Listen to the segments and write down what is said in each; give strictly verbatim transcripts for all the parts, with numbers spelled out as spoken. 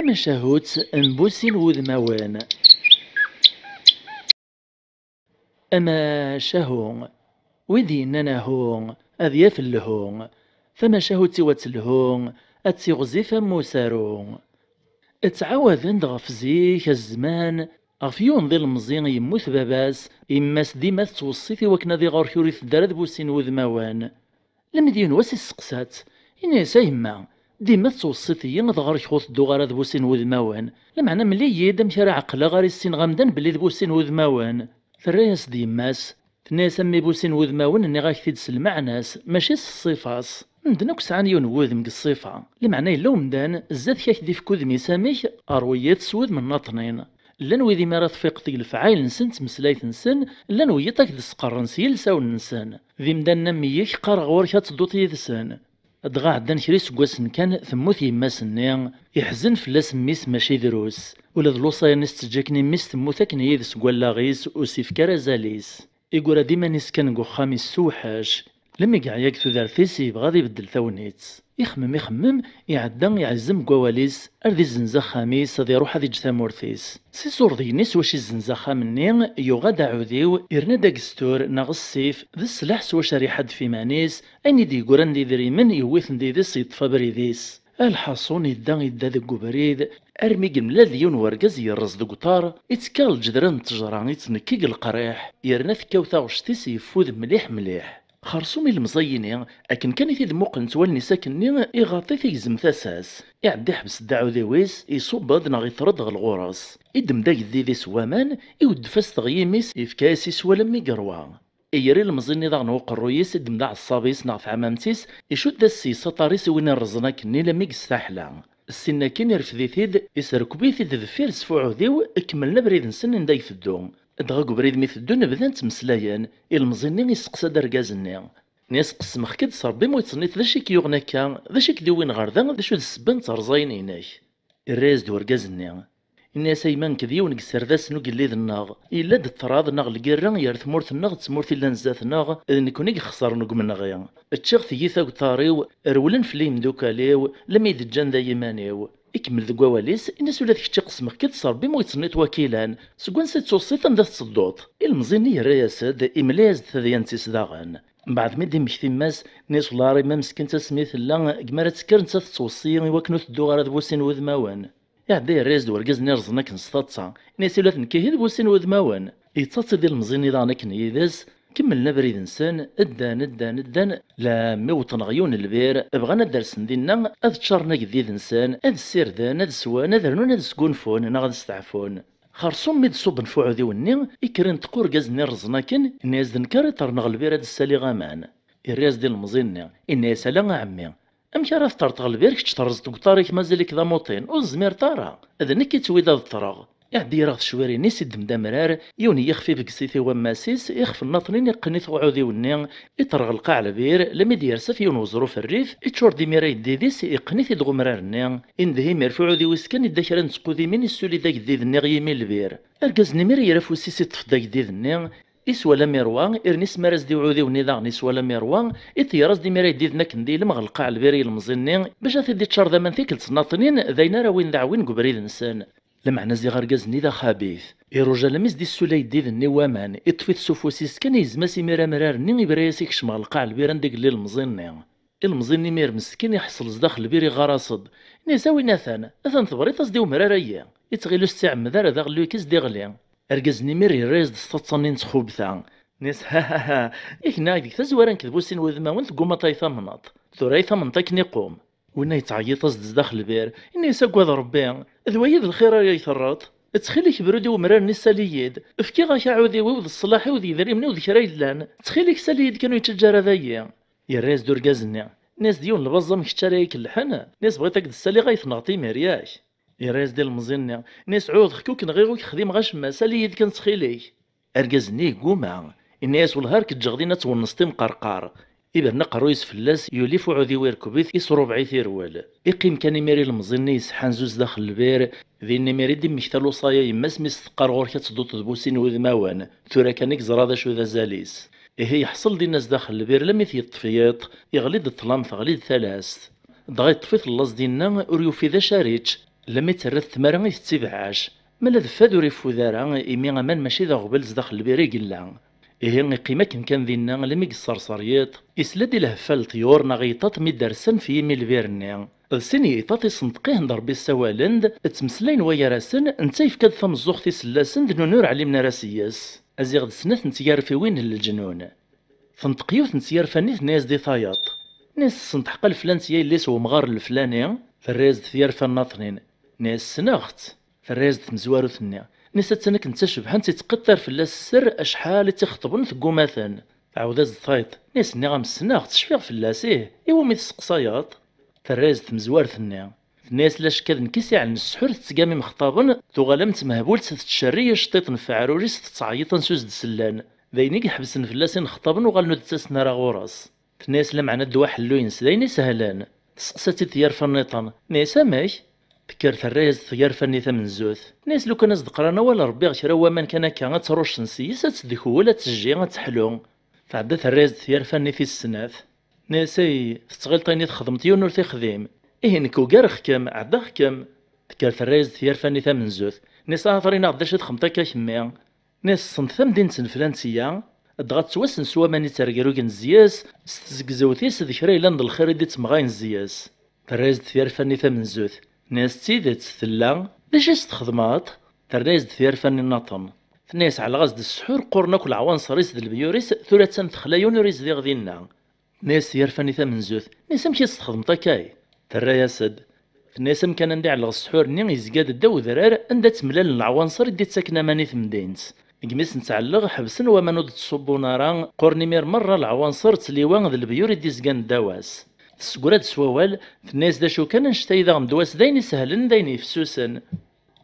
Tamacahut n bu sin wudmawen. Amacahu, wid yennan ahu, ad yaf lhu. Tamacahut-iw ad telhu, ad tiɣzif am usaru. Ttɛawaden-d ɣef zik, zzman, ɣef yiwen d ilemẓi yemmut baba-s, yemma-s dima tettweṣṣit i wakken ad iɣer kra ur iteddu ara d bu sin wudmawen. Lemmed yiwen wass isteqsa-tt, yenna-yas: "A yemma, dima tettweṣṣiḍ-iyi ad ɣer-k ur tedduɣ ara d bu sin wudmawen. Lameɛna mel-iyi-d amek ara ɛeqleɣ, ara issineɣ amdan belli d bu sin wudmawen." Terra-yas-d yemma-s, tenna-yas: "A mmi, bu sin wudmawen nniɣ-ak-t-id s lmeɛna-s, mačči s ṣṣifa-s. Medden akk sɛan yiwen n wudem deg ṣṣifa. Lameɛna yella umdan, zdat-k ad k-d-ifk udem-is amek, ṛwu-yi-t s wudem n naṭnin." Llan wid imi ara tfiqeḍ deg lefɛayel-nsen d tmeslayt-nsen, llan wiyiḍ ad k-d-sqerren s yilsawen-nsen. D imdanen am yik qqareɣ ɣur-k ad tedduḍ yid-sen. Dɣa ɛeddan kra iseggasen kan, temmut yemma-s-nni, iḥzen fell-as mmi-s mačči drus. Ula d lewṣaya-nni s-teǧǧa akken i mmi-s temmut akken yid-s deg wallaɣ-is, ur s-ifki ara azal-is. Iggra-d iman-is kan deg uxxam issewḥec. Lmi yeɛya deg tudert-is, yebɣa ad ibeddel tagnit. Ixemmem, ixemmem, iɛedda iɛezzem deg wawal-is, ar d izzenz axxam-is, ad iruḥ ad iǧǧ tamurt-is. S iṣurdiyen-is wacu izzenz axxam-nni, yuɣ-d aɛudiw, irna-d ageztur neɣ ssif, d sslaḥ s wacu ara iḥaddef iman-is, ayen i d-yeggran d idrimen, yewwi-ten d yid-s, yeṭṭef abrid-is. Lḥaṣun, idda, idda deg ubrid, armi yemlal d yiwen wergaz yerreẓ deg uṭar, ittekka ɣer lǧedran n ttejra, ittnekki deg leqriḥ, yerna tekkaw taɣect-is yeffud mliḥ mliḥ. Xerṣum ilemẓi-yini, akken kan i t-id-muqlent wallen-is akkenni, iɣaṭ-it igzem tasa-s. Iɛedda iḥbes-d aɛudiw-is, iṣubb-d neɣ iṭṭer-d ɣer ɣur-s. Iddem-d agdid-is n waman, iweddef-as teɣyim-is, yefka-yas iswal am igerwa. Iger ilemẓi-nni daɣen uqerruy-is, iddem-d aɛeṣṣab-is neɣ taɛmamt-is, icudd-as s-yes aṭar-is i win irreẓen akkenni lammi yestaḥla. Ssin akkin irfed-it-id, isrekb-it-id deffir-s f uɛudiw, kemmlen abrid-nsen anda iteddu. Dɣa deg ubrid mi teddun bdan ttmeslayen, ilemẓi-nni isteqsa-d argaz-nni. Nni-as: "Qesmeɣ-k-id s Ṛebbi, ma ur yettnit d acu i k-yuɣen akka, d acu i k-d-iwwin ɣer da, d acu d ssebba n terẓayin-inek?" Irra-yas-d urgaz-nni. Inna-yas: "A yemma, nekk d yiwen deg iserdasen ugellid-nneɣ. Yella-d ṭṭrad neɣ lgirra ger tmurt-nneɣ d tmurt illan zdat-nneɣ, d nekkni i ixesren deg umenɣi. Ččiɣ tiyita deg uṭar-iw, rewlen fell-i yimdukal-iw, lammi d-ǧǧan da yiman-iw." Ikemmel deg wawal-is, inna-as: "Ula d kečč qesmeɣ-k-id s Ṛebbi, ma ur yettnit wakkilan. Seg wansi i d-tusiḍ, anda tettedduḍ?" Ilemẓi-nni yerra-yas-d, imla-yas-d tadyant-is daɣen. Mbeɛd mi d-immekti yemma-s, nni-as: "Wellah ar yemma meskint asmi tella, deg mi ara tekker nettat tettweṣṣi-yi i wakken ur tedduɣ ara d bu sin wudmawen." Iɛedda yerra-yas-d urgaz-nni rẓen akken s taḍsa. Inna-yas: "Ula d nekk ihi d bu sin wudmawen." Yettaḍ-id ilemẓi-nni daɣen akken yid-s, kemmlen abrid-nsen, ddan, ddan, ddan, lammi wwḍen ɣer yiwen n lbir, bɣan ad d-rsen dinna, ad ččaren agdid-nsen, ad ssirden, ad swen, ad rnun, ad sgunfun, neɣ ad steɛfun. Xerṣum mi d-ṣubben f uɛudiw-nni, ikker inṭeq urgaz-nni rẓen akken, inna-yas-d: "Nekk ara iṭerren ɣer lbir ad d-ssaliɣ aman." Irra-yas-d ilemẓi-nni, inna-yas: "Ala a ɛemmi, amek ara teṭṭreḍ ɣer lbir, kečč terrẓeḍ deg uṭar-ik, mazal-ik d amuṭin, ur tezmireḍ ara. D nekk i ttwid ad ṭṭreɣ." Iɛedda ɣer tecwirin-is, iddem-d amrar, yiwen n yixef ibges-it i wammas-is, ixef n naṭnin iqqen-it uɛudiw-nni, iṭerɣ lqaɛ lbir, lammi d-yers ɣef yiwen weẓruf rrif, iččur-d imir ayeddid-is, iqqen-it-id ɣ umrar-nni, indeh imir f uɛudiw-is kan, idda kra n tqudimin, issuli-d ageddid-nni ɣ yimi n lbir. Argaz-nni imir ira afus-is, iṭṭef-d ageddid-nni, iswala mi rwa, irni ismar-as-d i uɛudiw-nni daɣen, iswala mi rwa, iṭeyyer-as-d imir ayeddid-nni akken d ilem ɣer lqaɛ lbir i ilemẓi-nni, bac ad t-id-iččar d aman tikkelt n naṭnin, d ayen ara win d aɛwin deg ubrid-nsen. Lameɛna ziɣ argaz-nni d axabit. Iruja alammi s-d-issul ayeddid-nni n waman, iṭṭef-it s ufus-is kan, yezma-s imir amrar-nni, ibra-yas ikcem ɣer lqaɛ lbir anda i yella ilemẓi-nni. Ilemẓi-nni imir meskin iḥṣel zdaxel lbir, iɣar-as-d. Inna-yas: "A win atan, atan tebriḍ-as-d i umrar-agi." Ittɣil ur s-tt-iɛemmed ara, d aɣelluy-ik i s-d-iɣli. Argaz-nni imir yerra-yas-d s taḍsa-nni n txubta. Inna-yas: "Ha, ha, ha, i k-nniɣ deg tazwara nekk d bu sin wudmawen, teggummaḍ ad yi-tamneḍ. Tura ad yi-tamneḍ akken iqum." Winna yettɛeyyiḍ-as-d zdaxel lbir, inna-yas: "Agad Rebbi, d wagi d lxir ara yi-terreḍ? Ttxil-k bru-d i umrar-nni, ssali-yi-d. Fkiɣ-ak aɛudiw-iw d ṣṣlaḥ-iw d yedrimen-iw d kra yellan. Ttxil-k, ssali-yi-d kan, ur yi-ttaǧǧa ara dayi." Yerra-yas-d urgaz-nni, inna-yas: "D yiwen n lbaẓ am kečč ara yi-ikellḥen? Inna-yas: Bɣiḍ ad k-d-ssaliɣ ad yi-tenɣeḍ imir, yak?" Yerra-yas-d ilemẓi-nni, inna-yas: "Ɛuhdeɣ-k ur k-nɣiɣ, ur k-xdimeɣ acemma, ssali-yi-d kan ttxil-k." Argaz-nni yegguma, inna-yas: "Wellah ar k-ǧǧeɣ din ad twennseḍ imqerqar." Ibren aqerruy-is fell-as, yuli f uɛudiw, irkeb-it, isrubeɛ-it, irwel. Iqqim kan imir ilemẓi-nni yesḥanzu zdaxel lbir, din imir i d-immekta lewṣaya yemma-s mi s-teqqar: "Ɣur-k ad tedduḍ d bu sin wudmawen, tura kan i yeẓra d acu d azal-is." Ihi yeḥṣel dinna zdaxel lbir, lammi t-yeṭṭef yiḍ, iɣli-d ṭṭlam, teɣli-d talast. Dɣa yeṭṭef-it laẓ dinna, ur yufi d acu ara yečč. Lammi terra-t tmara i tettibeɛɛac, ma la d fad ur ifud ara, imi aman mačči d aɣbel zdaxel lbir i yella. Ihi iqqim akken kan dinna, lammi yesserser yiḍ, isla-d i lehfa n leṭyur neɣ yiṭaṭ mi d-rsan f yimi lbir-nni. D sin yiṭaṭ isenṭeq-ihen-d Ṛebbi ssawalen-d, ttmeslayen waygar-asen, netta yefka-d tameẓẓuɣt i sellasen d nunur ɛlimen ara s-yes. Aziɣ d snat n tyarfiwin n leǧnun. Tenṭeq yiwet n tyarfa-nni, tenna-yas-d i tayeḍ. Nni-as, tessenṭeḥ lflan-tt yelli-s n wemɣar leflani? Terra-yas-d tyarfa nnaṭnin. Nni-as, ssneɣ-tt. Terra-yas-d tmezwarut-nni. Nni-as, attan akken d tacebḥant, ittqittar fell-as sser acḥal i tt-ixeṭben tegguma-ten. Tɛawed-as-d tayeḍ. Nni-as, nniɣ-am ssneɣ-tt, cfiɣ fell-as, ih, iwumi tesseqsayeḍ? Terra-yas-d tmezwart-nni. Tenna-yas, la cekk d nekk i s-iɛellen ssḥur tettgam imexṭaben, tuɣal am tmehbult tettcerrig iceṭṭiḍen f aɛrur-is tettɛeyyiḍ ansi ur s-d-sellen. D ayen i iḥebsen fell-as inexṭaben uɣalen ur d-ttasen ara ɣur-s. Tenna-yas, lameɛna ddwa ḥellu-ines d ayen isehlen. Testeqsa-tt-id tyarfa nniḍen. Tenna-yas, amek? Tekker terra-yas-d tyarfa-nni tamenzut. Tenna-yas, lukan ad s-d-qqran awal Ṛebbi ɣer kra n waman kan akka, ad ttruccen s-yes, ad tt-d-kewwel, ad tejji, ad teḥlu. Tɛedda terra-yas-d tyarfa-nni tis snat. Tenna-yas, ay, tettɣileḍ ayen i txedmeḍ yiwen ur t-ixdim. Ihi nekk ugareɣ-kem, ɛeddaɣ-kem. Tekker terra-yas-d tyarfa-nni tamenzut. Tenna-yas, ahat ɣer-in-aɣ-d d acu i txedmeḍ akka kemmi. Nni-as, ssent tamdint n Flansiya, dɣa ttwassen s waman i ttergrugen zzya-s, s tzegzewt-is d kra yellan d lxir i d-ittemɣayen zzya-s. Terra-yas-d tyarfa-nni tamenzut. Nni-as, d tidet, tella. D acu i s-txedmeḍ? Terra-yas-d tyarfa-nni nnaṭen. Tenna-yas, ɛelleɣ-as-d ssḥur, qquren akk leɛwanṣer-is d lebyur-is, tura attan texla yiwen ur izdiɣ dinna. Tenna-yas tyarfa-nni tamenzut, nni-as, amek i s-txedmeḍ akka? Terra-yas-d. Tenna-yas, amkan anda i ɛelleɣ ssḥur-nni yezga-d ddaw udrar anda ttemlalen leɛwanṣer i d-ittaken aman i temdint. Deg mi sen-ttɛelleɣ, ḥebsen waman ur d-ttṣubbun ara, qquren imir merra leɛwanṣer d tliwa d lebyur i d-izgan ddaw-as. Tessegra-d s wawal, tenna-yas, d acu kan, annect-a i d aɣen-d-was d ayen isehlen, d ayen yefsusen.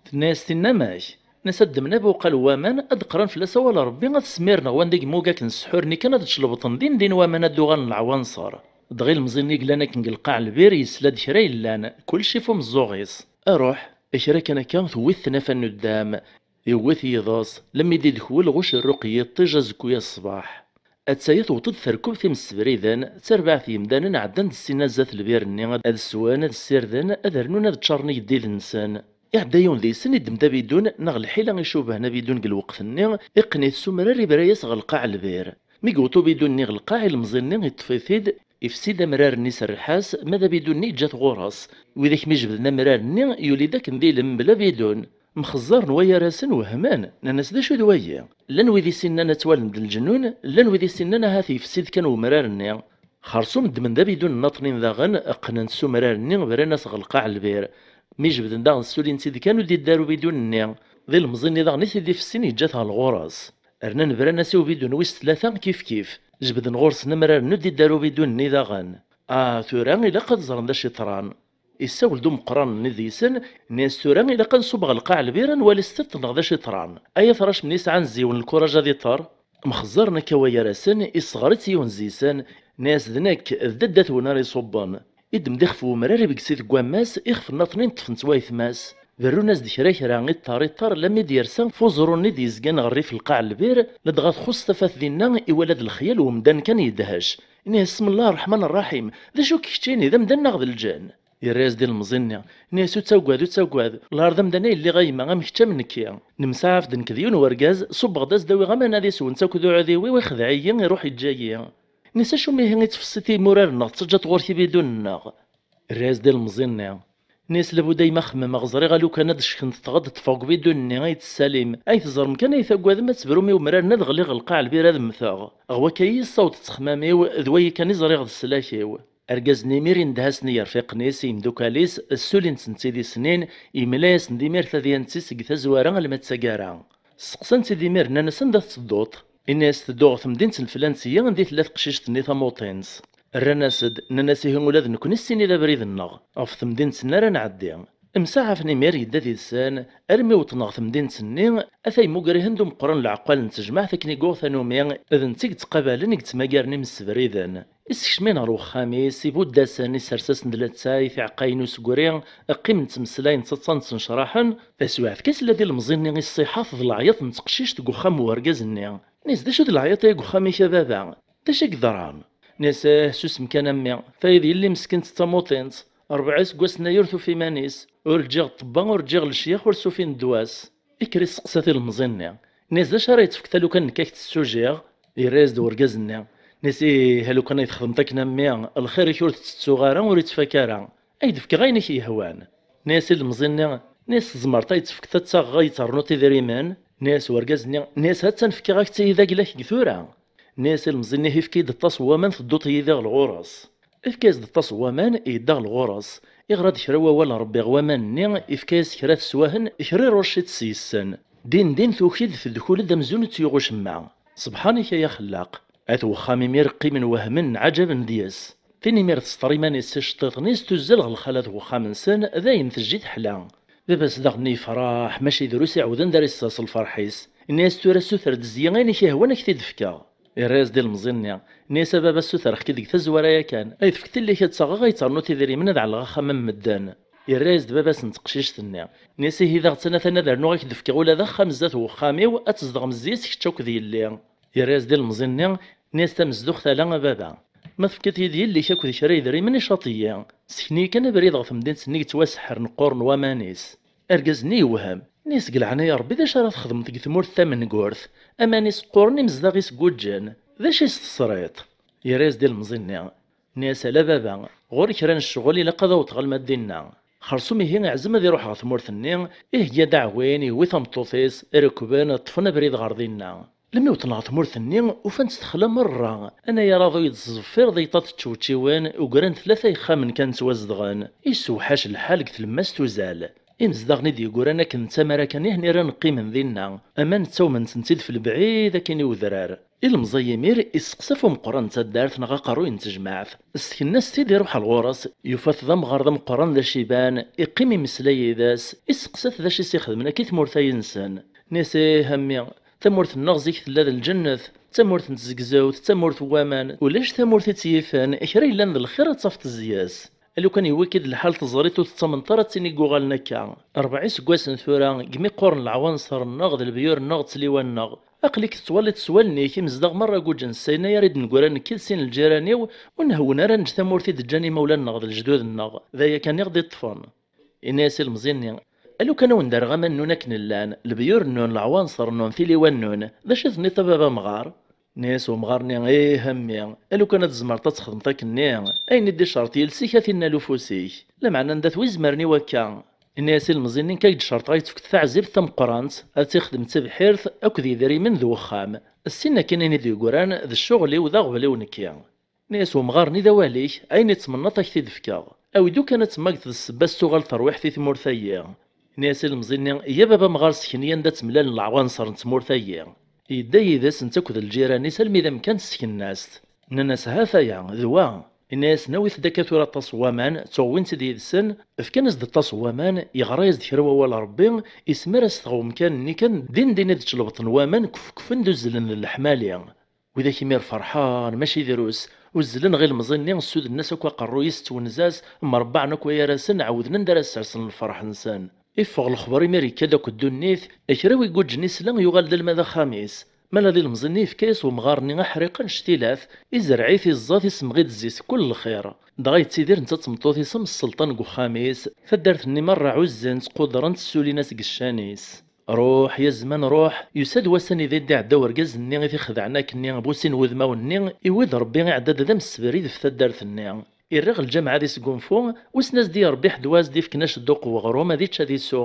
Tenna-yas tinna, amek? Nni-as, ad ddmen abuqal n waman, ad d-qqren fell-as awal n Ṛebbi, ad smiren ɣer wanda i yemmug akken ssḥur-nni kan, ad d-tlebṭen din din waman, ad d-uɣalen leɛwanṣer. Dɣa ilemẓi-nni i yellan akken deg lqaɛ n lbir yesla-d kra yellan, kullec ɣef umeẓẓuɣ-is. Aruḥ, kra kan akka, tewwi-t tnafa n uddam. Yewwi-t yiḍes, lemmi d-idekkel ɣuc rruq n yiṭij azekku-ya ṣṣbeḥ. Attaya tewweḍ-d terkubt imsebriden, d tarbaɛt n yemdanen ɛeddan-d ssinna zdat lbir-nni, ad swen, ad ssirden, ad rnun, ad ččaren igeddiden-nsen. Iɛedda yiwen deg-sen, iddem-d abidun neɣ lḥila icubhen abidun deg lweqt-nni, iqqen-it s umrar, ibra-yas ɣer lqaɛ n lbir. Mi yewweḍ ubidun-nni ɣer lqaɛ, ilemẓi-nni iṭṭef-it-id, ifsi-d amrar-nni s rrḥas, ma d abidun-nni yeǧǧa-t ɣur-s. Widak mi jebden amrar-nni, yuli-d akken d ilem mebla abidun. Mxeẓẓaren waygar-asen, wehmen, nnan-as, d acu d wayi? Llan wid i s-innan ad twalem d leǧnun, llan wid i s-innan ahat yefsi-d kan umrar-nni. Xersum ddmen-d abidun nnaṭnin daɣen, qqnen-t s umrar-nni, bran-as ɣer lqaɛ n lbir. Mi jebden daɣen, ssulin-t-id kan, ur d-iddi ara ubidun-nni. D ilemẓi-nni daɣen i t-id-ifessin, yeǧǧa-t ɣer lɣur-s. Rnan bran-as i ubidun wis tlata kifkif. Jebden ɣur-sen amrar-nni, ur d-iddi ara ubidun-nni daɣen. Ah, tura ilaq ad ẓren d acu yeḍran. Issawel-d umeqqran-nni deg-sen, nni-as, tura ilaq ad nṣubb ɣer lqaɛ lbir, ad nwali s tiṭ neɣ d acu yeḍran. Ay atrac-nni yesɛan zziwen lkuraj ad iṭer. Mxeẓẓaren akka waygar-asen, isseɣr-itt yiwen deg-sen, nni-as, d nekk, d dadda-twen ara iṣubben. Iddem-d ixef n umrar, ibges-it deg wammas, ixef nnaṭnin ṭṭfen-t waytma-s. Berrun-as-d kra kra, iṭṭer iṭṭer, lammi d-yersa f uẓru-nni d-yezgan ɣer rrif lqaɛ lbir, ladɣa txuṣṣ tafat dinna, iwala-d lexyal n umdan kan yedhec. Nni-as, bismillah rreḥman rraḥim, d acu-k keččini, d amdan neɣ d lǧenn? Yerra-yas-d ilemẓi-nni, nni-as, ur ttagad, ur ttagad, lɛar d amdan ay lliɣ a yemma, am kečč am nekki. Nemsaɛaf-d nekk d yiwen wergaz, ṣubbeɣ-d ad s-d-awiɣ aman ad iswen-tt akked uɛudiw-iw, ixdeɛ-iyi, iruḥ iǧǧa-yi. Nni-as, acu mihi i tfessiḍ imuraren-nneɣ, tettaǧǧaḍ ɣur-k ibidun-nneɣ? Yerra-yas-d ilemẓi-nni, nni-as, labuda a yemma xemmemeɣ, ẓriɣ a lukan ad d-ckent tɣed ṭṭfeɣ deg ubidun-nni ay tettalim, ay teẓrem kan ay tagadem ad tebrum i umrar-nni ad ɣliɣ ɣer lqaɛ lbir ad mmteɣ. Ɣer wakka i yi-tessawḍeḍ s ttexmam-iw, d wayi kan i ẓriɣ d sslak-iw. Argaz-nni imir indeh-asen i yirfiqen-is, i yimdukal-is, ssulin-tent-id i snin, yemla-yasen-d imir tadyant-is deg tazwara alma d taggara. Steqsan-tt-id imir, nnan-as, anda tettedduḍ? Inna-yas, tedduɣ ɣer temdint n Flansiya anda i tella teqcict-nni tamuṭint. Rran-as-d, nnan-as, ihi ula d nekkni ssini d abrid-nneɣ, ɣef temdint-nni ara nɛeddi. Msaɛafen imir yedda did-sen, armi wwḍen ɣer temdint-nni, ata yemmuger-ihen-d umeqqran n leɛqal n tejmaɛt akken i yuɣ tanumi, d netta i yettqabalen i yettmagaren imsebriden. Issekcem-in ɣer uxxam-is, ibudd-asen, isers-asen-d latay, tiɛeqqayin n usegri, qqimen ttmeslayen, ttaḍsan, ttnecraḥen. Taswiɛt kan, yella d ilemẓi-nni i ṣṣiḥat d leɛyaḍ n teqcict deg uxxam n urgaz-nni. Nni-as, d acu d leɛyaḍ-agi deg uxxam-ik a baba? D acu i yeḍran? Nni-as, ah, susem kan a mmi, tayeḍ yelli meskint d tamuṭint. Rebɛa iseggasen-aya ur tufi iman-is. Ur ǧǧiɣ ṭṭebba, ur ǧǧiɣ lecyax, ur sufin ddwa-s. Ikker isteqsa tilemẓi-nni. Nni-as: "D acu ara yettfek talukan nekk ak-tessujiɣ?" Yerra-yas-d urgaz-nni. Nni-as: "Ih, alukan ay txedmeḍ akken a mmi, lxir-ik ur t-ttettuɣ ara, ur ittfak ara. Ay d-fkeɣ ayen i k-yehwan." Nni-as ilemẓi-nni. Nni-as: "Tzemreḍ ay tt-tefkeḍ ad tt-aɣeɣ ay ternuḍ idrimen?" Nni-as urgaz-nni. Nni-as: "Ha-tt-an fkiɣ-ak-tt-id agla-k deg tura." Nni-as ilemẓi-nni: "Efk-iyi-d aṭas n waman, tedduḍ yid-iɣ ɣur-s." Efk-as-d aṭas n waman, yedda ɣer ɣur-s. Iɣra-d kra wawal n Rebbi ɣer waman-nni, ifka-yas kra teswahen, kra irucc-itt s yes-sen. Din din tuki-d tedkul-d amzun ur tt-yuɣ ucemma. Ṣebḥan-ik ay axellaq! At wexxam imir qqimen wehmen, ɛǧaben deg-s. Tin imir tesṭer iman-is s iceṭṭiḍen-is, tuzzal ɣer lxalat n wexxam-nsen, dayen tejji teḥla. Baba-s daɣen yefreḥ, mačči drus iɛewden d ara yessers lferḥ-is. Inna-yas: "Tura suter-d zzi ayen i k-yehwan, ad k-t-id-fkeɣ." Irra-yas-d ilemẓi-nni, inna-yas: "A baba, ssutreɣ-k-id deg tazwara yakan, ay tefkeḍ tillik ad tt-aɣeɣ, ay ternuḍ idrimen ad ɛelleɣ axxam am medden." Irra-yas-d baba-s n teqcict-nni, inna-yas: "Ihi daɣ ttnatan ad rnuɣ ad k-d-fkeɣ ula d axxam zdat n wexxam-iw, ad tzedɣem zzi-s kečč akked yelli." Irra-yas-d ilemẓi-nni, inna-yas: "Tamezduɣt ala a baba. Ma tefkiḍ-iyi-d yelli-k akked kra yedrimen, icaṭ-iyi. Sken-iyi kan abrid ɣer temdint-nni yettwaseḥren qquren waman-is." Argaz-nni yewhem. Inna-yas: "Deg leɛnaya n Rebbi, d acu ara txedmeḍ deg tmurt tamengurt? Aman-is qquren, imezdaɣ-is guǧǧen. D acu i s-tesriḍ?" Yerra-yas-d ilemẓi-nni. Inna-yas: "Ala baba, ɣur-i kra n ccɣel, ilaq ad awḍeɣ alma d dinna." Xersum ihi iɛzem ad iruḥ ɣer tmurt-nni, ihegga-d aɛwin, yewwi tameṭṭut-is, rekben, ṭṭfen abrid ɣer dinna. Lmi wwḍen ɣer tmurt-nni, ufan-tt texla merra, anayer aḍu yettẓeffiṛ d yeṭṭa teččewčiwen, ugran tlata yexxamen kan ttwazedɣen. Issewḥac lḥal deg tlemmast uzal. Imezdaɣen i d-yeggran akken d tamara kan i ḥniren qqimen dinna, aman ttawmen-tent-id f lebɛid akin i udrar. Ilemẓi imir isteqsa ɣef umeqqran n taddart neɣ aqerruy n tejmaɛt. Sken-as-t-id, iruḥ ar ɣur-s, yufa-t d amɣar d ameqqran d aciban, iqqim imeslay yid-s, isteqsa-t d acu i s-ixedmen akka i tmurt-ayi-nsen. Inna-yas: "Ih a mmi, tamurt-nneɣ zik tella d lǧennet, d tamurt n tzegzewt, d tamurt n waman, ulac tamurt i tt-yifen, kra yellan d lxir ad tafeḍ zzi-s. Alukan yewwi-k-id lḥal teẓriḍ ur tettamneḍ ara d tin i yuɣalen akka. Rebɛa iseggasen tura, deg mi qquren leɛwanṣer-nneɣ d lebyur-nneɣ d tliwa-nneɣ. Aql-ik tettwaliḍ s wallen-ik, imezdaɣ merra guǧǧen, s ayen ay ara d-neggra nekk d sin lǧiran-iw, ur nhewwen ara neǧǧ tamurt i d-ǧǧan imawlan-nneɣ d lejdud-nneɣ, d aya kan i ɣ-d-iṭṭfen." Inna-yas ilemẓi-nni: "Alukan a wen-d-rreɣ aman-nnun akken llan, lebyur-nnun, leɛwanṣer-nnun, tiliwa-nnun, d acu i tenniḍ a baba amɣar?" Inna-yas umɣar-nni: "Ih a mmi, alukan ad tzemreḍ ad txedmeḍ akkenni, ayen i d-icerṭ yiles-ik a t-innal ufus-ik, lameɛna anda-t wi izemren i wakka?" Inna-yas ilemẓi-nni: "Nekk ad k-d-cerṭeɣ ad tefkeḍ taɛzibt tameqqrant, ad tt-ixdem d tebḥirt akked yedrimen d wexxam. Ssin akin ayen i d-yeggran d ccɣel-iw, d aɣbel-iw nekki." Inna-yas umɣar-nni: "D awal-ik, ayen i tmennaḍ ad k-t-id-fkeɣ. Awi-d ukan ad temmagteḍ ssebba s tuɣal terwiḥt i tmurt-ayi." Inna-yas ilemẓi-nni: "Iyya baba amɣar, sken-iyi anda ttemlalen leɛwanṣer n tmurt-ayi." Yedda yid-s netta akked lǧiran-is almi d amkan n tskennast. Nnan-as: "Ha-t-aya, d wa." Inna-yasen: "Awit-d akka tura aṭas n waman." Ttɣewwin-tt-id yid-sen, fkan-as-d aṭas n waman, yeɣra-yas-d kra wawal Rebbi, ismir-as-t ɣer umkan-nni kan, din din i d-čelbṭen waman, kefkfen-d uzzlen d leḥmali. Widak imir ferḥen, mačči drus, uzzlen ɣer ilemẓi-nni, ssuden-as akk aqerruy-is d twenza-s, mrebbaɛen akk wayar-asen, ɛewden anda ara ssersen lferḥ-nsen. Iffeɣ lexber imir yekka-d akk ddunit, kra wi guǧǧen isla yuɣal-d alma d axxam-is. Mala d ilemẓi-nni yefka-yas wemɣar-nni aḥriq annect-ilat, izerreɛ-it iẓẓa-t isemɣi-d zzi-s kul lxir. Dɣa yettidir netta d tmeṭṭut-is am sselṭan deg uxxam-is, taddart-nni merra ɛuzzen-tt, qudren-tt, ssulin-as deg ccan-is. Ruḥ, ya zzman, ruḥ, yusa-d wass anida i d-iɛedda urgaz-nni i t-ixedɛen akkenni, bu sin wudmawen-nni, iwwi-d Rebbi iɛedda-d d amsebrid f taddart-nni. Irreɣ lǧameɛ ad isgunfu, wissen ad s-d-yerr Rebbi ḥedd wa ad s-d-ifken acedduq n weɣrum ad ičč ad isu.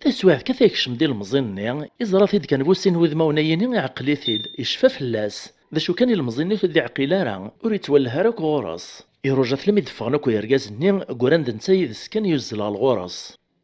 Taswiɛt kan tekcem-d ilemẓi-nni, iẓra-t-id kan bu sin wudmawen-ayini, iɛqel-it-id, icfa fell-as. D acu kan ilemẓi-nni ur t-id-iɛqil ara, ur ittwelleh ara akk ɣur-s. Iruja-t almi d-ffɣen akk yergazen-nni, ggran-d netta yid-s kan yuzzel ɣer ɣur-s.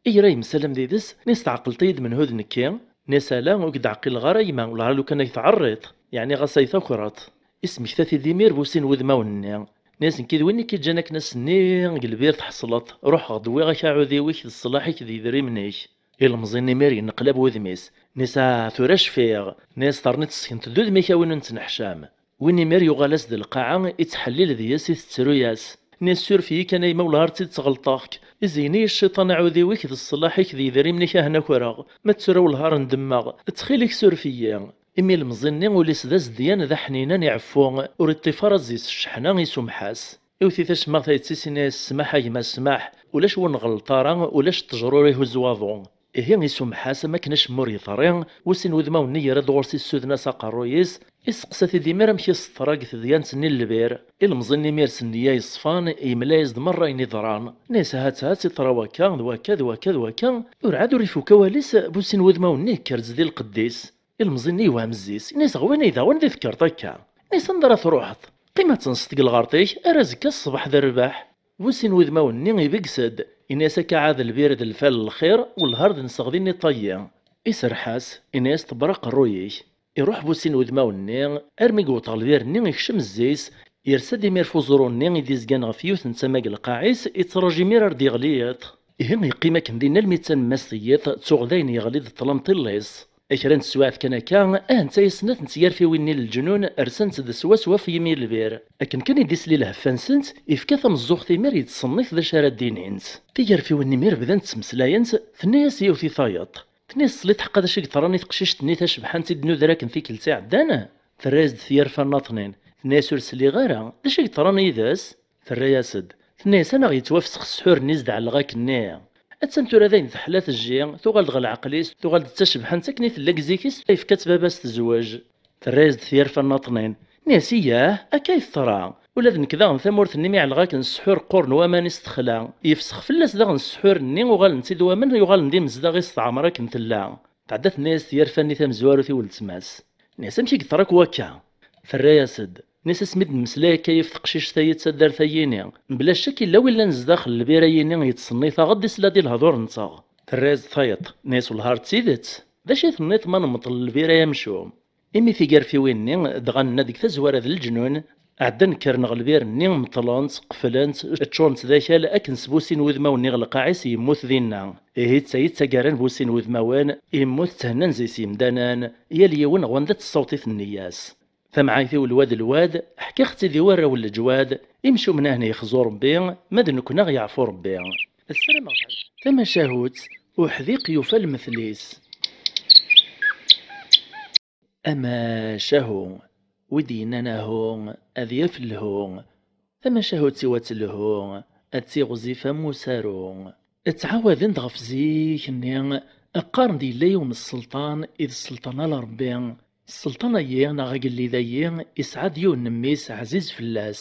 Iger ayemsalam did-s, nni-s: "Tɛeqleḍ-iyi-d menhu d nekki?" Nni-s: "Ala, ur k-d-ɛqileɣ ara a gma, wellah lukan ad k-tɛerriḍ, yeɛni ɣas ay takreḍ." Ismekta-t-id imir bu sin wudmawen-nni. Nni-s: "Nekki d win i k-iǧǧan akken ass-nni deg lbir tḥeṣleḍ, ruḥeɣ-d wwiɣ-ak aɛudiw-ik d ṣṣlaḥ-ik d yedrimen-ik." Ilemẓi-nni imir yenneqlab wudem-is. Nni-s: "Ah, tura cfiɣ." Nni-s: "Terniḍ tessken-t-dd udem-ik a win ur nettneḥcam." Win imir yuɣal-as-d lqaɛa, ittḥellil deg-s, itettru-yas. Nni-as: "Suref-iyi kan a yemma, wellah ar tt-id-ttɣelṭeɣ-k. Izeyyen-iyi cciṭan aɛudiw-ik d ṣṣlaḥ-ik d yedrimen-ik, ah, ad ten-akreɣ. Ma ttura wellah ar ndemmeɣ. Ttxil-k suref-iyi." Imi ilemẓi-nni ul-is d azedyan d aḥninan, iɛeffu, ur iṭṭif ara zzi-s cceḥna, isumeḥ-as. Iwet-it acemma tayet-is, ini-as: "Smaḥ a gma, smaḥ, ulac ur nɣelleḍ ara, ulac ṭṭejrur ihuzz waḍu." Ihi isumeḥ-as am akken acemma ur yeḍri. Bu sin wudmawen-nni yerra-d ɣur-s, issuden-as aqerruy-is, isteqsa-t-id imir amek iseṭṭer deg tedyant-nni n lbir. Ilemẓi-nni imir s nniya yeṣfan, yemla-yas-d merra ayen yeḍran. Ini-as: "Ahat, ahat, iḍra wakka, d wakka, d wakka, d wakka." Urɛad ur ifuk awal-is, bu sin wudmawen-nni yekker-d di lqedd-is. Ilemẓi-nni yewhem zzi-s, ini-as: "Ɣwin ay daɣen di tekkreḍ akka?" Ini-as: "Anda ara truḥeḍ? Qqim ad tenseḍ deg lɣerḍ-ik, ar azekka ṣṣbeḥ d rrbeḥ." Bu sin wudmawen-nni ibegges-d, ini-as: "Akka ɛad lbir d lfal n lxir, wellah ar d-nseɣ din iṭayyi." Iserreḥ-as, ini-as: "Ṭebber aqerruy-ik." Iruḥ bu sin wudmawen-nni, armi yewweḍ ɣer lbir-nni ikcem zzi-s, yersa-d imir f uẓru-nni i d-izgan ɣef yiwet n tama deg lqaɛ-is, ittraǧu imir ar d-yeɣli yiḍ. Ihi yeqqim akken din almi d tanemmast n yiḍ, tuɣ dayen yeɣli-d ṭṭlam tillis. Kra n teswiɛt kan akka, ahen-ttaya snat n tyarfiwin-nni n leǧnun rsant-d swaswa f yimi n lbir. Akken kan i d-isli lheffa-nsent, ifka tameẓẓuɣt imir yettṣennif d acu ara d-inint. Tiyarfiwin-nni imir bdant ttmeslayent, tenna-yas yiwet i tayeḍ. Tenna-yas: "Tesliḍ ḥeqqa d acu i yeḍran i teqcict-nni tacebḥant i d-nuder akken tikkelt iɛeddan?" Terra-yas-d tyarfa nnaṭnin. Tenna-yas: "Ur sliɣ ara. D acu i yeḍran yid-s?" Terra-yas-d. Tenna-yas: "A neɣ yettwafsex ssḥur-nni i s-d-ɛelleɣ akkenni." Attan tura dayen teḥla tejji, tuɣal-d ɣer leɛqel-is, tuɣal-d d tacebḥant akken i tella deg zik-is, yefka-tt baba-s tezweǧ. Terra-yas-d tyarfa nnaṭnin. Tenna-yas: "Iyyah, akka i teḍra. Ula d nekk daɣen tamurt-nni mi ɛelleɣ akken ssḥur qquren waman-is texla. Yefsex fell-as daɣen ssḥur-nni, uɣalen-tt-id waman, yuɣalen d imezdaɣ-is teɛmer akken tella." Tɛedda tenna-yas tyarfa-nni tamezwarut i weltma-s. Tenna-yas: "Amek i yeḍra akk wakka?" Terra-yas-d. Tenna-yas: "Asmi d-nemmeslay akka yif teqcict-ayi d taddart-ayini, mebla ccek illa win llan zdaxel lbir-ayini yettṣennit-aɣ-d, isla-d i lehdur-nteɣ." Terra-yas-d tayeḍ. Tenna-yas: "Wellah ar d tidet. D acu i tenniḍ ma nemṭel lbir ay amcum?" Imi tigarfiwin-nni dɣa nenna deg tazwara d leǧnun, ɛeddan kkren ɣer lbir-nni, meṭlen-tt, qeflen-tt, ččuren-tt d akal akken s bu sin wudmawen-nni ɣer lqaɛ-is yemmut dinna. Ihi d tayi d taggara n bu sin wudmawen, yemmut thennan zzi-s yemdanen, yal yiwen ɣer wanda tessaweḍ-it nniya-s. Tamɛayt-iw lwad lwad, ḥkiɣ-tt-id i warraw n leǧwad, imcumen ahen yexzu Rebbi, ma d nekkni aɣ yeɛfu Rebbi. Ssarameɣ. Tamacahut, uḥdiq yufa lmetl-is. Amacahu, wi d-yennan ahu, ad yaf lhu. Tamacahut-iw ad telhu, ad tiɣzif am usaru. Ttɛawaden-d ɣef zik-nni, qqaren-d yella yiwen n sselṭan i d sselṭan ala Rebbi. Sselṭan-ayi neɣ agellid-ayi isɛa-d yiwen n mmi-s ɛziz fell-as.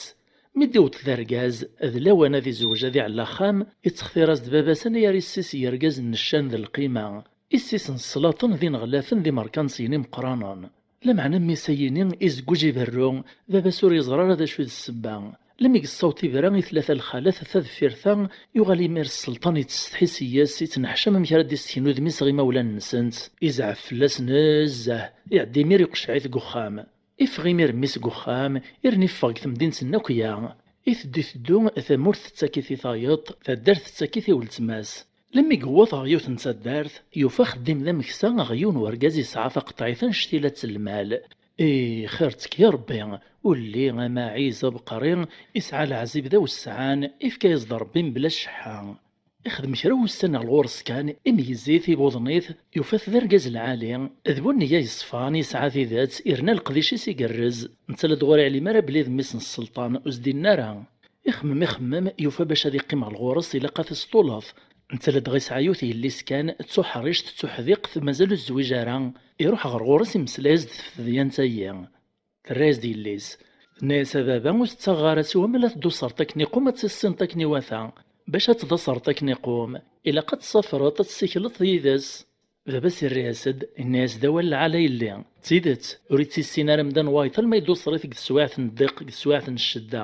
Mi d-iwweḍ d argaz, d lawan ad izewweǧ ad iɛell axxam, ittextir-as-d baba-s anagar issi-s n yergazen n ccan d lqima. Issi-s n sslaṭen d ineɣlafen d imerkansiyen imeqqranen. Lameɛna mmi-s ayini izegguǧ iberru, baba-s ur yeẓri ara d acu i d ssebba. Lmi yessaweḍ ibra i tlata lxalat ta deffir ta, yuɣal imir sselṭan ittsetḥi s-yes, ittneḥcam amek ara d-isseknu udem-is ɣer imawlan-nsent. Izɛef fell-as nezzeh, iɛedda imir iqecceɛ-it deg uxxam. Iffeɣ imir mmi-s deg uxxam, irni iffeɣ deg temdint n akya. Iteddu iteddu, tamurt tettak-it i tayeḍ, taddart tettak-it i weltma-s. Lemmi yewweḍ ɣer yiwet n taddart, yufa axeddim d ameksa ɣer yiwen wergaz yesɛa taqeṭɛit annect-ila d lmal. Ih, xir-ttk ya Rebbi, ulli amaɛiz abeqri, isɛa leɛzib d awessɛan, ifka-yas-d Rebbi mebla cceḥḥa. Ixdem kra n wussan ɣer ɣur-s kan, imeyyez-it, ibuḍen-it, yufa-t d argaz lɛali, d bu nniya yeṣfan, yesɛa tidet, irna leqdic-is igerrez. Netta la d-ɣur iɛlim ara belli d mmi-s n sselṭan, ur s-d-inni ara. Ixemmem, ixemmem, yufa bac ad iqqim ɣer ɣur-s ilaq ad t-isṭuleḍ. Netta ladɣa yesɛa yiwet yelli-s kan, d tuḥrict, d tuḥdiqt, mazal ur tezwij ara. Iruḥ ɣer ɣur-s, imeslay-as-d ɣef tedyant-ayi. Terra-yas-d yelli-s. Tenna-yas: "A baba, ur tettaɣeɣ ara siwa ma la tdusreḍ akken iqum, ad tissineḍ akken iwata. Bac ad tḍasreḍ akken iqum, ilaq ad tsafreḍ, ad tessikleḍ yid-s." Baba-s irra-yas-d, inna-yas: "D awal lɛali a yelli. D tidet, ur ittissin ara amdan wayeḍ alma yedduṣer-it deg teswiɛt n ddiq, deg teswiɛt n ccedda."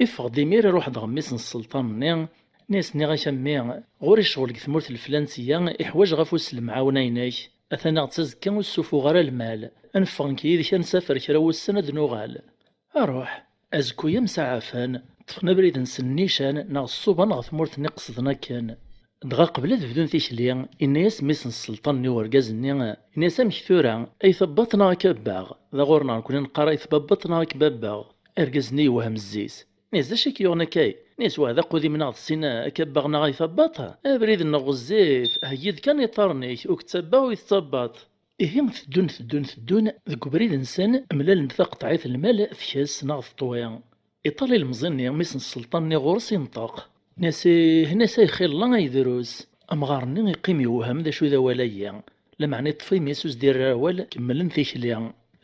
Iffeɣ-d imir, iruḥ-d ɣer mmi-s n sselṭan-nni, inna-yas: "Nniɣ-ak a mmi, ɣur-i ccɣel deg tmurt leflantiya, iḥwaǧeɣ afus n lemɛawna-inek. Atan aɣ-d s azekka, ur ssufuɣ ara lmal. Ad neffeɣ nekk yid-k, ad nsafer kra n wussan, ad d-nuɣal." Aruḥ, azekku-ya msaɛafen, ṭṭfen abrid-nsen nnican neɣ ṣṣuban ɣer tmurt-nni qesden akken. Dɣa qbel ad bdun tikli, inna-yas mmi-s n sselṭan-nni urgaz-nni, inna-yas: "Amek tura, ay tabbaḍt neɣ akabbaɣ?" D aɣur-neɣ nekkni neqqar ay tbabbaḍt neɣ akbabbaɣ. Argaz-nni yewhem zzi-s. Inna-yas: "D acu i k-yuɣen akkay?" Inna-yas: "Wa d aqud-im neɣ d sin akabbaɣ neɣ ay tabbaḍt? Abrid-nneɣ ɣezzif, heyyi-d kan iṭarren-ik, ur k-ttabbaɣ ur yi-tettabbaḍ." Ihi teddun, teddun, teddun, deg ubrid-nsen mlalen-d taqeṭɛit n lmal tkes neɣ teṭwi. Iṭal ilemẓi-nni, mmi-s n sselṭan-nni, ɣur-s, inṭeq. Nni-as: "Ih, nni-as, ay xilla, ay drus." Amɣar-nni iqqim yewhem d acu d awal-agi. Lameɛna iṭṭef imi-s ur s-d-irri ara awal, kemmlen tikli.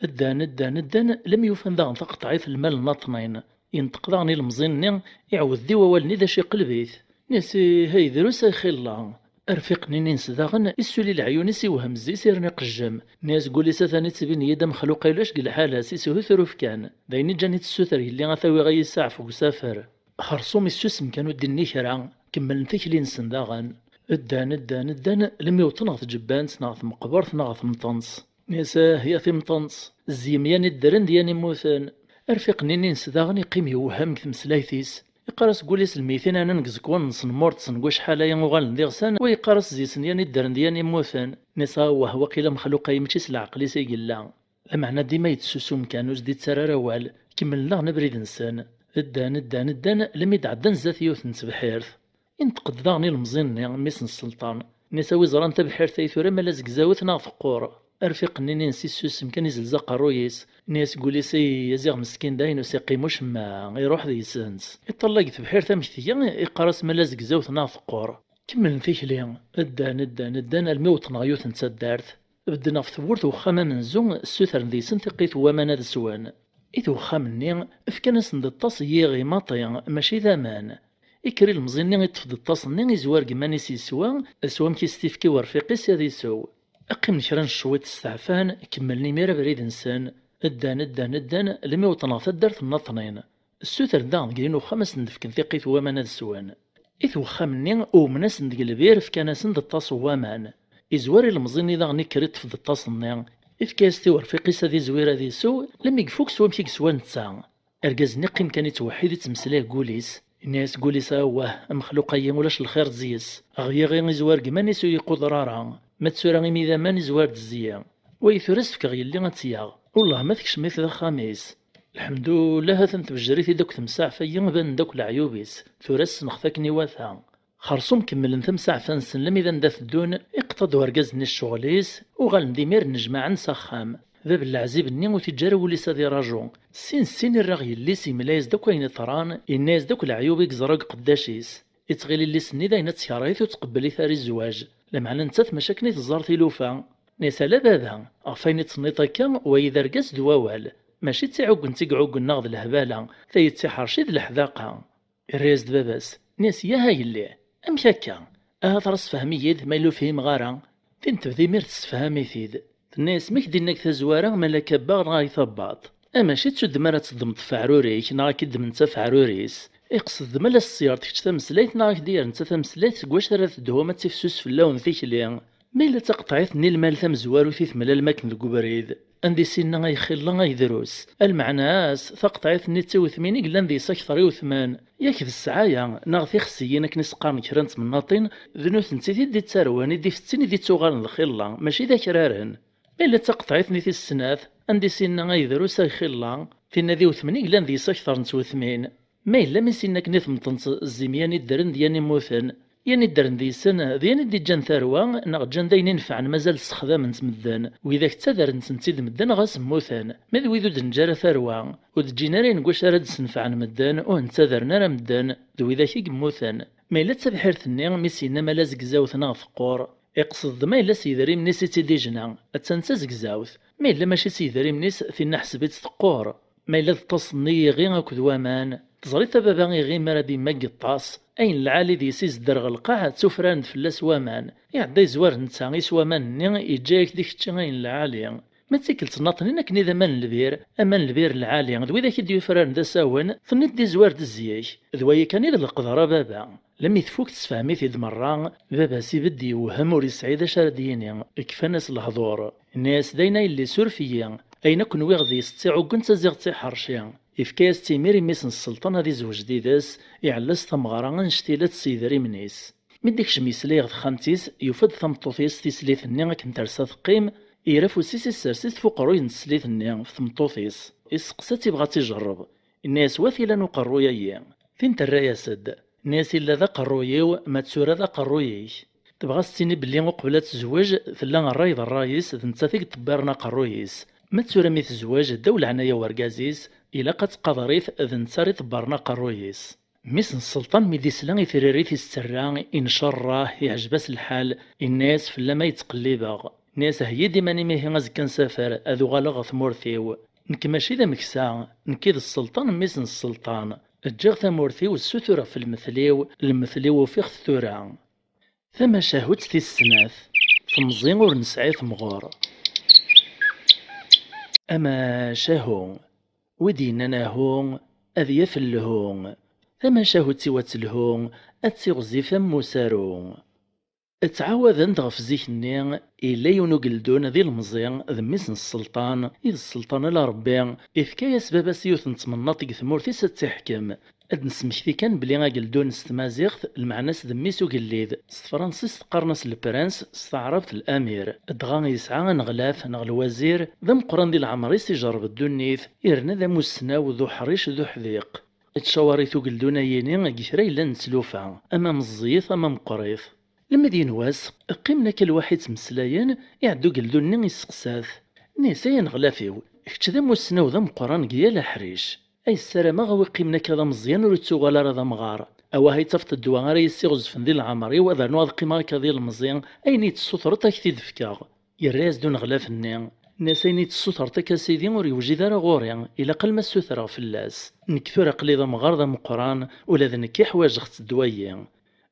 Ddan, ddan, ddan, lemmi ufan daɣen taqeṭɛit n lmal n aṭnin. Inṭeq daɣen ilemẓi-nni, iɛawed-d i wawal-nni d acu iqleb-it. Nni-as: "Ih, ay drus, ay xilla." Arfiq-nni-ines daɣen issuli leɛyun-is, iwhem zzi-s, irna iqejjem. Nni-as deg wul-is: "Atan ittbin-iyi-d amexluq-a ulac deg lḥala-s, ishutruf kan. D ayen i ǧǧan i tessuter yelli ad t-awiɣ ad yi-saɛef deg usafer." Xersum issusem kan, ur d-inni kra. Kemmlen tikli-nsen daɣen. Ddan, ddan, ddan, lemmi wwḍen ɣer tǧebbant neɣ tmeqbert neɣ ɣer temṭent. Nni-as: "Ah, ya timṭent, zzim yan iddren d yan immuten." Arfiq-nni-ines daɣen iqqim yewhem deg tmeslayt-is. Iqqar-as deg wul-is: "Lmeytin ɛnan deg iẓekwan-nsen, ma ur ṭṭsen deg wacḥal aya uɣalen d iɣsan." Wa iqqar-as: "Zzim-nsen yan iddren d yan immuten." Nni-as: "Awah, waqila amexluq-ayi mačči s leɛqel-is i yella." Lameɛna dima yettsusum kan, ur s-d-ittarra ara awal. Kemmlen daɣen abrid-nsen. Ddan, ddan, ddan, lemmi d-ɛeddan zdat yiwet n tebḥirt. Inṭeq-d daɣen ilemẓi-nni, mmi-s n sselṭan. Nni-as: "A wi ẓran tabḥirt-ayi tura ma la zegzawet neɣ teqqur?" Arfiq-nni-ines issusem kan, izelz aqerruy-is. Nni-as deg wul-is: "Ay, aziɣ meskin, d ayen ur s-iqqim ucemma, iruḥ deg-sent." Iṭṭalay deg tebḥirt amek tga, iqqar-as ma la zegzawet neɣ teqqur. Kemmlen tikli, ddan, ddan, ddan, almi wwḍen ɣer yiwet n taddart. Bedden ɣef tewwurt n uxxam amenzu, ssutren deg-sen tiqqit n waman ad swen. I t wexxam-nni, fkan-asen-d ṭṭas n yiɣi maṭi, mačči d aman. Ikker ilemẓi-nni, iṭṭef-d ṭṭas-nni, izwar deg iman-is, yeswa, s wamek i s-t-ifka i urfiq-is ad isew. Qqimen kra n cwiṭ steɛfan, kemmlen imir abrid-nsen. Ddan, ddan, ddan, almi wwḍen ɣer taddart n Naṭnin. Ssutren daɣen deg yiwen uxxam ad sen-d-fken tiqqit n waman ad swen. I t wexxam-nni, umen-asen-d deg lbir, fkan-asen-d ṭṭas n waman. Izwar ilemẓi-nni daɣen, ikker iṭṭef-d ṭṭas-nni, ifka-yas-t i urfiq-is ad izwir ad isew, lemmi ifuk s wamek i yeswa netta. Argaz-nni qqim kan ittweḥḥid, ittmeslay deg wul-is. Inna-yas deg wul-is: "Awah, amexluq-ayi ulac lxir zzi-s. Ɣ yiɣi izwar deg iman-is ur iquder ara. Ma d tura imi d aman izwar-d zzi. Way tura s-fkeɣ yelli ad tt-yaɣ. Wellah ma tekcem-it d axxam-is. Lḥemdullah, atan tbejjer-it-id akk temsaɛef-ayi, banen-d akk leɛyub-is. Tura ssneɣ-t akken iwata." Xersum kemmlen tamsaɛfa-nsen, lemmi d anda teddun, iqeṭṭa-d urgaz-nni ccɣel-is, uɣalen d imir nnejmaɛen s axxam. Bab n leɛzib-nni ur t-iǧǧa ara wul-is ad iraju. Sin sin irra ɣ yelli-s, yemla-yas-d akk ayen iḍran, yenna-yas-d akk leɛyub i yeẓra deg uqeddac-is. Ittɣil yelli-s-nni d ayen ad tkerhet ur tqebbel-it ara i zzwaǧ. Lameɛna nettat mačči akken i teẓẓar tilufa. Nni-as: "Ala baba, ɣef wayen i d-tenniḍ akka, wayi d argaz d wawal. Mačči d tiɛuggent i iɛuggen neɣ d lehbala, tayi d tiḥerci d leḥdaqa." Irra-yas-d baba-s, nni-as: "Yah a yelli, amek akka? Ahat ara sefhem-iyi-d ma yella ur fhimeɣ ara." Tin tebda imir tessefham-it-id. Tenna-yas: "Ma k-d-inna deg tazwara, ma la kabbaɣ neɣ ay tabbaḍt. Amaci d tuddem ara teddmeḍ ɣef uɛrur-ik, neɣ ad k-id-ddmen netta ɣef uɛrur-is. Iqsed ma la s-tṣeyyreḍ kečč tameslayt, neɣ ad k-d-yerr netta tameslayt seg wacu ara tedhu ma d tifsus fell-awen tikli. Ma yella d taqeṭɛit-nni n lmal tamezwarut i temlalem akken deg ubrid, anda i s-inna ay xilla ay drus, a lmeɛna-as, taqeṭɛit-nni d tiwetmin i yellan deg-s akteṛ iwetman, yak d ssɛaya, neɣ tixsiyin akken i s-qqaren kra n tmennaṭin, d nutenti i d-ittarwan, i d-ifettin, i d-ittuɣalen d xilla, mačči d akraren. Ma yella d taqeṭɛit-nni tis snat, anda i s-inna ay drus ay xilla, tinna d iwetmen i yellan deg-s akteṛ n twetmin. Ma yella mi s-inna akken i tmeṭṭent zzim yan iddren d yan immuten, yan iddren deg-sen d yan i d-iǧǧan tarwa, neɣ ǧǧan d ayen inefɛen mazal ssexdamen-t medden, widak ttadren-tent-id medden ɣas mmuten, ma d wid ur d-neǧǧa ara tarwa, ur d-ǧǧin ara ayen deg wacu ara d-ssenfɛen medden, ur ttadren ara medden, d widak i yemmuten. Ma yella d tabḥirt-nni, mi s-yenna ma la zegzawet neɣ teqqur, iqsed d ma yella s yedrimen-is i tt-id-ijna, attan d tazegzawt, ma yella mačči s yedrimen-is, tinna ḥseb-itt teqqur. Ma yella d ṭṭas-nni n yiɣi akked waman, teẓriḍ a baba, iɣi mi ara d-immag ṭṭas, ayen lɛali deg-s izedder ɣer lqaɛ, ttufraren-d fell-as waman. Iɛedda yezwar netta, iswa aman-nni, yeǧǧa-yak-d i kečči ayen lɛali. Ma d tikkelt n Naṭnin akken i d aman n lbir, aman n lbir lɛali, d widak i d-yufraren d asawen, tenniḍ-d izwar-d zzig. D waya kan i d leqder a baba. Lemmi tfuk tessefhem-it-id merra, baba-s ibedd yewhem, ur yesɛi d acu ara d-yini, kfan-as lehdur. Yenna-yas: "D ayen a yelli, suref-iyi, ayen akk nwiɣ deg-s d tiɛuggent, aziɣ d tiḥerci." Ifka-yas-tt imir i mmi-s n sselṭan ad izweǧ did-s, iɛella-s tameɣra annect-ila s yedrimen-is. Mi d-ikcem yeslay ɣer texxamt-is, yufa-d tameṭṭut-is tislit-nni akken tersa teqqim, yerra afus-is issers-it f uqerruy n teslit-nni, f tmeṭṭut-is. Isteqsa-tt, ibɣa ad tt-ijerreb. Inna-yas: "Wa t-ilan uqerruy-ayi?" Tin terra-yas-d. Inna-yas: "Illa d aqerruy-iw, ma d tura d aqerruy-ik." Tebɣa ad s-tini belli uqbel ad tezweǧ, tella ṛṛay d ṛṛay-is, d nettat i yeṭṭebbiren aqerruy-is. Ma d tura mi tezweǧ, ddaw leɛnaya n urgaz-is, Ilaq ad tqader-it, d netta ara iḍebbren aqerruy-is. Mmi-s n sselṭan mi d-isla i tririt-is terra, incerreḥ, iɛjeb-as lḥal, inna-yas: "Fell-am ay ttqellibeɣ." Inna-yas: "Heyyi-d iman-im ihi, azekka nsafer, ad uɣaleɣ ɣer tmurt-iw. Nekk mačči d ameksa, nekki d sselṭan, mmi-s n sselṭan. Ǧǧiɣ tamurt-iw, ssutureɣ f lmetl-iw, lmetl-iw ufiɣ-t tura." Tamacahut tis snat. Temẓi ur nesɛi temɣer. Amacahu, wi d-yennan ahu, ad yaf lhu. Tamacahut-iw ad telhu, ad tiɣzif am usaru. Ttɛawaden-d ɣef zik-nni, yella yiwen ugeldun d ilemẓi, d mmi-s n sselṭan, i d sselṭan ala Rebbi, ifka-yas baba-s yiwet n tmennaṭ deg tmurt-is ad tt-iḥkem. Ad d-nesmekti kan belli ageldun s tmaziɣt, lmeɛna-s d mmi-s ugellid, s tefransist qqaren-as le prince, s taɛrabt l'amir. Dɣa yesɛa aneɣlaf neɣ lwazir, d ameqqran di leɛmer-is, ijerreb ddunit, yerna d amussnaw, d uḥric, d uḥdiq. Ttcawaṛ-it ugeldun-ayini deg kra yellan d tlufa, ama meẓẓiyet ama meqqrit. Lemmed yiwen wass, qqimen akka lwaḥi ttmeslayen, iɛedda ugeldun-nni yesteqsa-t. Inna-yas: "Ay aneɣlaf-iw, kečč d amussnaw d ameqqran deg yal aḥric. Ay ssarameɣ a wi qqimen akka d ameẓyan ur ittuɣal ara d amɣar. Awah ay tafeḍ ddwa ara yi-ssiɣezfen di leɛmer-iw, ad rnuɣ ad qqimeɣ akka d ilemẓi, ayen i yi-tessutreḍ ad k-t-id-fkeɣ." Yerra-yas-d uneɣlaf-nni, inna-yas: "Ayen i yi-tessutreḍ akka a sidi ur yewjid ara ɣur-i, ilaq alma ssutreɣ fell-as. Nekk tura aql-i d amɣar d ameqqran, ula d nekk ḥwajeɣ-tt ddwa-yi.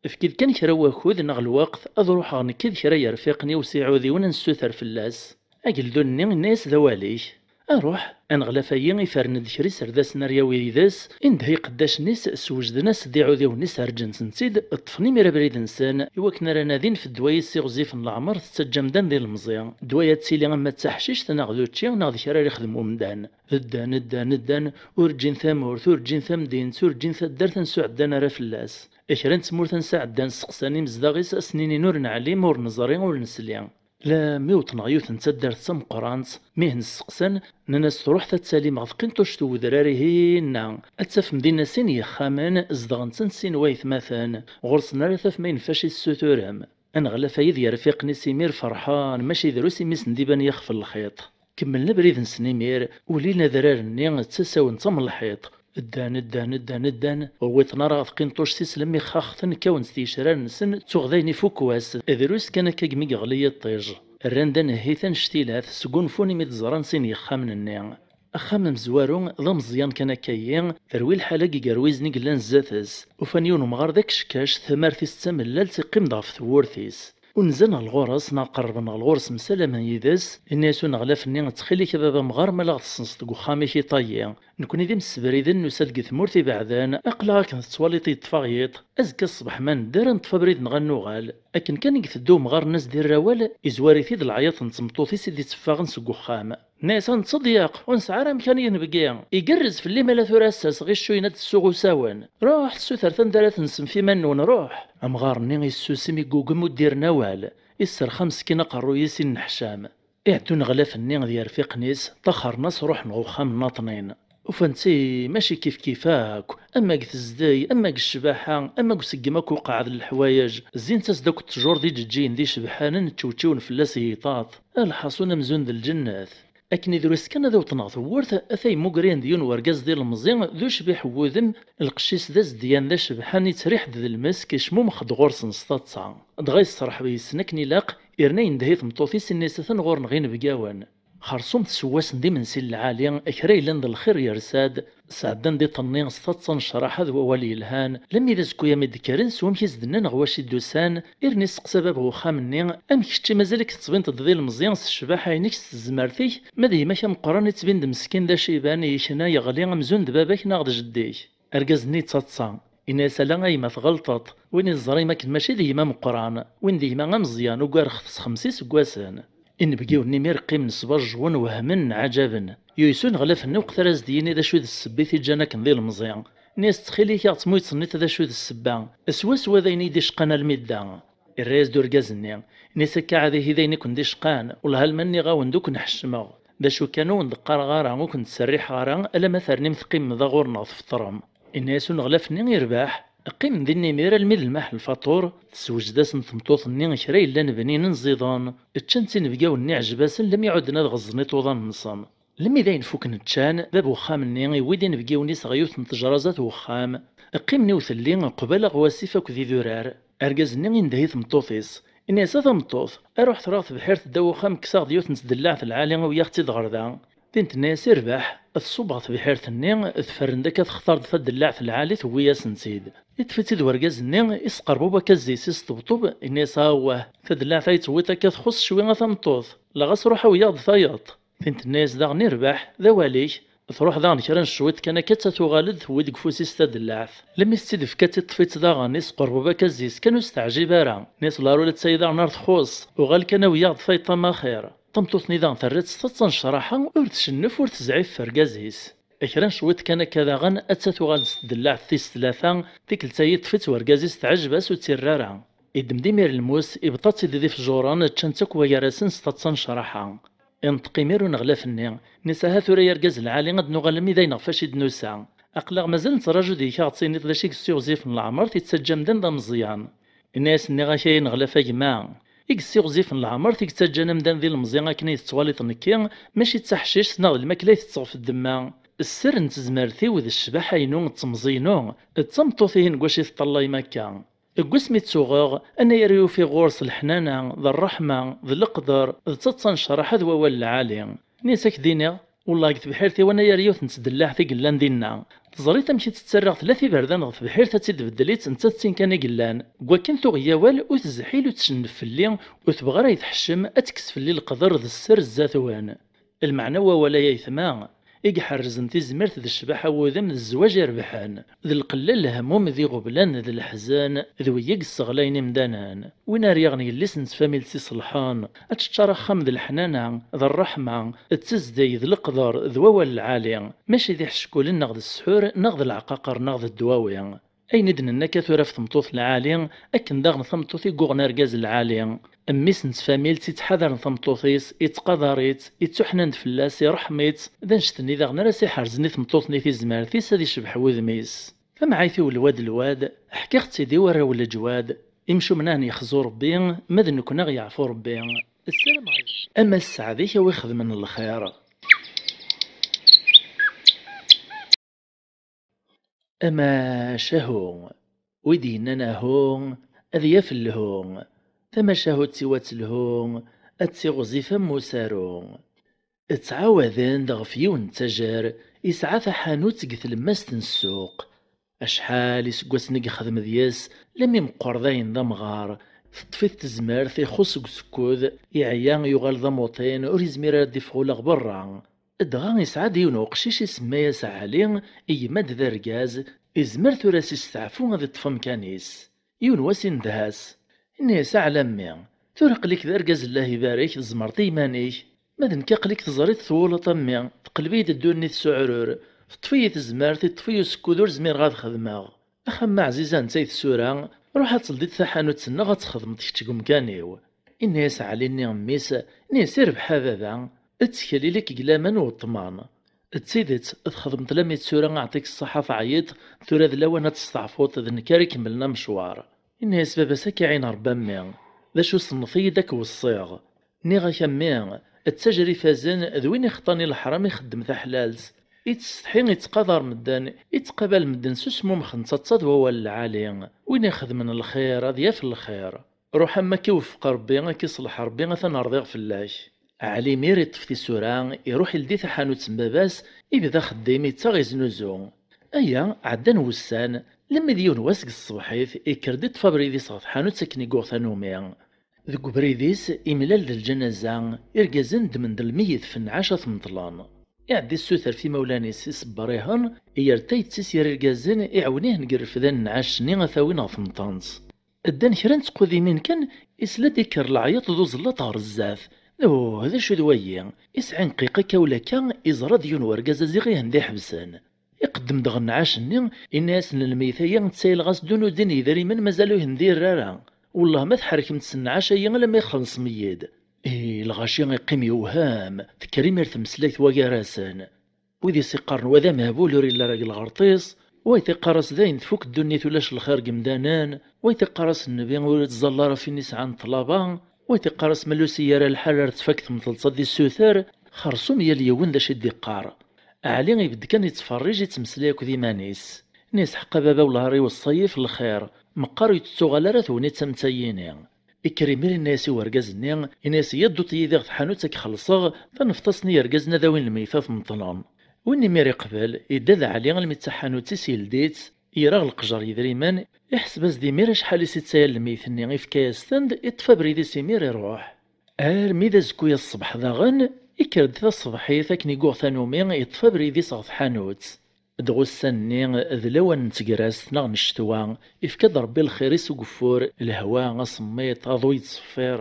Efk-id kan kra n wakud neɣ lweqt, ad ruḥeɣ nekk d kra n yirfiqen-iw s iɛudiwen ad nessuter fell-as." Ageldun-nni inna-yas: "D awal-ik." Aruḥ, aneɣlaf-ayi iferren-d kra iserdasen ar yawi yid-s, indeh iqeddacen-is, swejden-as-d iɛudiwen-is, rǧan-ten-id, ṭṭfen imir abrid-nsen, iwakken ara nadin f ddwa-is iɣezzifen leɛmer tettaǧǧa amdan d ilemẓi. Ddwa-ya ad tili ama d taḥcict neɣ d učči neɣ d kra ara ixdem umdan. Ddan, ddan, ddan, ur ǧǧin tamurt, ur ǧǧin tamdint, ur ǧǧin taddart ansi ur ɛeddan ara fell-as. Kra n tmurt ansi ɛeddan, seqsan imezdaɣ-is, ad sen-inin ur neɛlim, ur neẓri, ur nesli. Lami wwḍen ɣer yiwet n taddart d tameqqrant, mi hen-steqsan, nnan-as: "Truḥ At Salimeɣ tqinṭuct n wedrar-ihin-a, ad tafem dinna sin yexxamen, zedɣen-ten sin waytmaten, ɣur-sen ara tafem ayen fac i tessuturem." Aneɣlaf-ayi d yirfiqen-is imir ferḥen, mačči drus imi sen-d-iban yixef n lxiṭ. Kemmlen abrid-nsen imir, ulin adrar-nni d tasa-wen d tamelḥiṭ. Ddan, ddan, ddan, ddan, ur wwiḍen ara ɣer tqinṭuct-is lemmi xaxten, kkawen s tgecrar-nsen, tuɣ dayen ifukk wass, drus kan akka gmi yeɣli yiṭij. Rran-d anehhit annect-ilat, sgunfun imi d-ẓran sin yexxamen-nni. Axxam amezwaru d ameẓyan kan akka-yi, terwi lḥala deg igerwizen i yellan zdat-s. Ufan yiwen umɣar d akeckac, tamart-is d tamellalt, iqqim-d ɣef tewwurt-is. Unzen ɣer ɣur-s neɣ qerrben ɣer ɣur-s msalamen yid-s, inna-yas uneɣlaf-nni: "Ttxil-k a baba amɣar, ma la ɣ-tessenseḍ deg uxxam-ik iṭayyi. Nekni d imsebriden, nusa-d deg tmurt ibeɛden, aql-aɣ akken tettwaliḍ yeṭṭef-aɣ yiḍ. Azekka ṣṣbeḥ ma nedder, ad neṭṭef abrid-nneɣ ad nuɣal." Akken kan i iteddu umɣar-nni as-d-irra awal, izwar-it-id leɛyaḍ n tmeṭṭut-is i d-itteffaɣen seg uxxam. Nna-yas: "A nettḍeyyeq, ur nesɛi ara amkan i inebgi. Igerrez fell-i ma la tura ass-a s ɣiccuyen ad d-tessuɣ usawen. Ruḥet sutret anda ara tensem f iman-nwen, ruḥ!" Amɣar-nni issusem, iggugem, ur d-irni awal. Isserxa meskin aqerruy-is i nneḥcam. Iɛedda uneɣlaf-nni d yirfiqen-is, ṭaxren-as, ruḥen ɣer uxxam nnaṭnin. Ufan-tt mačči kifkif akk, ama deg tezdeg, ama deg ccbaḥa, ama deg useggem akk uqeɛɛed n leḥwayeǧ, zzint-as-d akk ttjur d iǧeǧǧigen d icebḥanen, ččewčiwen fell-as yiṭaṭ. A lḥaṣun amzun d lǧennet. Akken i drus kan ad awḍen ɣer tewwurt, ata yemmugren-d yiwen wergaz d ilemẓi, d ucbiḥ n wudem, lqecc-is d azedyan d acebḥan, yettriḥ-d d lmesk, icmumex-d ɣur-sen s taḍsa. Dɣa yesserḥeb yes-sen akken ilaq, yerna yendeh i tmeṭṭut-is, inna-yas: "Atan ɣur-neɣ inebgawen." Xerṣum tsewwasen d imensi n lɛali, kra yellan d lxir yersa-d, sɛeddan-d iḍ-nni s taḍsa n ccraḥa d wawal yelhan, lammi d azekka-ya mi d-kkren s wamek i s-d-nnan ɣer wacu i d-usan, irni yesteqsa bab n uxxam-nni: "Amek kečči mazal-ik tettbineḍ-d d ilemẓi s ccbaḥa-inek s tezmert-ik, ma d gma-k ameqqran ittbin-d meskin d aciban, yekna, yeɣli amzun d baba-k neɣ d jeddi-k?" Argaz-nni yettaḍsa, yenna-yas: "Ala a yemma, tɣelṭeḍ, win i teẓrim akken mačči d gma ameqqran, win d gma ameẓyan ugareɣ-t s xemsa iseggasen." Inebgiwen-nni imir qqimen sbajjwen, wehmen, nɛaǧaben. Yuyes uneɣlaf-nni uqet ara as-d-yini d acu i d ssebba i t-iǧǧan akken d ilemẓi. Nni-as: "Ttxil-k, a ɣ-tt-mu-yettnit d acu i d ssebba, swaswa d ayen i yi-d-icqan almi dda." Irra-yas-d urgaz-nni, nni-as: "Akka ɛad ihi d ayen i ken-d-icqan, wellah alma nniɣ-awen-d ur ken-ḥeccmeɣ. D acu kan, ur wen-d-qqareɣ ara, ur ken-ttserriḥeɣ ara, alamma ternim teqqimem da ɣur-neɣ tfeṭṭrem." Inna-yas uneɣlaf-nni i rrbeḥ: "Qqimen dinna imir almi d lmaḥ lfaṭur." Teswejed-asen tmeṭṭut-nni kra yellan bninen ẓiḍen. Ččan-tt inebgawen-nni, ɛjeb-asen, lammi ɛudden ad ɣeẓẓen iṭuḍan-nsen. Lemmi d ayen fukken ččan, bab uxxam-nni iwwi-d inebgiwen-is ɣer yiwet n tejraẓat n uxxam. Qqimen i utelli qbala ɣer wasif akked idurar. Argaz-nni indeh i tmeṭṭut-is, ini-as: "A tameṭṭut, aruḥ ɣer tebḥirt ddaw uxxam, kkes-aɣ-d yiwet n tdellaɛt lɛali, awi-yaɣ-tt-id ɣer da." Tin tenna-as: "I rrbeḥ." Tṣubb ɣer tebḥirt-nni, teffer-d akka textar-d tadellaɛt lɛali, tewwi-yasen-tt-id. Iṭṭef-itt-id wergaz-nni, isqerreb akka zzi-s, isṭebṭeb, ini-as: "Awah, tadellaɛt ay tewwiḍ akka txuṣṣ cwi a tameṭṭut, la ɣas ruḥ awi-yaɣ-d tayeḍ." Tin tenna-yas daɣen: "I rrbeḥ, d awal-ik." Truḥ daɣen kra n cwiṭ kan akka, atta tuɣal-d, tewwi-d deg ufus-is tadellaɛt. Lemmi s-tt-id-tefka, tiṭṭef-itt daɣen, isqerreb akka zzi-s kan, ur s-teɛjib ara. Ini-as: "Laru la ttayeḍ daɣen ar txuṣṣ, uɣal kan awi-yaɣ-d tayeḍ-am axir." Tameṭṭut-nni daɣen terra-tt s taḍsa n ccraḥa, ur tcennef, ur tezɛif f urgaz-is. Kra n cwiṭ kan akka daɣen, atta tuɣal-d s tdellaɛt tis tlata. Tikkelt-agi iṭṭef-itt wergaz-is, teɛjeb-as, ur tt-irra ara. Iddem-d imir lmus, ibḍa-tt-id d ifjuren, ččan-tt akk wagar-asen s taḍsa n ccraḥa. Inṭeq imir uneɣlaf-nni, ini-as: "Aha tura ay argaz lɛali, ad nuɣal almi d ayen ɣef acu i d-nusa. Aql-aɣ mazal nettraǧu deg-k ad ɣ-tiniḍ d acu i yessiɣzifen leɛmer, t-ittaǧǧa amdan d ameẓyan." Ini-as: "Nniɣ-ak ay aneɣlaf a gma, i yessiɣzifen leɛmer, t-ittaǧǧan amdan d ilemẓi akken i tettwaliḍ nekki, mačči d taḥcict neɣ d lmakla i tetteɣ f ddemma. Sser n tezmert-iw d ccbaḥa-inu d temẓi-inu, d tameṭṭut-ihin deg wacu i teṭṭallayem akka. Deg wasmi ttuɣeɣ, anayer i ufiɣ ɣur-s leḥnana, d ṛṛeḥma, d leqder, d taḍsa n ccraḥa d wawal lɛali. Ini-as ad k-d-iniɣ, wellah deg tebḥirt-iw anayer yiwet n tdellaɛt i yellan dinna. Teẓriḍ amek i tt-ttarraɣ, tella tiberdan ɣer tebḥirt ad tt-id-beddel-itt, netta d tin kan i yellan. Deg wakken tuɣ-iyi awal, ur tezḥil, ur tcennef fell-i, ur tebɣi ara ad yi-teḥcem, ad tekkes fell-i leqder d sser zdat-wen." Lmeɛna n wawal-a, ay aytma, i iḥerrzen tizmert d ccbaḥa n wudem d zzwaǧ irebḥen, d lqella n lehmum d iɣeblan d leḥzen, d wigi i yesseɣlayen imdanen. Win ara yaɣen yelli-s n tfamilt iṣelḥen, ad teččar axxam d leḥnana, d ṛṛeḥma, d tezdeg, d leqder, d wawal lɛali, mačči d iḥeckulen neɣ d ssḥur, neɣ d leɛqaqer, neɣ d ddwawi. Ayen i d-nenna akka tura ɣef tmeṭṭut lɛali, akken daɣen tameṭṭut i yuɣen argaz lɛali. Mmi-s n tfamilt ittḥadaren tameṭṭut-is, ittqadar-itt, ittuḥnan-d fell-as, iṛeḥm-itt, d annect-nni daɣen ara s-iḥerzen i tmeṭṭut-nni tizmert-is ad icbeḥ wudem-is. Tamɛayt-iw lwad lwad, ḥkiɣ-tt-id i warraw n leǧwad, imcumen a hen-yexzu Rebbi, ma d nekkni a ɣ-yeɛfu Rebbi. Ssarameɣ. A Mass Sseɛd-ik a wi xedmen lxir. Amacahu, wi d-yennan ahu, ad yaf lhu. Tamacahut-iw ad telhu, ad tiɣzif am usaru. Ttɛawaden-d ɣef yiwen n ttajer, isɛa taḥanut deg tlemmast n ssuq. Acḥal iseggasen i yexdem deg-s, lemmi meqqer dayen d amɣar, teṭṭef-it tezmert, ixuṣ deg usekkud, iɛya, yuɣal d amuṭin, ur yezmir ara ad d-iffeɣ ula ɣer berra. Dɣa isɛa-d yiwen uqcic isemma-yas Ɛli, igma-d d argaz, izmer tura s isteɛfu ad iṭṭef amkan-is. Yiwen wass indeh-as, inna-yas: "Ɛla mmi, tura aql-ik d argaz, llah ibarek, tzemreḍ i yiman-ik. Ma d nekk aql-ik teẓriḍ twulaḍ a mmi, teqleb-iyi-d ddunit s uɛrur, teṭṭef-iyi tezmert, iṭṭef-iyi usekkud, ur zmireɣ ad xedmeɣ. Axxam-a ɛziz anta i tsura, ruḥ ad teldiḍ taḥanut-nneɣ ad txedmeḍ kečč deg umkan-iw." Inna-yas Ɛli-nni mmi-s, inna-yas: "Irbeḥ a baba, ttkel ili-k deg laman u ṭṭman. D tidet, txedmeḍ lammi d tura, aɛṭik ṣṣaḥa teɛyiḍ, tura d lawan ad testeɛfuḍ, d nekk ara ikemmlen amecwar." Inna-yas baba-s: "Ad k-iɛin Ṛebbi a mmi, d acu ssenḍet-iyi-d ad k-weṣṣiɣ. Nniɣ-ak a mmi, ttajer ifazen d win ixeṭṭan i leḥram ixeddem taḥlalt. Ittsetḥi, ittqadar medden, ittqabal medden s usmumxen d taḍsa d wawal lɛali. Win ixedmen lxir ad yaf lxir. Ruḥ, am akka iweffeq Ṛebbi, ad k-iṣleḥ Ṛebbi, atan rḍiɣ fell-ak." Ɛli imir iṭṭef tisura, iruḥ ildi taḥanut n baba-s, ibda axeddim, ittaɣ, iznuzu. Aya, ɛeddan wussan, lemmi d yiwen wass deg tṣebḥit, ikker-d iṭṭef abrid-is ɣer tḥanut akken i yuɣ tanumi. Deg ubrid-is, imlal-d lǧanaza, irgazen ddmen-d lmeyyet f nnɛac ad t-meṭlen. Iɛedda issuter f imawlan-is, iṣebber-ihen, yerr tayet-is ger irgazen, iɛawen-ihen deg refdan n nnɛac-nni ad t-awin ɣer tmeṭṭant. Ddan kra n tqudimin kan, isla-d ikker leɛyaḍ d uẓellaṭ ɣer zdat. Duh, d acu d wayi? Isɛa nnqiq akka ulakka, iẓra-d yiwen wergaz aziɣ i hen-d-iḥebsen. Iqeddem-d ɣer nnɛac-nni, inna-yasen: "Lmeyyet-agi ttayleɣ-as ddun u ddin yedrimen, mazal ur hen-d-irra ara. Wellah ma tḥerkem-t s nnɛac-agi alamma ixelleṣ meyyed." Ih, lɣaci iqqim yewhem, tekker imir tmeslayt wagar-asen. Wid i s-iqqaren: "Wa d amehbul, ur yelli ara deg lɣerṭ-is." Wa yeṭṭiqar-as: "Dayen tfuk ddunit, ulac lxir deg yemdanen." Wa yeṭṭiqar-as: "Nnbi ur ittẓalla ara f win isɛan ṭṭlaba." Wa yeṭṭiqar-as: "Ma lusi ara lḥal ar tfak temṭelt ad d-issuter." Xersum yal yiwen d acu i d-iqqar. Ɛli ibedd kan yettferrij, yettmeslay akked iman-is. Nniɣ-as ḥeqqa baba, wellah ar iweṣṣa-yi f lxir. Meqqar ur yettuɣal ara d win yettamettay-ini. Ikker imir inna-yas i urgaz-nni, inna-yas: "Yya dduṭ yid-i ɣer tḥanut ad k-xellṣeɣ, tanefḍt-asen i yergazen ad awin lmeyytat meṭṭlen." Win imir iqbel, idda d Ɛli almi d taḥanut-is, yeldi-tt, yerra ɣer leqjer yedrimen, iḥseb-as-d imir acḥal i s-ittaya lmeyyt-nni, ifka-yas-ten-d, iṭṭef abrid-is imir iruḥ. Armi d azekka-yas ṣṣbeḥ daɣen, ikker-d taṣebḥit akken i yuɣ tanumi, iṭṭef abrid-is ɣer tḥanut. Dɣa ussan-nni d lawan n tegrest neɣ n ccetwa, ifka-d Ṛebbi lxir-is i ugeffur, lehwa, asemmiḍ, aḍu yettṣeffir.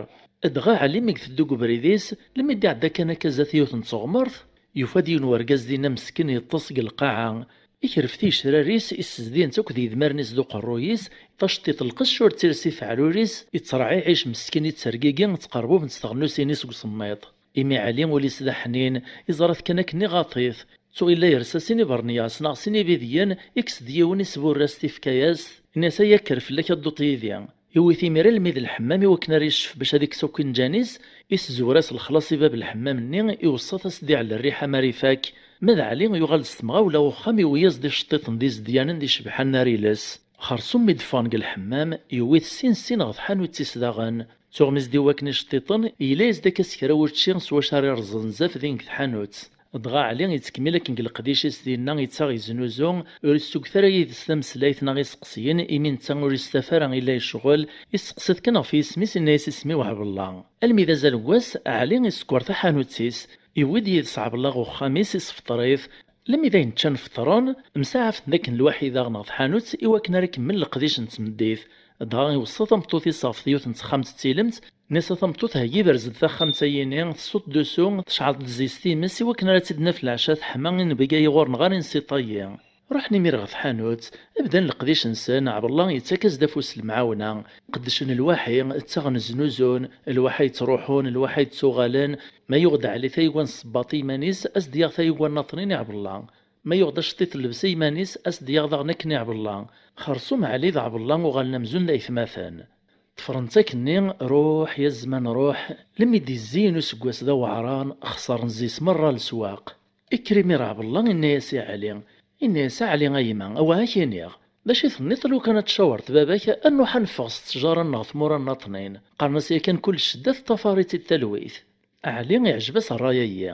Dɣa Ɛli mi iteddu deg ubrid-is, lmi d-iɛedda kan akka zdat yiwet n teɣmert, yufa-d yiwen urgaz dinna meskin yeṭṭes deg lqaɛa. Ikref ticrar-is, issezdin-tt akk d yedmaren-is d uqerruy-is, taceṭṭiḍt lqecc ur ttires i teɛrur-is, itterɛiɛic meskin, ittergigi, ttqerbubent tɣennusin-is deg usemmiḍ. Imi Ɛli ul-is d aḥnin, iẓra-t kan akken iɣaṭ-it. Tuɣ illa yersa sin ibernyas neɣ sin ibidyen, ikkes-d yiwen, isburr-as-t, ifka-yas-t, inna-yas: "Ay akker fell-ak ad dduṭ yid-i." Iwwi-t imir almi d lḥemmam i wakken ara yeccef bac ad ikkes akk inǧan-is, isezwer-as lexlaṣ i bab lḥemmam-nni, iweṣṣa-t ad s-d-iɛell rriḥa mi ara ifak. Ma d Ɛli yuɣal s temɣawla uxxam, iwwi-yas-d iceṭṭiḍen d izedyanen d icebḥanen ara iles. Xersum mi d-ffɣen deg lḥemmam, yewwi-t sin sin ɣer tḥanut-is daɣen. Tuɣ mi s-d-iwakken iceṭṭiḍen, yella-yas-d akka s kra wučči s wacu ara irẓen zdat din deg tḥanut. Dɣa Ɛli yettkemmil akken deg leqdic-is dinna, yettaɣ yeznuzu, ur yessugget ara yid-s tameslayt neɣ iseqsiyen, imi netta ur yestaf ara, illa yecɣel, isteqsa-t kan ɣef yisem-is, inna-yas: "Isem-iw Ɛebella." Almi d azal n wass, Ɛli isekker taḥanut-is, yewwi-d yid-s Ɛebella ɣer uxxam-is, isfeṭṭer-it. Lmi d ayen ččan feṭṭren, msaɛafen-d akken lwaḥi daɣen ɣer tḥanut i wakken ara ikemmel leqdic n tmeddit. Dɣa iweṣṣa tameṭṭut-is ɣef yiwet n texxamt d tilemt, inna-yas: "A tameṭṭut, heggi berz-d taxxamt-ayini, tsuḍ-d usu, tecɛleḍ-d zzit times i wakken ara tt-id-naf leɛca teḥma, i nbegga ɣur-neɣ ara insiṭ-ayi." Ruḥen imir ɣer tḥanut, bdan leqdic-nsen, Ɛebella yettak-as-d afus s lemɛawna, qeddcen lwaḥi, ttaɣen znuzun, lwaḥi yettruḥun, lwaḥi yettuɣalen, ma yuɣ-d Ɛli tayegwa n ssebbaṭ i yiman-is, a s-d-yaɣ tayegwa n naṭnin i Ɛebella. Ma yuɣ-d aceṭṭiḍ n llebsa i yiman-is, a s-d-yaɣ daɣen akken i Ɛebella. Xersum Ɛli d Ɛebella uɣalen amzun d aytmaten. Ṭṭfren-t akkenni, ruḥ ya zzman ruḥ, lemmi d-izziyen useggas d aweɛran, xeṣren zzis merra leswaq. Ikker imir Ɛebella, inna-yas i Ɛli, inna-yas: "A Ɛli, a yemma, awah ad k-iniɣ. D acu i tenniḍ lukan ad tcawreḍ baba-k, ad nruḥ ad neffeɣ s ttjara-nneɣ tmura n naṭnin. Qqaren-as yakan kullec ccedda teṭṭafar-itt-id talwit." Ɛli iɛjeb-as ṛṛay-ayi.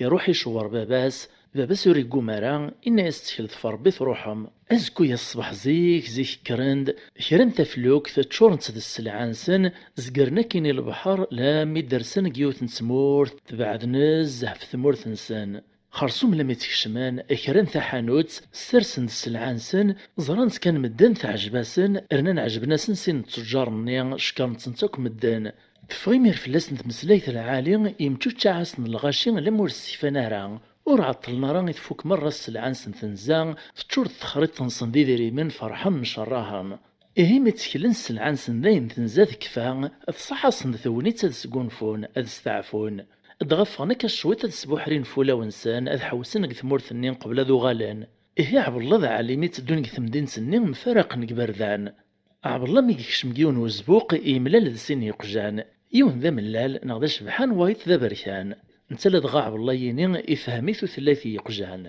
Iruḥ icewwer baba-s, baba-s ur igguma ara, inna-yas: "Tteklet ɣef Ṛebbi truḥem." Azekka-yas ṣṣbeḥ zik, zik kkren-d, kran taflukt, ččurent d sselɛa-nsen, zegren akkin i lebḥer, lammi d-rsen deg yiwet n tmurt tebɛed nezzeh ɣef tmurt-nsen. Xersum lammi tt-kecmen, kran taḥanut, ssersen-d sselɛa-nsen, ẓran-tt kan medden, teɛjeb-asen, rnan ɛejben-asen sin n ttejjar-nni, cekkren-tent akk medden. Teffeɣ imir fell-asen tmeslayt lɛali, yemčuččaɛ-asen lɣaci lemmer ur ssikfan ara, ur ɛeṭṭlen ara i tfuk merra sselɛa-nsen tenza, teččur texriḍt-nsen d idrimen, ferḥen mcerrahen. Ihi mi tteklen sselɛa-nsen dayen tenza tekfa, tṣaḥ-asen-d tegnit ad sgunfun, ad steɛfun. Dɣa ffɣen akka cwiṭ ad sbuḥrin f ulawen-nsen, ad ḥewsen deg tmurt-nni qbel ad uɣalen. Ihi Ɛebella d Ɛli mi tteddun deg temdint-nni mfaraqen deg iberdan. Ɛebella mi yekcem deg yiwen wezbuq, yemlal d sin yeqjan. Yiwen d amellal neɣ d acebḥan, wayeḍ d aberkan. Netta ladɣa Ɛebella-yini ifhem-it ur tellayt n yeqjan.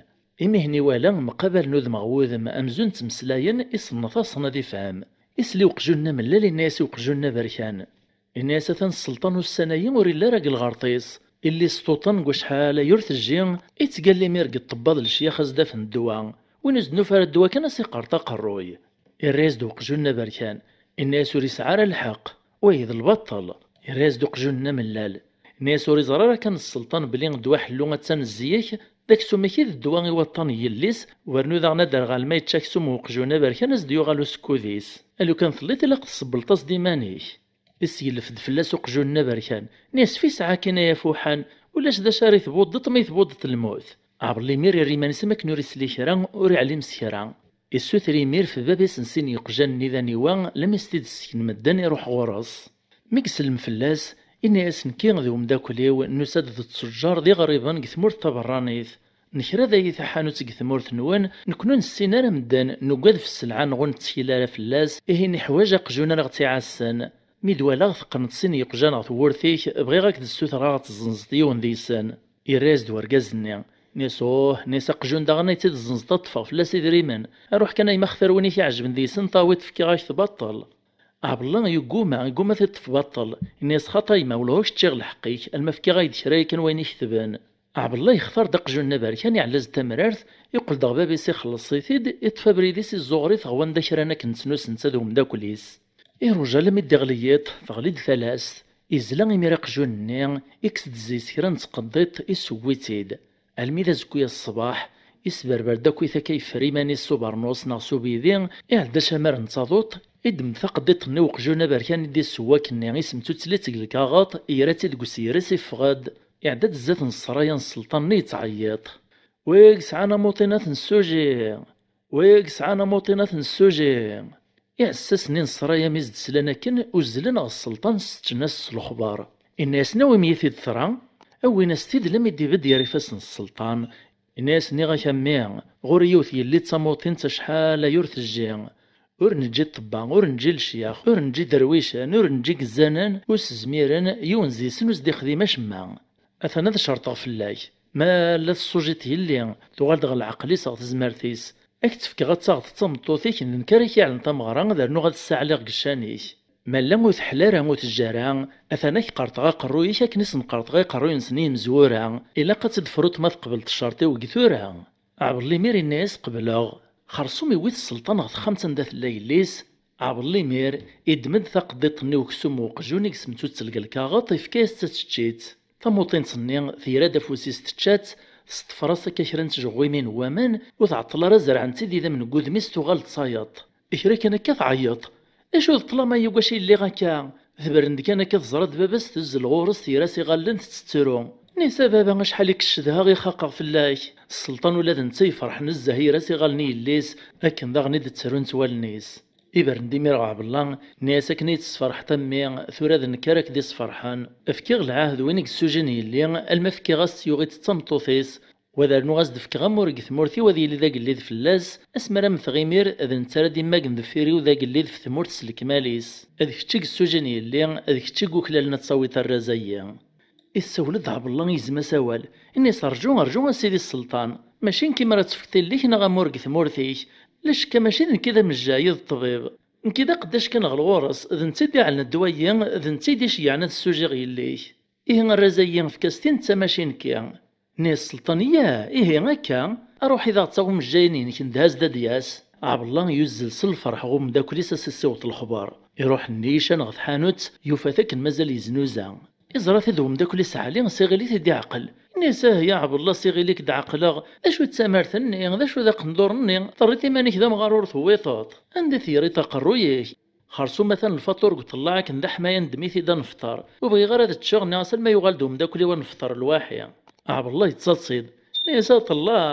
Imi hen iwala mqabalen udem ɣer wudem amzun ttmeslayen, isenneṭ-asen ad ifhem. Isel i uqjun-nni amellal, inna-yas i uqjun-nni aberkan. Inna-yas: "Atan sselṭan ussan-ayi ur illi ara deg lɣerṭ-is. Illi sṭuṭen deg wacḥal ay ur tejji, ittgalli imir deg ṭṭebba d lecyax ad s-d-afen ddwa. Win ur s-d-nufi ara ddwa kan ad s-iqerṭ aqerruy." Irra-yas-d uqjun-nni aberkan. Inna-yas: "Ur yesɛi ara lḥeqq. Wayi d lbaṭṭel." Irra-yas-d uqjun-nni amellal. Inna-yas: "Ur iẓri ara kan sselṭan belli ddwa ḥellu attan zziyek, d aksum-ik i d ddwa i waṭṭan n yelli-s, wernu daɣen ad d-rɣal ma yečča aksum n uqjun aberkan ad s-d-yuɣal usekkud-is. A lukan telliḍ ilaq tsebbleḍ-as-d iman-ik." Iseglef-d fell-as uqjun-nni aberkan. Inna-yas: "Fi ssaɛa kan ay afuḥan, ulac d acu ara tbuddeḍ ma tbuddeḍ lmut." Ɛebella imir irra iman-is am akken ur isli kra, ur iɛlim s kra. Issuter imir f bab-is n sin yeqjan-nni d aniwa, lammi s-t-id-ssken medden iruḥ ɣur-s. Mi isellem fell-as, inna-yas: "Nekki d umeddakel-iw nusa-d d ttejjar d iɣriben deg tmurt taberranit. Nekrad-ayi taḥanut deg tmurt-nwen, nekkni ur nessin ara medden, nugad f sselɛa-nneɣ ur nettkel ara fell-as, ihi neḥwaǧ aqjun ara ɣ-tt-iɛassen. Mi d-walaɣ teqqneḍ sin yeqjan ɣer tewwurt-ik, bɣiɣ ad k-d-ssutreɣ ad teẓẓenzeḍ yiwen deg-sen." Irra-yas-d wergaz-nni. Nni-as: "Uh," nni-as, "aqjun daɣen ay tt-id-tezzenzeḍ ad ṭṭfeɣ fell-as idrimen. Aruḥ kan a yemma xtir win i k-iɛejben deg-sen, tawiḍ tefkiɣ-ak-t baṭel." Ɛebdellah yegguma, yegguma ad t-iṭṭef baṭel. Nni-as: "Xaṭi a yemma, ula ur k-ččiɣ lḥeqq-ik, alma fkiɣ-ak-d kra yakan wayen i ketben." Ɛebdellah yextar-d aqjun n aberkan, iɛella-as-d tamrart, iqqel-d ɣer baba-s, ixelleṣ-it-id, iṭṭef abrid-is, iẓẓuɣer-it ɣer wanda kra n akken ttnusen netta d umeddakel-is. Iruja almi d-iɣli yiḍ, teɣli-d talast. Izla imir aqjun-nni, ikkes-d zzit kra n tqeddiṭ, isewwi-tt-id. Almi d azekka-s ṣṣbeḥ, isberber-d akk i takka, yeffer iman-is s ubernus neɣ s ubidi, iɛedda acamar n taḍuṭ, iddem-d taqeddiṭ-nni n uqjun aberkan i d-isewwa akkenni, isemttuttl-itt deg lkaɣeḍ, yerra-tt-id deg useyres, iffeɣ-d. Iɛedda-d zdat n ṣṣraya n sselṭan-nni, yettɛeyyiḍ: "Wi yesɛan amuṭin ad t-nessuji! Wi yesɛan amuṭin ad t-nessuji!" Iɛessasen-nni n ṣṣraya mi s-d-slan akken, uzzlen ɣer sselṭan, seččen-as s lexbar. Inna-yasen: "Awim-iyi-t-id tura, awin-as-t-id lammi d-ibedd ger ifassen n sselṭan." Inna-yas: "Nniɣ-ak a mmi, ɣur-i yiwet yelli d tamuṭint acḥal aya ur tejji. Ur neǧǧi ṭṭebba, ur neǧǧi lecyax, ur neǧǧi derwicen, ur neǧǧi gezzanen, ur s-zmiren, yiwen deg-sen ur s-d-ixdim acemma. Atan ad cerṭeɣ fell-ak. Ma la tessujiḍ yelli, tuɣal-d ɣer lɛeql-is, ɣer tezmert-is. Ad k-tt-fkeɣ ad taɣeḍ d tameṭṭut-ik, d nekk ara k-iɛlen tameɣra, ad rnuɣ ad ssaɛliɣ deg ccan-ik. Ma la ur teḥla ara, ur tejji ara, atan ad k-qerṭeɣ aqerruy-ik akken i sen-qerṭeɣ iqerruyen-nsen i yimezwura. Ilaq ad tt-id-fruḍ ma teqbleḍ ccerṭ-iw deg tura." Ɛebdellimir inna-yas: "Qebleɣ." Xersum iwwi-t sselṭan ɣer texxamt anda tella yelli-s. Ɛebdellimir iddem-d taqeddiṭ-nni uksum n uqjun i yesemttuttl deg lkaɣeḍ, ifka-yas-tt ad tečč-itt. Tamuṭint-nni terra-d afus-is tečča-tt, tesṭeffer-as akka kra n tjeɣwimin n waman, ur tɛeṭṭel ara zerɛent-id idammen n wudem-is, tuɣal d tayeḍ. Kra kan akka tɛeyyeḍ: "D acu d ṭṭlam-agi deg wacu i lliɣ akka?" Tebren-d kan akka, teẓra-d baba-s tuzzel ɣur-s, terra-s iɣallen tettettru. Nni-as: "A baba, acḥal i k-cedhaɣ i xaqeɣ fell-ak." Sselṭan ula d netta yefreḥ nezzeh, yerra-s iɣallen i yelli-s, akken daɣen i d-ttrun wallen-is. Ibren-d imir ɣer Ɛebdellah, nni-as: "Akken i yi-tesferḥeḍ a mmi, tura d nekk ara k-d-isferḥen. Fkiɣ lɛahed win i yessujin yelli, alma fkiɣ-as-tt, yuɣ-itt d tameṭṭut-is. Wa d rnu ad s-d-fkeɣ amur deg tmurt-iw, ad yili d agellid fell-as, asmi ara mmteɣ imir, d netta ara d-immagen deffir-iw d agellid f tmurt s lekmal-is. D kečč i yessujin yelli, d kečč i yuklalen ad tawiḍ arraz-agi." Issawel-d Ɛebdellah, igzem-as awal. Inna-yas: "Rǧu, rǧu a sidi sselṭan. Mačči nekk i mi ara tefkeḍ yelli-k neɣ amur deg tmurt-ik. La cekka mačči d nekk i d amejjay, i d ṭṭbib. Nekk i d aqeddac kan ɣer ɣur-s, d netta i d-iɛelnen ddwa-yi, d netta i d-iceyyɛen ad ssujiɣ yelli-k. Ihi arraz-agi efk-as-t i netta mačči nekki." Nni-as sselṭan: "Yah, ihi akka, aruḥ i d-aɣ-ttaɣ umejjay-nni-inek, ndeh-as-d ad d-yas." Ɛebdellah yuzzel s lferḥ ɣer umeddakel-is ad s-issiweḍ lexbar. Iruḥ nnican ɣer tḥanut, yufa-t akken mazal yeznuza. Iẓra-t-id umeddakel-is Ɛli, s iɣil i t-id-iɛqel. Nni-as: "Ah ya Ɛebdellah, s iɣil i k-d-ɛeqleɣ, d acu d tamart-nni, d acu d aqendur-nni, terriḍ iman-ik d amɣar ur tewwiḍeḍ? Anda i t-yerriḍ aqerruy-ik? Xersum atan lfaṭur deg uṭellaɛ akken d aḥmayan, ddem-it-id ad nefṭer. Ur bɣiɣ ara ad ččeɣ, nniɣ-as alma yuɣal-d umeddakel-iw ad nefṭer lwaḥi." Ɛebdellah yettaḍsa-d. Nni-as: "A ṭellaɛ,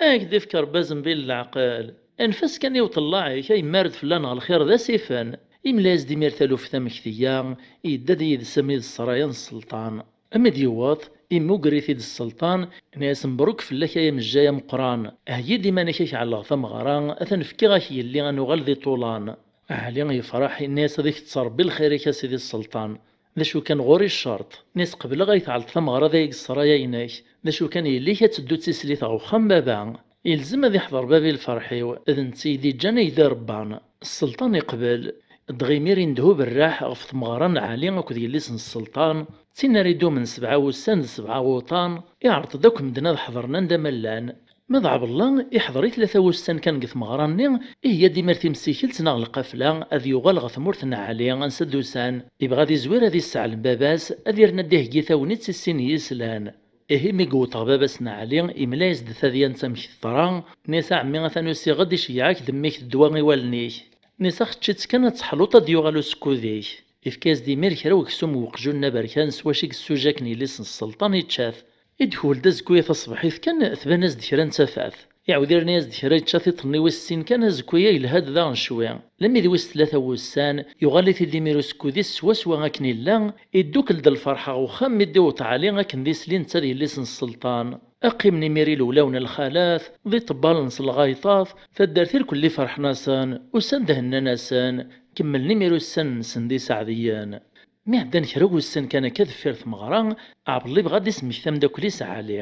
ad ak-d-ifk Rebbi azenbil n leɛqel. Anef-as kan i uṭellaɛ-ik, a yemmar-d fell-aneɣ lxir d asifen." Imla-yas-d imir taluft amektiya, yedda-d yid-s armi d ṣṣraya n sselṭan. Armi d-yewweḍ, immuger-it-id sselṭan, yenna-yas: "Mebruk fell-ak ay amejjay ameqqran, heyyi-d iman-ik ad k-ɛelleɣ tameɣra, atan fkiɣ-ak yelli ad nuɣal d iṭulan." Ɛli yefreḥ, yenna-yas: "Ad ak-tetter Rebbi lxir-ik a sidi sselṭan. D acu kan ɣur-i ccerṭ." Nni-as: "Qebleɣ ay tɛelleḍ tameɣra d ay ṣṣraya-inek. D acu kan yelli-k ad teddu d tislit ɣer uxxam baba. Yelzem ad iḥḍer baba i lferḥ-iw, d netta i yi-d-iǧǧan ay d-irebban." Sselṭan iqbel. Dɣa imir indeh uberraḥ ɣef tmeɣra n Ɛli akked yelli-s n sselṭan, d tin ara idumen sebɛa wussan d sebɛa wuḍan, iɛreḍ-d akk medden ad ḥeḍren anda ma llan. Ma d Ɛebdellah, iḥḍer i tlata wussan kan deg tmeɣra-nni, iheyya-d imir timsikelt neɣ lqafla ad yuɣal ɣer tmurt n Ɛli ansa d-usan. Ibɣa ad izwir ad isseɛlem baba-s, ad irn ad d-iheggi tagnit i sin n yislan. Ihi mi yewweḍ ɣer baba-s n Ɛli, imla-yas-d tadyant amek teḍra, nni-as: "A ɛemmi, atan usiɣ-d, iceyyeɛ-ak-d mmi-k ddwa i wallen-ik." Nni-as: "Ax ečč-itt kan ad teḥluḍ ad d-yuɣal usekkud-ik." Ifka-yas-d imir kra n uksum n weqjun n aberkan s wacu i yessuj akken yelli-s n sselṭan, ičča-t. I d-kul-d azekka taṣebḥit kan, tban-as-d kra n tafat. Iɛawed irna-yas-d kra, yečča tiṭ-nni wis sin kan, azekka-ya yelha-d daɣen cwi. Lemmi d wis tlata wussan, yuɣal-it-id imir usekkud-is swaswa akken illa, iddukkel-d lferḥ ɣer uxxam mi d-iweḍ Ɛli akken d isli netta d yelli-s n sselṭan. Qqimen imir ilewlawen n lxalat, d iṭebbalen s lɣayṭat, taddart irkelli ferḥen-asen, usan-d hennan-asen, kemmlen imir ussan-nsen d iseɛdiyen. Mi ɛeddan kra n wussan kan akka deffir tmeɣra, Ɛebdellah yebɣa ad d-isemmekti ameddakel-is Ɛli.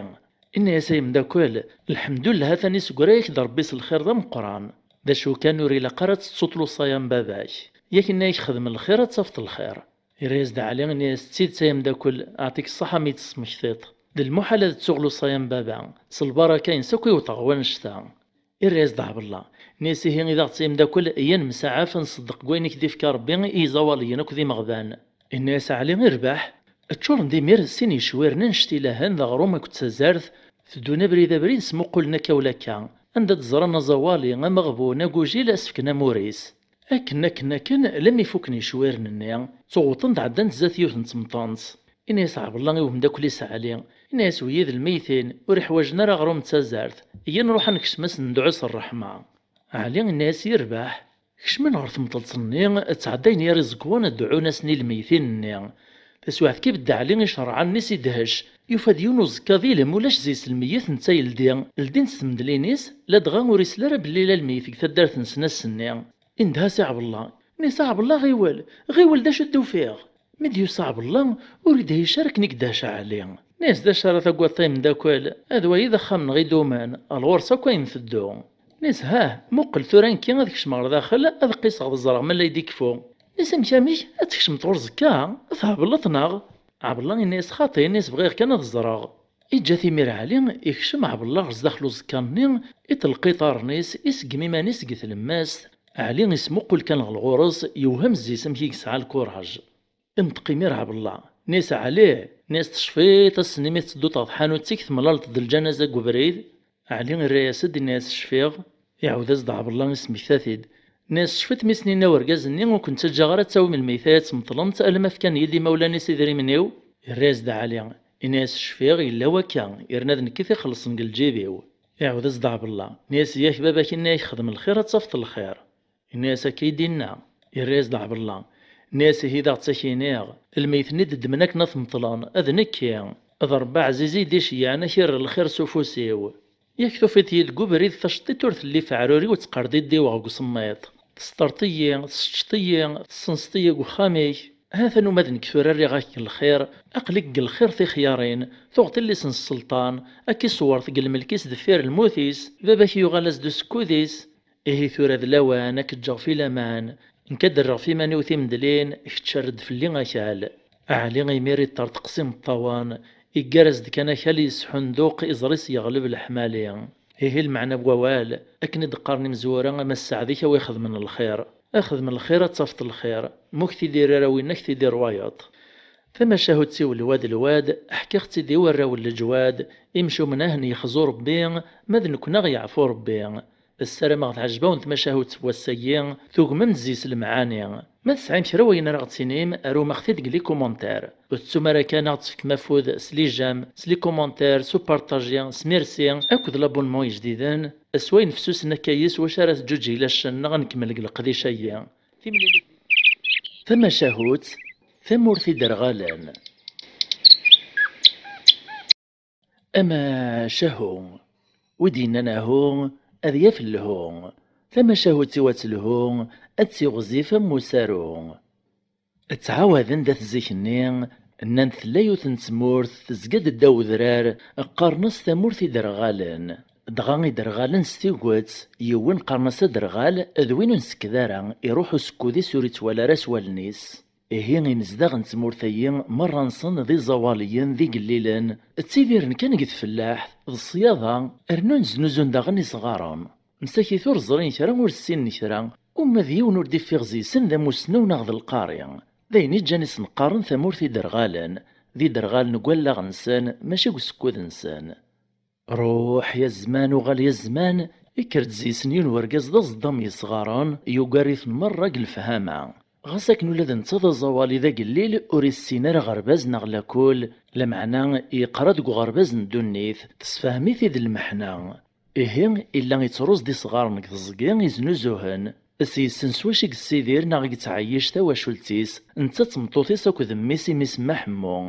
Inna-yas: "Ay ameddakel, lḥemdullah, atan iseggra-yak-d Ṛebbi s lxir d ameqqran. D acu kan, ur ilaq ara ad tettuḍ lewṣaya n baba-k. Yak inna-yak xdem lxir ad tafeḍ lxir." Irra-yas-d Ɛli, inna-yas: "D tidet ay ameddakel, aɛṭik ṣṣeḥḥa mi yi-d-tesmektiḍ. D lmuḥal ad ttuɣ lewṣaya n baba, s lbaraka-ines akk i wwḍeɣ wannect-a." Irra-yas-d Ɛebdellah, inna-yas: "Ihi i d aɣ-tt ay ameddakel, iyya nemsaɛaf, ad nṣeddeq deg wayen i k-d-ifka Ṛebbi i iẓawaliyen akked imeɣban." Inna-yas Ɛli: "Irbeḥ." Ččuren d imir sin yecwirnen, ncet ilahen d aɣrum akked tazart, teddun abrid abrid, smuqqulen akka ula akka, anda d-ẓran aẓawali, ameɣbun, agujil, ad s-fken amur-is. Akken, akken, akken, lammi fukken yecwirn-nni, ttewwḍen-d, ɛeddan-d zdat yiwet n temṭent. Inna-yas Ɛebdellah i umeddakel-is Ɛli, inna-yas: "Wiyi d lmeytin, ur iḥwaǧen ara aɣrum d tazart, iyya nruḥ ad nekcem, ad sen-nedɛu s ṛṛeḥma." Ɛli inna-yas: "Irbeḥ." Kecmen ɣer temṭelt-nni, ttɛeddayen yir iẓekwan, deɛɛun-asen i lmeytin-nni. Taswiɛt kan, ibedd Ɛli icerɛan-is, idhec, yufa-d yiwen uẓekka d ilem, ulac zi-s lmeyyet, netta yeldi, ldint tmedlin-is, ladɣa ur isel ara belli yella lmeyyet deg taddart-nsen ass-nni. Indeh-as i Ɛebdellah. Inna-yas Ɛebdellah: "Ɣiwel, ɣiwel, d acu d-ufiɣ?" Mi d-yusa Ɛebdellah, ur idhic ara akken i idhec Ɛli. Inna-yas: "D acu ara tagadeḍ ay ameddakel? D wayi d axxam-nneɣ idumen, ar ɣur-s akk ay nteddu." Inna-yas: "Hah, muqel tura, nekki ad kecmeɣ ɣer daxel, ad qqiseɣ ad ẓreɣ ma la d-ikeffu." Inna-yas: "Amek, amek? Ad tkecmeḍ ɣur uẓekka? Ad thebleḍ neɣ?" Ɛebdellah inna-yas: "Xaṭi," inna-yas, "bɣiɣ kan ad ẓreɣ." Iǧǧa-t imir Ɛli, ikcem Ɛebdellah ɣer sdaxel uẓekka-nni, iṭelleq iḍarren-is, iseggem iman-is deg tlemmast. Ɛli ismuqul kan ɣer ɣur-s, yewhem zzis amek i yesɛa lkuraj. Inṭeq imir Ɛebdellah, inna-yas: "Ɛli," inna-yas, "tecfiḍ ass-nni mi tettedduḍ ɣer tḥanut-ik, temlaleḍ-d lǧanaza deg ubrid?" Ɛli irra-yas-d, inna-yas: "Cfiɣ." Iɛawed-as-d Ɛebdellah, ismekta-t-id. Inna-yas: "Tecfiḍ mi s-nenna urgaz-nni ur ken-ttaǧǧaɣ ara ad tawim lmeyt-a ad tmeṭlemt, alamma fkan-iyi-d imawlan-is idrimen-iw?" Irra-yas-d Ɛli, inna-yas: "Cfiɣ, yella wakka, yerna d nekk i t-ixellṣen deg lǧib-iw." Iɛawed-as-d Ɛebdellah, inna-yas: "Yak baba-k inna-yak xdem lxir ad tafeḍ lxir." Inna-yas: "Akka i d-inna." Irra-yas-d Ɛebdellah, inna-yas: "Ihi d aɣ-tt-ak-iniɣ, lmeyyet-nni d-ddmen akken ad t-meṭlen, d nekki, d Ṛebbi aɛziz i yi-d-iceyyɛen ad k-irr lxir s ufus-iw. Yak tufiḍ-iyi deg ubrid, taceṭṭiṭ ur telli f aɛrur-iw, ttqerdidiweɣ deg usemmiḍ. Tesṭerḍeḍ-iyi, tesseččeḍ-iyi, tessenseḍ-iyi deg uxxam-ik. Ha-t-an uma d nekk tura rriɣ-ak lxir, aql-ik deg lxir tixyarin, tuɣeḍ illi-s n sselṭan, ad k-iṣewwer deg lmelk-is deffir lmut-is, baba-k yuɣal-as-d usekkud-is. Ihi tura d lawan ad k-ǧǧeɣ fi laman, nekk ad d-rreɣ f iman-iw timedlin, kečč err-d fell-i akal." Ɛli imir iṭṭerḍeq s imeṭṭawen, iggar-as-d kan akal yesḥunduq, iẓri-s yeɣleb leḥmali. Ihi lmeɛna n wawal, akken i d-qqaren imezwura, ama sseɛd-ik a wi xedmen lxir. Xdem lxir ad tafeḍ lxir, ma ur k-t-id-irri ara winna, ad k-t-id-irr wayeḍ. Tamacahut-iw lwad lwad, ḥkiɣ-tt-id i warraw n leǧwad, imcumen ahen yexzu Rebbi, ma d nekkni a ɣ-yeɛfu Rebbi. Ssarameɣ teɛjeb-awen tmacahut n wass-agi, tugmem-d zzis lemɛani. Ma tesɛim kra wayen ara ɣ-d-tinim, arum-aɣ-t-id deg les commentaires. Ur tettum ara kan ad ɣ-d-tefkem afud s les j'aime, s les commentaires, s upartaji, s merci, akked l'abonnement ijdiden, s wayen fessusen akka yis wacu ara teǧǧuǧeg laccen-nneɣ ad nkemmel deg leqdic-agi. Timlilit. Tamacahut, tamurt iderɣalen. Amacahu. Wi d-yennan ahu, ad yaf lhu. Tamacahut-iw ad telhu, ad tiɣzif am usaru. Ttɛawaden-d at zik-nni, nnan-d tella yiwet n tmurt tezga-d ddaw udrar, qqaren-as tamurt iderɣalen. Dɣa iderɣalen s tiget, yiwen qqaren-as aderɣal, d win ur nsekked ara, iruḥ usekkud-is ur ittwali ara s wallen-is. Ihi imezdaɣ n tmurt-agi merra-nsen d iẓawaliyen d igellilen, ttidiren kan deg tfellaḥt, d ṣṣyada, rnun znuzun daɣen isɣaren. Msakit ur ẓrin kra ur ssinen kra, uma d yiwen ur d-iffiɣ zi-sen d amussnaw neɣ d lqari. D ayen i ǧǧan i sen-qqaren tamurt iderɣalen, d iderɣalen deg wallaɣ-nsen, mačči deg usekkud-nsen. Ruḥ ya zzman, uɣal ya zzman, ikker-d zi-sen yiwen wergaz d aẓeddam yesɣaren, yugar-iten merra deg lefhama. Ɣas akken ula d netta d aẓawali d agellil, ur issin ara aɣerbaz neɣ lakul, lameɛna yeqra deg uɣerbaz n ddunit, tessefhem-it-id lmeḥna. Ihi, illa ittruẓ-d isɣaren deg teẓgi iznuzuhen, s yessen s wacu i yessidir neɣ i yettɛeyyic tawacult-is, netta d tmeṭṭut-is akked mmi-s imi isemma Ḥemmu.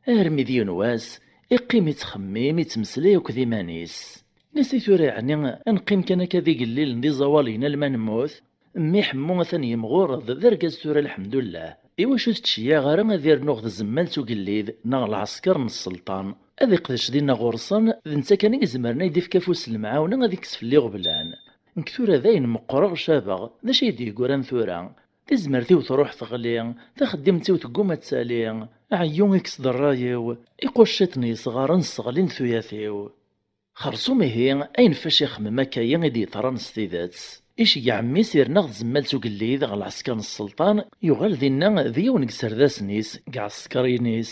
Armi d yiwen wass, iqqim ittxemmim, ittmeslay akked iman-is. Nnas i tura yeɛni ad neqqim kan akka d igellilen d iẓawaliyen alma nemmut? Mmi Ḥemmu atan yemɣured, d argaz tura lḥemdullah. Iwacu ur tettceyyiɛ ara ad irnu ɣer tzemmalt ugellid neɣ lɛesker n sselṭan? Ad iqdec dinna ɣur-sen, d netta kan i izemren ad d-ifk afus n lemɛawna ad ikkes fell-i iɣeblan. Nekk tura dayen meqqreɣ, cabeɣ, d acu i d-yegran tura? Tizmert-iw truḥ teɣli, taxeddimt-iw tegguma ad tali, ɛeyyu ikkes-d ṛṛay-iw, iqucciṭen yesɣaren sseɣlin tuyat-iw. Xersum ihi, ayen fac ixemmem akka-yi i d-yeḍran s tidet. Iceggeɛ mmi-s irna ɣer tzemmalt ugellid ɣer lɛesker n sselṭan, yuɣal dinna d yiwen deg iserdasen-is, deg iɛesker-ines.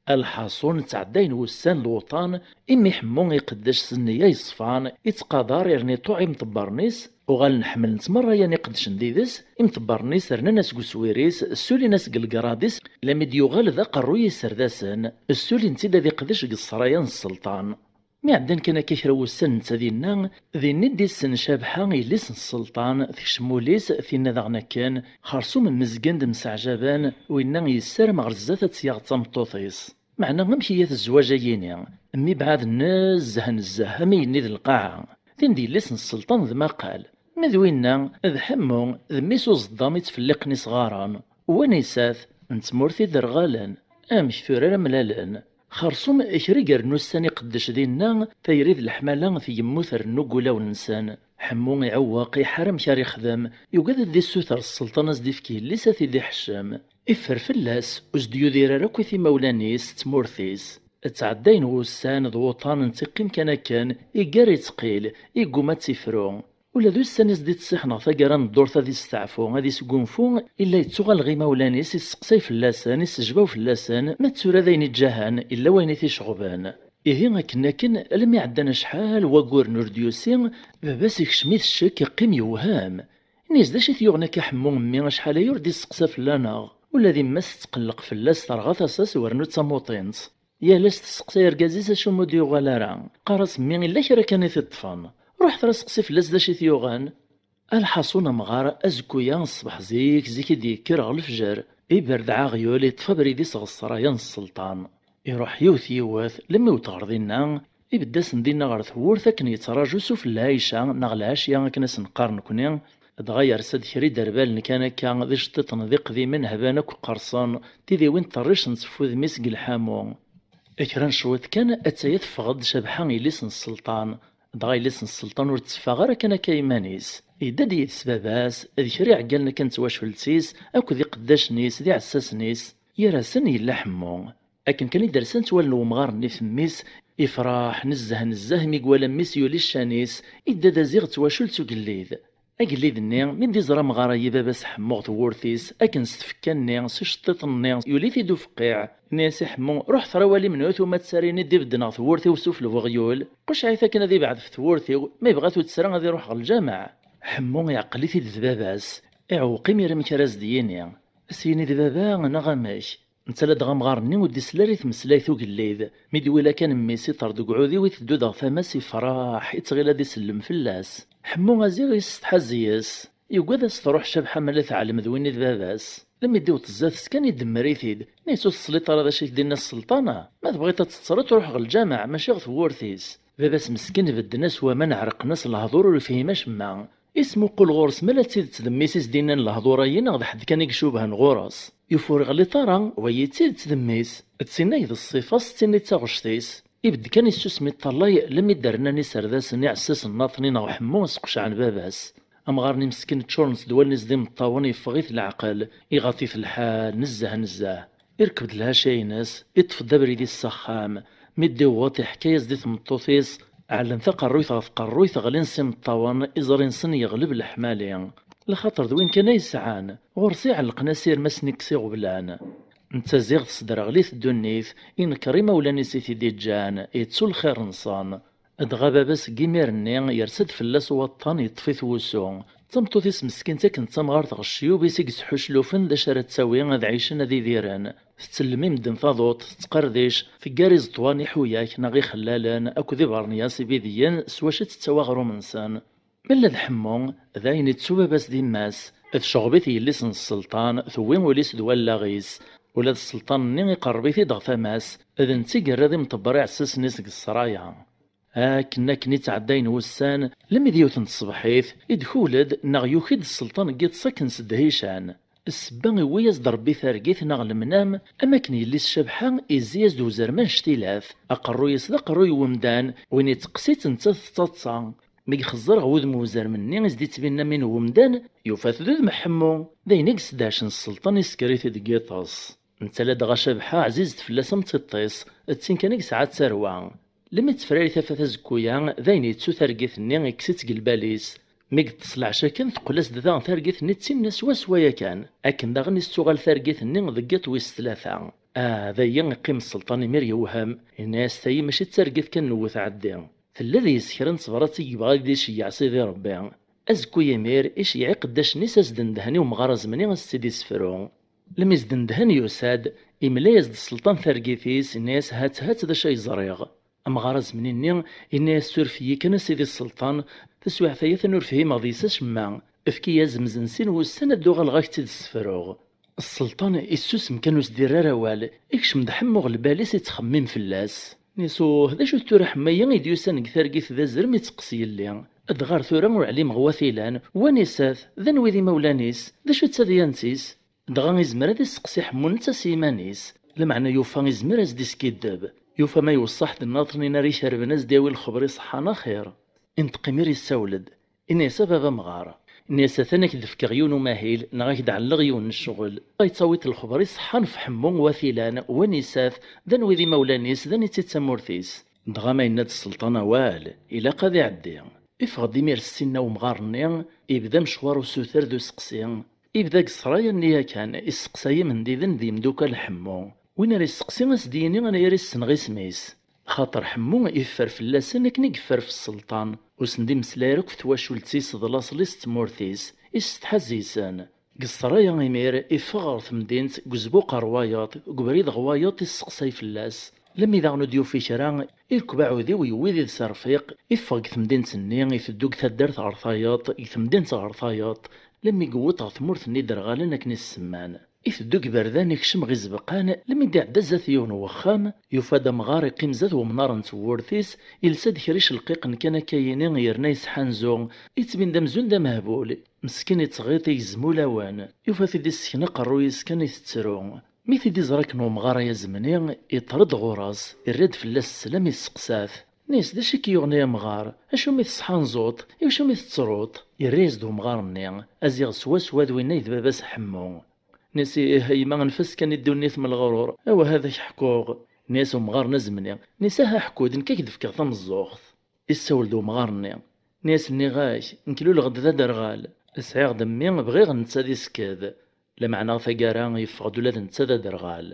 Lḥaṣun, ttɛeddayen wussan d wuṭan, imi Ḥemmu iqeddec s nniya yeṣfan, ittqadar irna iṭuɛ imḍebbren-is, uɣalen ḥemmlen-t merra yan iqeddcen did-s, imḍebbren-is rnan-as deg uswir-is, ssulin-as deg legrad-is, lami d-yuɣal d aqerruy iserdasen, ssulin-t-id ad iqdec deg ṣṣraya n sselṭan. Mi ɛeddan kan akka kra wussan netta dinna, din i d-issen Cabḥa, yelli-s n sselṭan, tekcem ul-is, tinna daɣen akken, xersum mmezgen-d mseɛjaben, winna yessaram ɣer zdat ad tt-yaɣ d tameṭṭut-is. Meɛna amek iga zzwaǧ-ayini? Mmi bɛad nezzeh nezzeh am igenni d lqaɛa. Tin d yelli-s n sselṭan d maqal. Ma d winna, d Ḥemmu, d mmi-s uẓeddam ittfelliqen isɣaren. Wanisat n tmurt i derɣalen. Amek tura ara mlalen? Xersum kra gar n ussan iqeddec dinna, tayri d leḥmala tgemmu trennu deg wulawen-nsen. Ḥemmu iɛewweq, iḥar amek ara ixdem, yugad ad d-issuter sselṭan ad s-d-ifk yelli-s ad t-id-iḥeccem. Iffer fell-as, ur s-d-yudir ara akk i timawlan-is d tmurt-is. Ttɛeddayen wussan d wuṭan, netta iqqim kan akken, iggar ittqil, igguma ad tt-ifru. Ula d ussan i s-d-ittṣiḥen ɣer taggara n ddurt ad isteɛfu, ad isgunfu, illa yettuɣal ɣer imawlan-is, isseqsay fell-asen, isejbaw fell-asen, ma d tura d ayen iǧǧahen, illa wayen i t-iceɣben. Ihi akken akken, almi ɛeddan acḥal n wagguren ur d-yusi, baba-s ikcem-it ccek, iqqim yewhem. Ini-as: "D acu i t-yuɣen akka Ḥemmu, mmi, acḥal aya ur d-isteqsa fell-aneɣ? Ula d yemma-s tetqelleq fell-as, terɣa tasa-s, wernu d tamuṭint. Yal ass testeqsay argaz-is acimi ur d-yuɣal ara. Qqar-as mmi, illa kra kan i t-iṭṭfen. Ruḥet ara seqsi fell-as d acu i t-yuɣen." Alḥaṣun amɣar, azekku-ya ṣṣbeḥ zik zik i d-yekker ɣer lefjer, iberdeɛ aɣyul, iṭṭef abrid-is ɣer ṣṣraya n sselṭan. Iruḥ yiwet yiwet, lemmi iwet ɣer dinna, ibedd-asen dinna ɣer tewwurt akken yettraǧu sufella lɛica neɣ lɛacya akken as-neqqar nekni, dɣa yersa-d kra iderbalen kan akka d iceṭṭiṭen d iqdimen hban akk qqerṣen, tidiwin ṭṭerricent f wudem-is deg lḥamu. Kra n cwiṭ kan, attaya teffeɣ-d Cabḥa, yelli-s n sselṭan. Dɣa yelli-s n sselṭan ur d-teffeɣ ara kan akka iman-is. Yedda-d yid-s baba-s, d kra iɛeggalen akka n twacult-is, akked iqeddacen-is d iɛessasen-is. Gar-asen yella Ḥemmu. Akken kan i d-rsan ttwalen wemɣar-nni f mmi-s, ifraḥ nezzeh nezzeh mi iwala mmi-s yuli ccan-is, idda d aziɣ d twacult s ugellid. Agellid-nni, mi d-iẓra amɣar-agi baba-s Ḥemmu ɣer tewwurt-is, akken s tfekka-nni, s iceṭṭiṭen-nni, yuli-t-id ufeqqiɛ. Ini-as i Ḥemmu: "Ruḥ ɣer wali menhu-t umattsarin i d-ibedden ɣer tewwurt-iw sufella n weɣyul. Qucɛit akken ad ibɛed f tewwurt-iw, ma yebɣa-t uttra ad iruḥ ɣer lǧameɛ." Ḥemmu iɛqel-it-id d baba-s. Iɛewweq imir amek ara s-d-yini. Ad s-yini d baba neɣ amek? Netta ladɣa amɣar-nni ur d-isel ara i tmeslayt ugellid. Mi d-iwala kan mmi-s iṭer deg uɛudiw iteddu-d ɣer tama-s, ifraḥ, ittɣil ad isellem fell-as. Ḥemmu aziɣ yessetḥa zzi-s. Yugad ad s-truḥ Cabḥa ma la teɛlem d win i d baba-s. Lmi d-iwweḍ zdat-s kan idemmer-it-id. Nni-as: "Ur tesliḍ ara d acu i k-d-inna sselṭan? Ma tebɣiḍ ad tettreḍ, ruḥ ɣer lǧameɛ, mačči ɣer tewwurt-is." Baba-s meskin bedden-as waman, ɛerqen-as lehdur, ur yefhim acemma. Ismuqul ɣur-s ma la d tidet d mmi-s i s-d-innan lehdur-ayi neɣ d ḥedd kan i icubhen ɣur-s. Yufur iɣelliṭ ara, wayi d tidet d mmi-s. D tin ay d ṣṣifa-s, d tin i d taɣect-is. Ibedd kan issusem iṭṭalay, lmi d-rnan iserdasen iɛessasen n Aṭnin ɣer Ḥemmu sqecɛen baba-s. Amɣar-nni meskin ččuren-t d wallen-is d imeṭṭawen, yeffeɣ-it leɛqel, iɣaḍ-it lḥal nezzeh nezzeh. Irkeb-d lɛaca-ines, iṭṭef-d abrid-is s axxam. Mi d-iwweḍ, iḥka-yas-d i tmeṭṭut-is, ɛellen taqerruyt ɣer tqerruyt, ɣlin s imeṭṭawen, iẓri-nsen yeɣleb leḥmali. Lxaṭer d win kan ay sɛan, ɣur-s i ɛellqen asirem ad sen-ikkes iɣeblan. Netta ziɣ tesderɣel-it ddunit, inker imawlan-is i t-id-iǧǧan, yettu lxir-nsen. Dɣa baba seg imir-nni yersa-d fell-as waṭṭan, yeṭṭef-it wusu. D tameṭṭut-is meskint akken d tamɣart ɣer ccyub-is i yesḥuclufen d acu ara d-tawi ad ɛicen ad idiren. Tettellem i medden taḍuṭ, tettqerdic, teggar iẓeṭwan iḥuyak neɣ ixellalen akked ibernyas ibidiyyen s wacu ad tettawi aɣrum-nsen. Ma d Ḥemmu, d ayen ittu baba-s d yemma-s, tceɣɣeb-it yelli-s n sselṭan, tewwi ul-is d wallaɣ-is. Ula d sselṭan-nni iqerreb-it-id ɣer tama-s, d netta i yerra d imṭebber iɛessasen-is deg ssraya. Akken akken i ttɛeddayen wussan, lmi d yiwet n tṣebḥit, i d-kul-d neɣ yuki-d sselṭan n yiḍes akken s ddhican. Ssebba iwwi-yas-d Ṛebbi targit neɣ lemnam, am akken yelli-s Cabḥa izzi-yas-d uzrem annect-ilat. Aqerruy-is d aqerruy n wemdan, win itteqqes-itt nettat tettaḍsa. Mi ixeẓẓer ɣer wudem n uzrem-nni i s-d-ittbinen am win n wemdan, yufa-t d udem n Ḥemmu. D ayen i yessedhecen sselṭan, isker-it-id deg yiṭes. Netta ladɣa Cabḥa ɛzizet fell-as am tiṭ-is, d tin kan i yesɛa d tarwa. Lmi tefrari tafat azekku-ya, d ayen yettu targit-nni, ikkes-itt deg lbal-is. Mi yeṭṭes leɛca kan, teqqel-as-d daɣen targit-nni d tinna swaswa yakan. Akken daɣen i s-tuɣal targit-nni deg yiḍ wis tlata. Ah, d aya iqqim sselṭan imir yewhem, yenna-yas: "Tayi mačči d targit kan n wetɛeddi. Tella deg-s kra n tebrat i yebɣa ad d-iceyyeɛ Sidi Ṛebbi." Azekku yimir, iceyyeɛ iqeddacen-is ad s-d-ndehen i umɣar azemni ad s-tt-id-isefru. Lmi s-d-ndehen yusa-d, imla-yas-d sselṭan targit-is, yenna-yas: "Hat, hat d acu ay ẓriɣ." Amɣar azemni-nni yenna-yas: "Suref-iyi kan a sidi sselṭan, taswiɛt-aya atan ur fhimeɣ deg-s acemma. Efk-iyi azemz n sin wussan ad d-uɣaleɣ ad ak-tt-id-sefruɣ." Sselṭan issusem kan, ur s-d-irri ara awal, ikcem-d Ḥemmu ɣer lbal-is, ittxemmim fell-as. Nnisu: "D acu-t tura Ḥemmu-agi i d-yusan deg targit d azrem itteqqes yelli? Dɣa ar tura ur ɛlimeɣ wa t-ilan, wanisa-t, d anwi d imawlan-is, d acu d tadyant-is?" Dɣa izmer ad isteqsi Ḥemmu netta s yiman-is, lameɛna yufa izmer ad s-d-iskiddeb. Yufa ma iweṣṣa ḥedd nniḍen ara ikerben ad s-d-yawi lexber iṣeḥḥan axir. Inṭeq imir issawel-d, inna-yas: "A baba amɣar," inna-yas, "atan ad k-d-fkeɣ yiwen umahil neɣ ad k-d-ɛelleɣ yiwen n ccɣel. Ad yettawiḍ lexber iṣeḥḥan ɣef Ḥemmu wa t-ilan, wanisa-t, d anwi d imawlan-is, d aniti d tamurt-is." Dɣa ma yenna-d sselṭan awal, ilaq ad iɛeddi. Iffeɣ-d imir ssinna umɣar-nni, ibda amecwar usuter d useqsi. Ibda deg ṣṣraya-nni yakan, isteqsay imendiden d yimdukal n Ḥemmu. Win ara isteqsi, a s-d-yini anayer i ssneɣ isem-is. Axaṭer Ḥemmu iffer fell-asen akken i yeffer f sselṭan, ur sen-d-imeslay ara akk f twacult-is d laṣel-is d tmurt-is, isetḥa zzi-sen. Deg ṣṣraya imir, iffeɣ ɣer temdint, deg uzbuq ɣer wayeḍ, deg ubrid ɣer wayeḍ, isteqsay fell-as. Lemmi daɣen ur d-yufi kra, irkeb aɛudiw yewwi did-s rfiq, iffeɣ deg temdint-nni, iteddu deg taddart ɣer tayeḍ, deg temdint ɣer tayeḍ, lemmi yewweḍ ɣer tmurt n Iderɣalen akken i s-semman. Iteddu deg iberdan, ikcem ɣer izebqan, lemmi d-iɛedda zdat yiwen n wexxam, yufa-d amɣar iqqim zdat wemnar n tewwurt-is, yelsa-d kra icelqiqen kan akka yini, yerna yesḥanzu, ittbin-d amzun d amehbul, meskin ittɣiḍ, igzem ulawen. Yufa-t-id issken aqerruy-is kan itettru. Mi t-id-iẓra akken umɣar ay azemni, iṭṭer-d ɣur-s, irra-d fell-as sslam, isteqsa-t. Nni-as: "D acu i k-yuɣen ay amɣar? Acu mi tesḥanzuḍ? Iwacu mi tettruḍ?" Irra-yas-d umɣar-nni: "A ziɣ swaswa d winna i d baba-s Ḥemmu." Nni-as: "Ih a yemma, anef-as kan i ddunit m leɣrur, awah ad ak-ḥkuɣ." Nni-as umɣar n azemni, nni-as: "Aha ḥku-d, nekk ad k-d-fkeɣ tameẓẓuɣt." Issawel-d umɣar-nni, nni-as: "Nniɣ-ak, nekk luleɣ-d d aderɣal, sɛiɣ-d mmi, bɣiɣ netta ad isked, lameɛna taggara yeffeɣ-d ula d netta d aderɣal."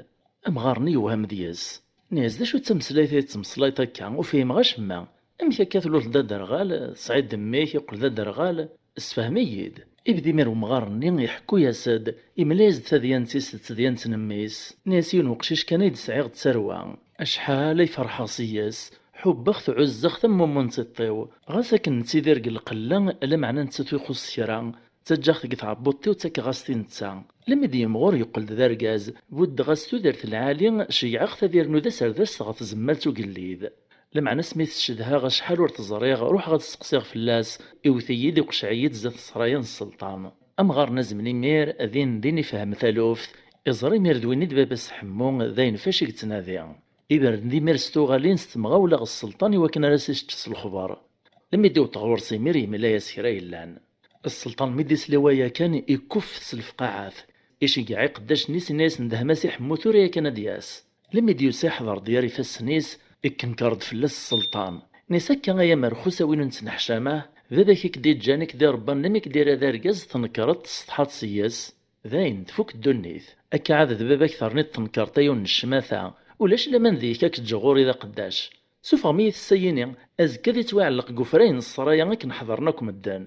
Amɣar-nni yewhem deg-s. Nni-as: "D acu d tameslayt ay tettmeslayeḍ akka? Ur fhimeɣ acemma. Amek akka tluleḍ d aderɣal, tesɛiḍ-d mmi-k, yeqqel d aderɣal? Sefhem-iyi-d." Ibda imir umɣar-nni iḥekku-yas-d, imla-yas-d tadyant-is d tedyant n mmi-s. Nni-as: "Yiwen uqcic kan ay d-sɛiɣ d tarwa. Acḥal ay ferḥeɣ s-yes, ḥubbeɣ-t, ɛuzzeɣ-t am mummu n tiṭ-iw. Ɣas akken nettidir deg lqella, lameɛna nettat ur ixuṣṣ kra. Ttaǧǧaɣ-t deg tɛebbuḍt-iw, ttakeɣ-as-t i netta. Lemmi d-yimɣur, yeqqel-d d argaz, buddeɣ-as tudert lɛali, ceyyɛeɣ-t ad irnu d aserdast ɣer tzemmalt ugellid. Lameɛna asmi t-cedhaɣ acḥal ur t-ẓriɣ, ruḥeɣ ad steqsiɣ fell-as, iwet-iyi-d, iqceɛ-iyi-d zdat ṣṣraya n sselṭan." Amɣar n azemni imir, din din ifhem taluft, iẓra imir d win i d baba-s Ḥemmu, d ayen fac i yettnadi. Ibren-d imir s tuɣalin s temɣawla ɣer sselṭan i wakken ara s-isečč s lexber. Lemmi d-iwweḍ ɣur-s imir, yemla-yas kra yellan. Sselṭan mi d-isla i waya kan, ikuffet s lefqaɛat. Iceggeɛ iqeddacen-is, inna-yasen: "Dehmet i Ḥemmu tura yakan ad d-yas." Lemmi d-yusa, iḥḍer-d gar ifassen-is, ikkenker-d fell-as sselṭan. Nni-as: "Akka ay amerxus a win ur nettneḥcam, ah? Baba-k i k-d-iǧǧan, i k-d-irebban, lemmi k-d-irra d argaz, tnekreḍ, tessetḥaḍ s-yes. Dayen, tfuk ddunit. Akka ɛad d baba-k terniḍ tnekreḍ ay ur n ccmata. Ulac laman deg-k, ad k-ǧǧeɣ ɣur-i d aqeddac. Sufɣem-iyi-t ssayini, azekka ad ittwiɛelleq deg ufray n ṣṣraya akken ḥeḍren akk medden."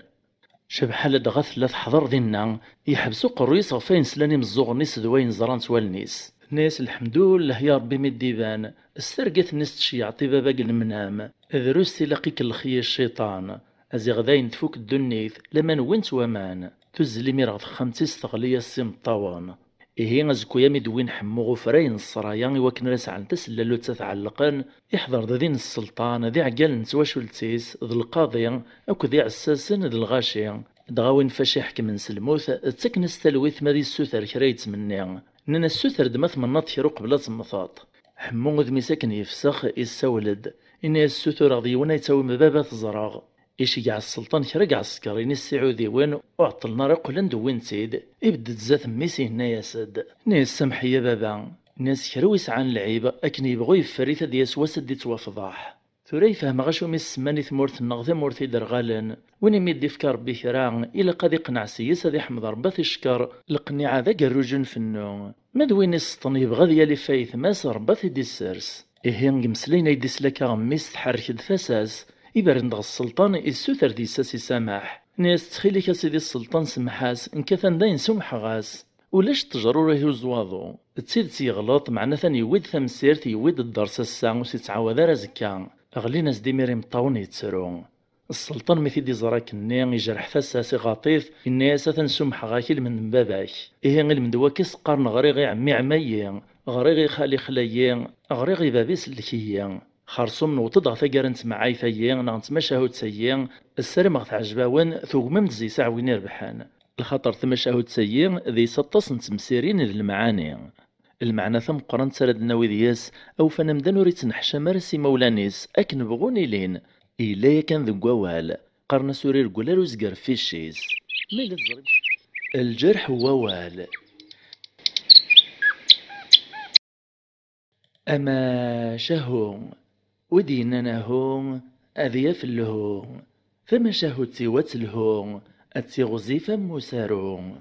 Cabḥa ladɣa tella teḥḍer dinna, yeḥbes uqerruy-is ɣef wayen slan imeẓẓuɣen-is d wayen ẓrant wallen-is. Tenna-yas: "Lḥemdullah ya Ṛebbi mi d-iban, s targit-nni s tceyyeɛt i baba deg lemnam, drus tilaq-ik lexyi cciṭan, a ziɣ dayen tfuk ddunit, laman wwin-tt waman." Tuzzel imir ɣer texxamt-is, teɣli-yas s imeṭṭawen. Ihi azekka-ya mi d-wwin Ḥemmu ɣer ufray n ṣṣraya i wakken ara sɛen tasellallut ad t-ɛellqen, iḥḍer-d din sselṭan, d iɛeggalen n twacult-is, d lqaḍi, akked iɛessasen d lɣaci. Dɣa win fac iḥekmen s lmut, ttaken-as talwit ma ad yessuter kra yettmenni. Nnan-as: "Suter-d ma tmennaḍ kra uqbel ad temmteḍ." Ḥemmu udem-is akken yefsex, issawel-d, inna-yas: "Ssutureɣ-d yiwen ad yettawi baba, ad t-ẓreɣ." Iceggeɛ sselṭan kra n iɛesker, ini-as s iɛudiwen, ur ɛeṭṭlen ara, qqlen-d wwin-t-id. Ibedd-d zdat mmi-s, yenna-yas-d, inna-yas: "Samḥ-iyi a baba." Inna-yas: "Kra ur yesɛan lɛib, akken yebɣu yeffer-it, ad d-yas wass ad d-ittwafḍeḥ. Tura i fehmeɣ acu mi s-semman i tmurt-nneɣ tamurt iderɣalen. Win i mi d-ifka Rebbi kra, ilaq ad iqneɛ s-yes, ad iḥmed Rebbi, ad t-icekkeṛ. Leqniɛa d agerruj n fennu. Ma d win iseṭṭen yebɣa ad yali f ayetma-s, Rebbi ad t-id-issers." Ihi, deg imeslayen ay d-islak mmi-s, tḥerrek-d tasa-s. Ibren-d ɣer sselṭan, issuter deg-s ad s-isameḥ. Nni-as: "Ttxil-k a sidi sselṭan, semmeḥ-as, nekk atan dayen sumḥeɣ-as. Ulac ṭṭejra ur ihuzz waḍu." D tidet yeɣleḍ, meɛna atan yewwi-d tamsirt, yewwi-d ddeṛs ass-a, ur s-ittɛawad ara azekka. Ɣlin-as-d imir imeṭṭawen, yettru. Sselṭan mi t-id-iẓra akkenni, ijreḥ tasa-s, iɣaṭ-it, yenna-yas: "Atan sumḥeɣ-ak i lmend n baba-k." Ihi i lmend n wakka i s-qqaren: "Ɣriɣ i ɛemmi ɛmayi, ɣriɣ i xali xlayi, ɣriɣ i baba-i sellek-iyi." Xerṣum newweḍ-d ɣer taggara n tmeɛayt-ayi neɣ n tmacahut-ayi, ssarameɣ teɛjeb-awen, tugmem-d zzi-s aɛwin irebḥen. Lxaṭer tamacahut-ayi deg-s aṭas n temsirin d lemɛani. Lmeɛna tameqqrant ara d-nawi deg-s, awfan amdan ur ittneḥcam ara s imawlan-is, akken bɣun ilin. Yella yakan deg wawal. Qqaren-as ur ireggel ara uzger f icc-is. Ma yella teẓrim. Lǧerḥ n wawal. Amacahu, wi d-yennan ahu, ad yaf lhu. Tamacahut-iw ad telhu, ad tiɣzif am usaru.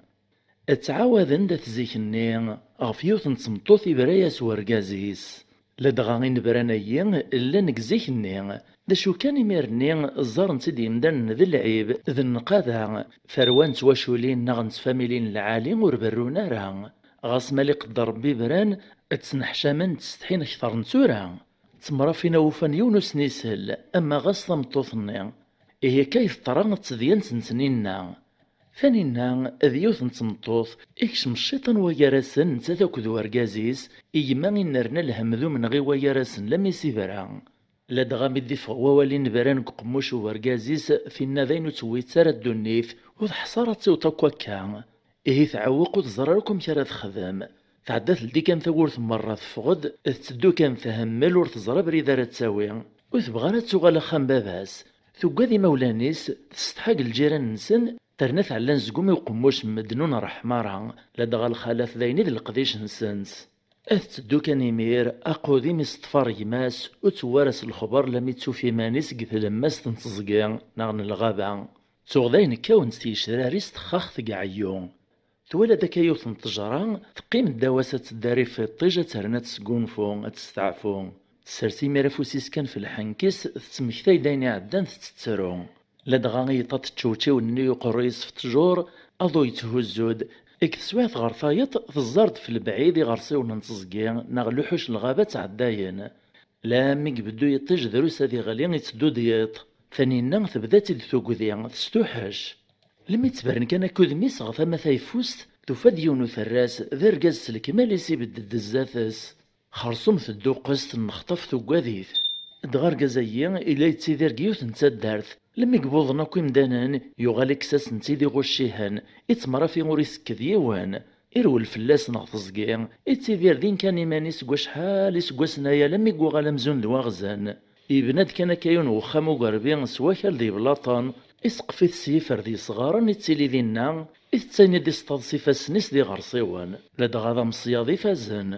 Ttɛawaden-d at zik-nni ɣef yiwet n tmeṭṭut ibra-yas wergaz-is. Ladɣa inebran-ayi llan deg zik-nni, d acu kan imir-nni ẓẓaren-tt-id yimdanen d lɛib, d nnqada, tarwa n twaculin neɣ n tfamilin lɛali ur berrun ara. Ɣas ma li qedder Rebbi bran, ttneḥcamen, ttsetḥin kter n tura. Ttemrafin awufan yiwen usnisel, ama ɣas tameṭṭut-nni. Ihi akka i teḍra d tedyant n Taninna. Taninna d yiwet n tmeṭṭut, ikcem cciṭan wagar-asen nettat akked wergaz-is, i gma i nerna lhemm d umenɣi wagar-asen lammi s-ibra. Ladɣa mi d-iffeɣ wawal inebran deg uqemmuc n wergaz-is, tinna d ayen ur tewwit ara ddunit, ur teḥṣa ara ad tiweḍ akk akka. Ihi tɛewweq, ur teẓri ara akk amek ara texdem. Tɛedda teldi kan tawwurt merra, teffeɣ-d, tetteddu kan themmel, ur teẓri abrid ara d-tawi. Ur tebɣi ara ad tuɣal axxam baba-s. Tuggad imawlan-is, tessetḥa deg lǧiran-nsen, terna tɛella anezgum i uqemmuc n medden ur nṛeḥḥem ara, ladɣa lxalat d ayen i d leqdic-nsent. Ad tetteddu kan imir, aqudim iseṭṭef ar gma-s, ur tewwi ara s lexber lammi d-tufi iman-is deg tlemmast n teẓgi neɣ n lɣaba. Tuɣ dayen kkawen-tt tgecrar-is texxax deg ɛeyyu. Twala-d akka yiwet n ṭṭejra, teqqim ddaw-as ad teddari f iṭij, ad ternu ad tesgunfu, ad testeɛfu. Tessers imir afus-is kan f lḥenk-is, tettmektay-d ayen iɛeddan, tettettru. Ladɣa iyeṭṭa teččewčiw-nni uqerruy-is f ttjur, aḍu yetthuzzu-d. Deg teswiɛt ɣer tayeḍ, teẓẓar-d f lebɛid iɣersiwen n teẓgi neɣ luḥuc n lɣaba ttɛeddayen. Lammi ibeddu yiṭij drus ad iɣli, itteddu-d yiḍ. Taninna tebda-tt-id tugdi, testuḥec. Lemmi ttberen kan akk udem-is ɣer tama tayeffust, tufa-d yiwen uterras, d argaz s lekmal-is, ibedd-d zdat-s. Xerṣum tedduqqes, tennexṭaf, tuggad-it. Dɣa argaz-agi ila yettidir deg yiwet n taddart. Lemmi yewwḍen akk imdanen, yuɣal ikkes-asen-tt-id iɣuccihen, ittemrafi ur isekked yiwen. Irwel fell-as neɣ teẓgi, ittidir din kan iman-is seg wacḥal iseggasen aya, lammi yuɣal amzun d waɣzen. Yebna-d kan akka yiwen n wexxam ugerbi s wakal d yeblaṭen, iseqqef-it s yifer d yesɣaren, ittili dinna, itett ayen i d-iseṭṭaḍ s ifassen-is d iɣersiwen, ladɣa d ameṣyaḍ ifazen.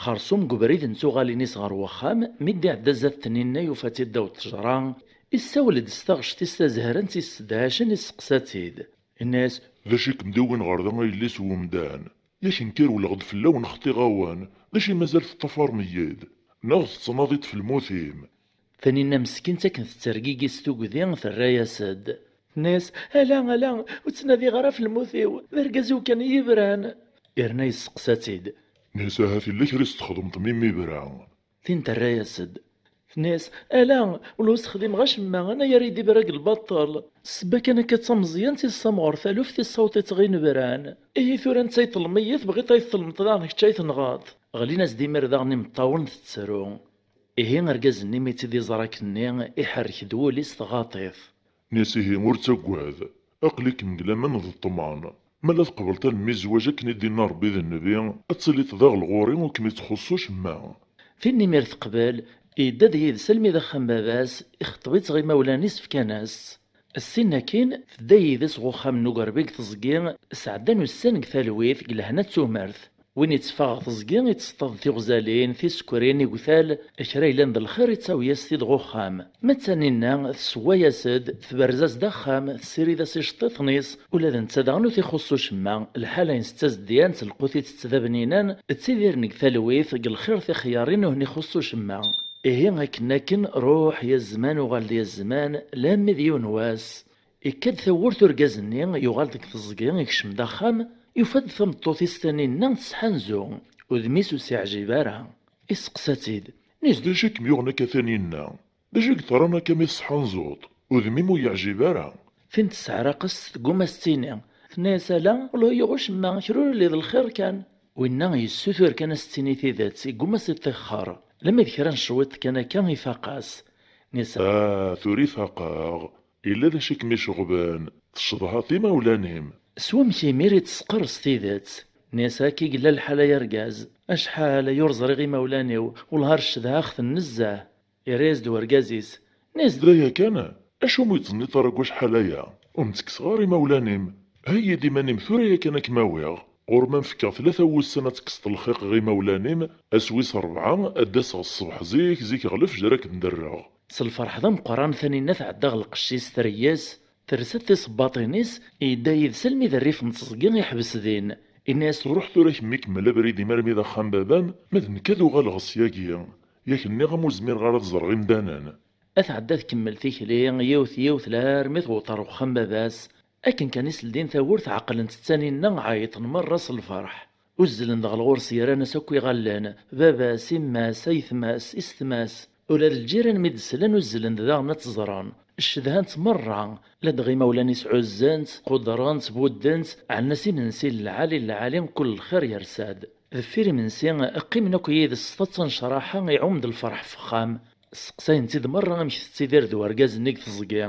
Xerṣum deg ubrid n tuɣalin-is ɣer wexxam, mi d-iɛedda zdat Tninna, yufa-tt-id ddaw ttejra, issawel-d s taɣect-is tazehra n tis-, ssedhacen, isseqsa-tt-id. Inna-yas: "D acu i kem-d-iwwin ɣer da, a yelli-s n wemdan? Yak nekk irewleɣ-d fell-awen, xtiɣ-awen, d acu i mazal teṭṭafarem-iyi-d? Neɣ tettnadiḍ f lmut-im?" Taninna meskint akken tettergigi s tugdi, terra-yas-d. Tenna-yas: "Ala, ala, ur ttnadiɣ ara f lmut-iw, d argaz-iw kan i yi-ibran." Yerna yesteqsa-tt-id. Tenna-yas: "Ahat yella kra i s-txedmeḍ mi m-ibra?" Tin terra-yas-d. Tenna-yas: "Ala, ula ur s-xdimeɣ acemma, anagar i d-ibra deg lbaṭel. Ssebba kan akka d tameẓyant i tessamɣer taluft, issaweḍ-itt ɣer inebran. Ihi tura netta yeṭṭlem-iyi, tebɣiḍ ad yi-teṭṭlemeḍ daɣen kečč ad yi-tenɣeḍ?" Ɣlin-as-d imir daɣen imeṭṭawen, tettru. Ihi argaz-nni mi tt-id-iẓra akkenni, iḥerrek-d wul-is, tɣaḍ-it. Tenna-yas: "Ihi ur ttaggad. Aql-ikem deg laman d ṭṭman. Ma la tqebleḍ almi zzwaǧ akken i d-inna Ṛebbi d Nnbi, ad tiliḍ daɣ ɣur-i ur kem-ittxuṣṣu cemma. Tin imir teqbel, yedda-d yid-s almi d axxam baba-s, ixeṭṭeb-itt ɣer imawlan-is fkan-as-tt. Ssin akkin, tedda yid-s ɣer uxxam n ugerbi deg teẓgi, sɛeddan ussan deg talwit, deg lehna d tumert. Win itteffeɣ ɣer teẓgi, ittseṭṭaḍ tiɣzalin, tisekkrin, igtal, kra yellan d lxir ittawi-as-t-id ɣer uxxam. Ma d Taninna, tessewway-as-d, tberrez-as-d axxam, tessirid-as iceṭṭiḍen-is, ula d netta daɣen ur t-ixuṣṣ ucemma, lḥala-ines d tazeddiant, lqut ittett d abninan, ttidiren deg talwit, deg lxir tixyarin ur ten-ixuṣṣ ucemma. Ihi akken akken, ruḥ ya zzman, uɣal-d ya zzman, lammi d yiwen wass. Ikka-d tawwurt urgaz-nni, yuɣal-d deg teẓgi, ikcem-d axxam, yufa-d tameṭṭut-is Taninna tesḥanzu, udem-is ur s-iɛjib ara. Isteqsa-tt-id, nis d acu i kem-yuɣen akka Taninna? D acu i yeḍran akka mi tesḥanzuḍ? Udem-im ur yeɛjib ara. Tin tesseɛraq-as tegguma s-ttini. Tenna-yas ala, ur yuɣ ucemma, kra ur yelli d lxir kan. Winna yessutur kan a s-ttini tidet, yegguma s-iṭixxer. Lemmi d kra n cwiṭ kan akka ifaq-as. Nis, ah, tura ifaqeɣ. Yella d acu i kem-iceɣben. Tcedhaḍ imawlan-im. S wamek imir i d-tesqer s tidet. Nis akka i yella lḥal ay argaz. Acḥal ay ur ẓriɣ imawlan-iw, wellah ar cedhaɣ-ten nezzeh. Yerra-yas-d urgaz-is. Nis d aya kan, acu umi ur yettẓenniḍ ara deg wacḥal aya? Ur m-ttekkseɣ ara imawlan-im. Heyyi-d iman-im tura yakan ad kem-awiɣ. Ɣur-m ad m-fkeɣ tlata wussan ad tekkseḍ lxiq ɣer imawlan-im, ass wis ṛebɛa ad d-aseɣ ṣṣbeḥ zik, zik ɣer lefjer ad kem-d-rreɣ. S lferḥ d ameqqran Taninna tɛedda ɣer lqecc-is, treyya-s, tersa-d tisebbaṭin-is, yedda yid-s almi d rrif n teẓgi, iḥbes din. Inna-yas, ruḥ tura kemmi, kemmel abrid-im armi d axxam baba-m, ma d nekk ad uɣaleɣ syagi. Yak nniɣ-am ur zmireɣ ara ad ẓreɣ imdanen. Ad tɛedda tkemmel tikli, yiwet yiwet, larmi tewweḍ ɣer uxxam baba-s. Akken kan i s-ldin tawwurt, ɛeqlent-tt Taninna, ɛeyṭen merra s lferḥ. Uzzlen-d ɣer ɣur-s, yerran-as akk iɣallen, baba-s, imma-s, ayetma-s, isetma-s. Ula d lǧiran mi d-slan uzzlen-d daɣen ad tt-ẓren. Cedhan-tt merra, ladɣa imawlan-is ɛuzzen-tt, qudren-tt, budden-tt, ɛellen-as imensi n lɛali n lɛali, mkul lxir yersa-d. Deffir imensi, qqimen akk yid-s s taḍsa n ccraḥa, iɛum-d lferḥ f uxxam. Sseqsayen-tt-id merra amek tettidir d urgaz-nni deg teẓgi.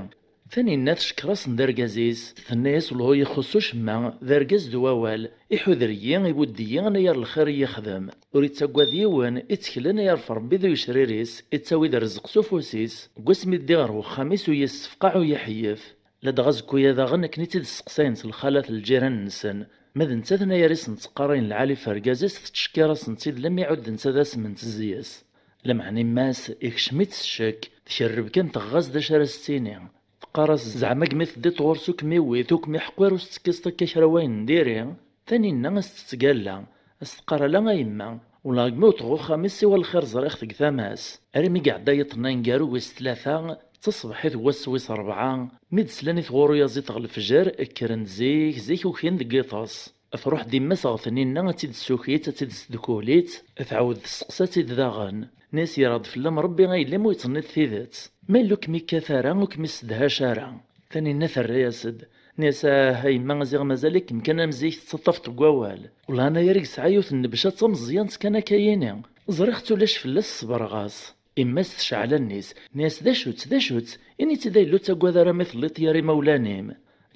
Taninna tcekker-asen-d argaz-is, tenna-yas, ur ixuṣṣ ucemma, d argaz d wawal, iḥuder-iyi, ibudd-iyi, anayer lxir i yi-yexdem. Ur ittaggad yiwen, ittkel anayer f Ṛebbi d uyecrir-is, ittawi-d rrezq s ufus-is. Deg wasmi d-ddiɣ ɣer wexxam-is, ur yi-ssefqaɛ, ur yi-ḥeyyef. Ladɣa azekku-ya daɣen akken i tt-id-sseqsayent lxalat n lǧiran-nsen, ma d nettat anayer i sen-tteqqarayen lɛali f urgaz-is, tettcekkir-asen-tt-id lammi ɛuddent ad asment zzi-s. Lameɛna imma-s ikcem-itt ccekk, tkerreb kan, teɣɣa-s d acu ara s-tini. Teqqar-as, zeɛma deg mi teddiḍ ɣur-s ur kem-iwwit, ur kem-iḥeqqir, ur s-tekkiseḍ akka kra wayen n diri? Taninna a s-tettgalla, a s-teqqar, ala a yemma, wellah deg mi wwḍeɣ uxxam-is siwa lxir ẓriɣ-t deg tama-s. Armi i iɛedda yiḍ-nni aneggaru wis tlata, d taṣebḥit n wass wis ṛebɛa, mi d-slan i tɣuri yaẓit ɣer lefjer, kkren-d zik zik, ukin deg yiṭes. Truḥ-d imma-s ɣer Taninna, ad tt-id-tessuki-tt, ad tt-id-tesdukul-itt, tɛawed tesseqsa-tt-id daɣen. Nni-as, yerɣ-d fell-am Ṛebbi a yelli ma ur yettẓenniḍ tidet. Ma yella ur kem-ikkat ara, ur kem-issedhac ara. Taninna terra-yas-d. Nni-as, ah a yemma, ziɣ mazal-ikem kan am zik, tettaṭṭafeḍ deg wawal. Wellah anayer i yesɛa yiwet n nnebca d tameẓyant kan akka yini. Ẓriɣ-tt ulac fell-as, ṣebreɣ-as. Imma-s tecɛel allen-is, nni-as, d acu-tt, d acu-tt? Ini-tt-id a yelli, ur ttaggad ara mi telliḍ yir imawlan-im.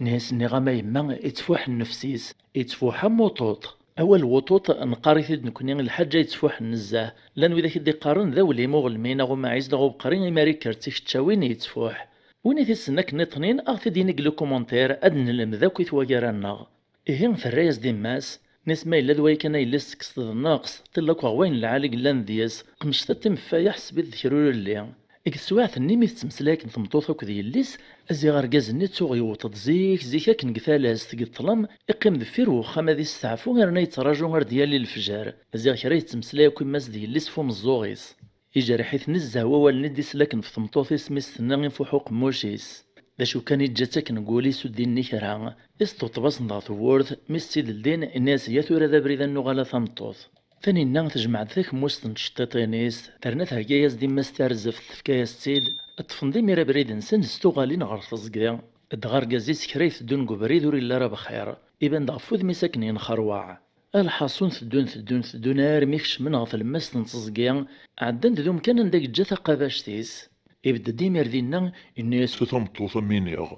Nni-as, nniɣ-am a yemma, ittfuḥ nnefs-is, ittfuḥ am uṭuṭ. Awal n wuṭuṭ neqqar-it-id nekni i lḥaǧa yettfuḥen nezzeh. Llan widak i d-iqqaren d awlim uɣelmin neɣ umaɛiz neɣ ubeqri, imi ara ikker d tikeččawin yettfuḥ. Win i t-issen akken iṭnin, a ɣ-t-id-yini deg les commentaires, ad nelmed akk i twagara-nneɣ. Ihi terra-yas-d imma-s, nni-as, ma yella d waya kan a yelli, tekkseḍ d nnaqs, ṭilla akk ɣer wayen lɛali yellan deg-s, qmec tiṭ-im f waya, ḥseb-it d kra ur yelli. Deg teswiɛt-nni mi tettmeslay akken tmeṭṭut akked yelli-s, ziɣ argaz-nni tuɣ yewweḍ-d zik zik akken deg talast, deg ṭṭlam, iqqim deffir wexxam ad isteɛfu, yerna yettraǧu ar d-yali lefjer. Ziɣ kra yettmeslay akk imma-s d yelli-s f umeẓẓuɣ-is. Ijreḥ-it nezzeh wawalen i d-isla akken f tmeṭṭut-is mi s-tenna ifuḥ uqemmuc-is. D acu kan, iǧǧa-tt akken deg wul-is ur d-inni kra. Isṭuṭṭeb-asen-d ɣer tewwurt, mi s-tt-id-ldin, inna-yas, ya tura d abrid ad nuɣal a tameṭṭut. Taninna tejmeɛ-d takemmust n tceṭṭiṭin-is, terna thegga-yas-d imma-s tarzeft, tefka-yas-tt-id, ṭṭfen-d imir abrid-nsen s tuɣalin ɣer teẓgi. Dɣa argaz-is kra iteddun deg ubrid ur yelli ara bxir, iban-d ɣef wudem-is akken yenxerwaɛ. Alḥaṣun, teddun, teddun, teddun armi kecmen ɣer tlemmast n teẓgi, ɛeddan-d d umkan anda yeǧǧa taqabact-is. Ibedd-d imir dinna, inna-yas, a tameṭṭut, a m-iniɣ,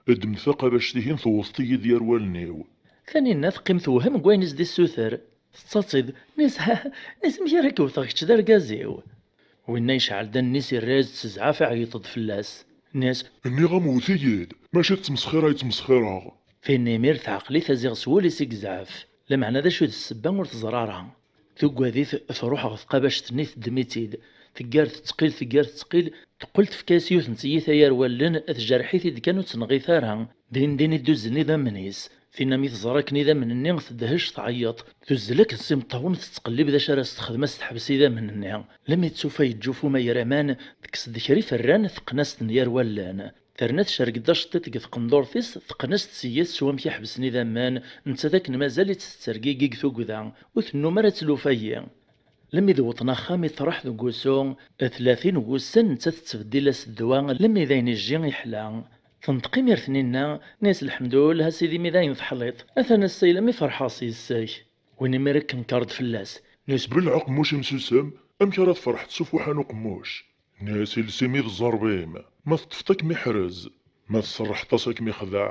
Ddem taqabact-ihin, tewwḍeḍ-iyi-d yar wallen-iw. Taninna teqqim tewhem deg wayen i s-d-issuter. Tettaḍ-tt-id. Nnes, nnes, amek ara k-wteɣ kečč d argaz-iw? Winna yecɛel-d allen-is, irra-yas-d s zzɛaf, iɛeyyeḍ-d fell-as. Nnes, nniɣ-am wwet-iyi-d, mačči d ttmesxira i ttmesxireɣ. Tinna imir teɛqel-it, aziɣ s wul-is i yezɛef. Lameɛna d acu i d ssebba ur teẓri ara. Tuggad-it, truḥ ɣer tqabact-nni, teddem-itt-id. Teggar tettqil, teggar tettqil, teqqel tefka-yas yiwet n tiyita yar wallen, tjerreḥ-it-id kan ur tt-tenɣit ara. Din din i d-uzzen idammen-is. Tinna mi teẓra akken idammen-nni, tedhec, tɛeyyeḍ. Tuzzel akken s imeṭṭawen, tettqellib d acu ara s-texdem, a s-teḥbes idammen-nni. Lemmi d-tufa yeǧǧuf umagraman, tekkes-d kra iferran, teqqen-as-ten yar wallen. Terna tcerreg-d aceṭṭiḍ deg tqendurt-is, teqqen-as-t s yis s wamek i ḥebsen idammen, netta d akken mazal-itt tettergigi deg tugda, ur tennum ara ttlufa-yi. Lemmi d-wwḍen axxam, iṭreḥ deg wusu, tlatin n wussan netta tettbeddil-as ddwa, lemmi d ayen ijji iḥla. Tenṭeq imir Tninna, nnes, lḥemdullah a sidi, mi d ayen teḥliḍ, atan ass-a ilam i ferḥeɣ s yes-k. Win imir ikkenker-d fell-as, nnes, belleɛ aqemmuc-im susem, amek ara tferḥeḍ s ufuḥan uqemmuc? Nnes, iles-im i d ẓẓerb-im, ma teṭṭfeḍ ad kem-iḥrez, ma tserrḥeḍ-as ad kem-ixdeɛ.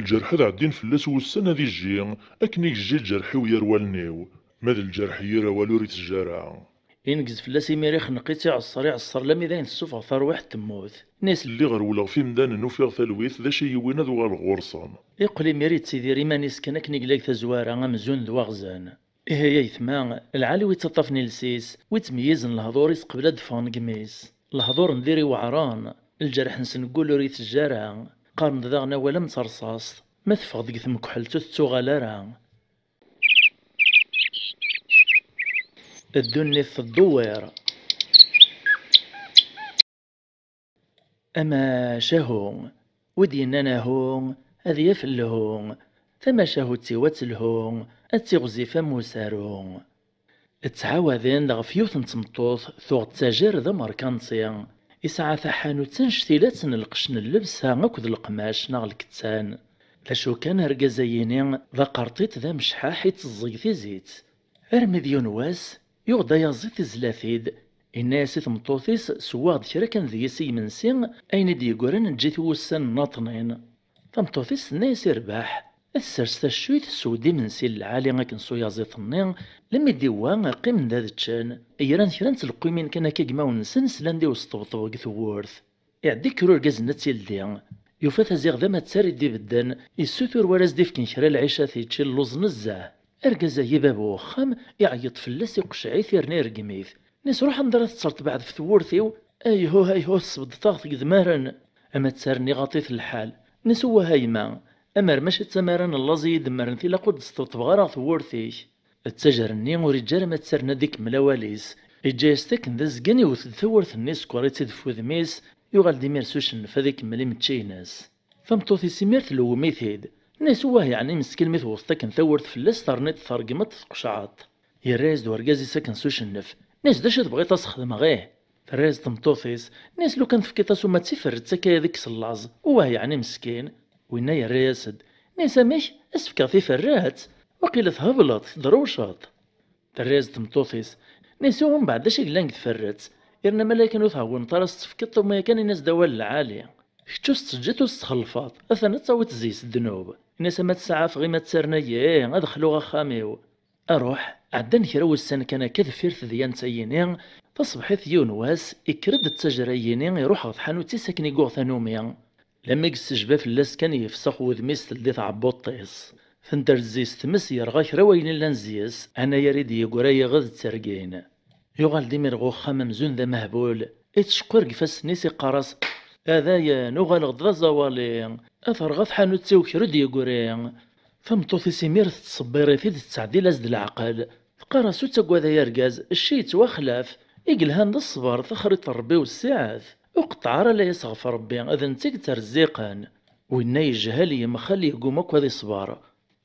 Lǧerḥ ad ɛeddin fell-as wussan ad ijji, akken i yejji lǧerḥ-iw yar wallen-iw, ma d lǧerḥ yir awal ur itejji ara. Ineggez fell-as imir, ixneq-itt, iɛeṣṣer, iɛeṣṣer, lammi d ayen tessufeɣ tarwiḥt temmut. Nnes, lliɣ rewleɣ f imdanen, ufiɣ talwit, d acu i yi-yewwin ad uɣaleɣ ɣur-sen? Iqqel imir ittidir iman-is kan akken i yella deg tazwara, amzun d waɣzen. Ihi a yetma, lɛali wi ttaṭṭafen iles-is, wi ttmeyyizen lehdur-is qbel ad d-ffɣen deg imi-s. Lehdur n dir iweɛren, lǧerḥ-nsen deg wul ur itejji ara. Qqaren-d daɣen awal am terṣaṣt, ma teffeɣ deg tmekḥelt ur tettuɣal ara. Ddunit tedduwir. Amacahu, wi d-yennan ahu, ad yaf lhu, tamacahut-iw ad telhu, ad tiɣzif am usaru. Ttɛawaden-d ɣef yiwet n tmeṭṭut tuɣ ttajer d amerkanti, isɛa taḥanut annect-ilatt n lqecc n llebsa akked leqmac neɣ lkettan. D acu kan, argaz-ayini d aqerṭiṭ d amecḥaḥ, itteẓẓeg tizit. Armi d yiwen wass, yuɣ-d ayaẓiḍ, izla-t-id. Inna-yas i tmeṭṭut-is, sewweɣ-d kra kan deg-s i yimensi, ayen i d-yeggran eǧǧ-it i wussan nnaṭnin. Tameṭṭut-is tenna-yas irbeḥ, ad tessers taccuyt, tessew-d imensi n lɛali akken s uyaẓiḍ-nni, lemmi d-iwwa, qqimen da ad ččen. Gran kra n tleqqimin kan akka deg imawen-nsen, slan-d i usṭebṭeb deg tewwurt. Iɛedda ikker urgaz-nni ad tt-ildi. Yufa-t aziɣ d amattar i d-ibedden, issutur war as-d-ifken kra lɛic ad t-yečč, illuẓ nezzeh. Argaz-agi bab n uxxam, iɛeyyeḍ fell-as, iqecceɛ-it, yerna ireggem-it. Nnes, ruḥ anda ara tettreḍ, beɛd ɣef tewwurt-iw. Ayhuh, ayhuh, tesbeddeḍ-aɣ-t deg idmaren. Amattar-nni iɣaḍ-it lḥal. Nnes, wah a yemma, amer mačči d tamara n llaẓ i yi-d-mmren, tilaq ur d-sṭebṭbeɣ ara ɣer tewwurt-ik. Ttajer-nni ur iǧǧi ara amattar-nni ad ikemmel awal-is. Iǧǧa-yas-t akken d azgen, iwet-d tawwurt-nni, isekkeṛ-itt-id f wudem-is, yuɣal-d imir s ucennef ad ikemmel imečči-ines. Tameṭṭut-is imir tlewwem-it-id. Nnes, wah yeɛni meskin, mi tewwḍeḍ akken tawwurt fell-as, terniḍ tergmeḍ, tqecɛeḍ. Yerra-yas-d urgaz-is akken s ucennef. Nnes, d acu i tebɣiḍ ad s-xedmeɣ, ih? Terra-yas-d tmeṭṭut-is. Nnes, lukan tefkiḍ-as uma d tiferret akka ad ikkes llaẓ. Wah yeɛni meskin. Winna yerra-yas-d. Nnes, amek? Ad s-fkeɣ tiferret? Waqila thebleḍ, tedrewceḍ. Terra-yas-d tmeṭṭut-is. Nnes, umbeɛd d acu i yellan deg tferret? Yerna ma la kan ur tɛewwneḍ ara s-tefkeḍ, uma yakan in-as-d awal lɛali. Kečč ur s-teǧǧiḍ ur s-txellfeḍ, atan ad tawiḍ zzi-s ddnub. Nnes, ama ttsaɛafeɣ imattarn-agi, ad xluɣ axxam-iw. Aruḥ, ɛeddan kra wussan kan akka deffir tedyant-ayini, taṣebḥit yiwen wass, ikker-d ttajer-ayini, iruḥ ɣer tḥanut-is akken i yuɣ tanumi. Lammi yessejba fell-as kan, yefsex wudem-is, teldi tɛebbuḍt-is. Tenderz-is tmes, yerɣa kra wayen illan zzi-s, anayer i d-yeggra yiɣed d tergin. Yuɣal-d imir ɣer uxxam amzun d amehbul, itceqqir deg ifassen-is, iqqar-as: "A dayen, uɣaleɣ-d d aẓawali, a terɣa tḥanut-iw kra ur d-yeggri." Tameṭṭut-is imir tettṣebbir-it-id, tettɛeddil-as-d leɛqel. Teqqar-as: "Ur ttagad ay argaz, cci yettwaxlaf. I yelhan d ṣṣber, taxriṭ n Ṛebbi wessiɛet. Ur qeṭṭeɛ ara layas ɣef Ṛebbi, d netta i yettrezziqen." Winna yejhel, yemxal, yegguma akk ad iṣber.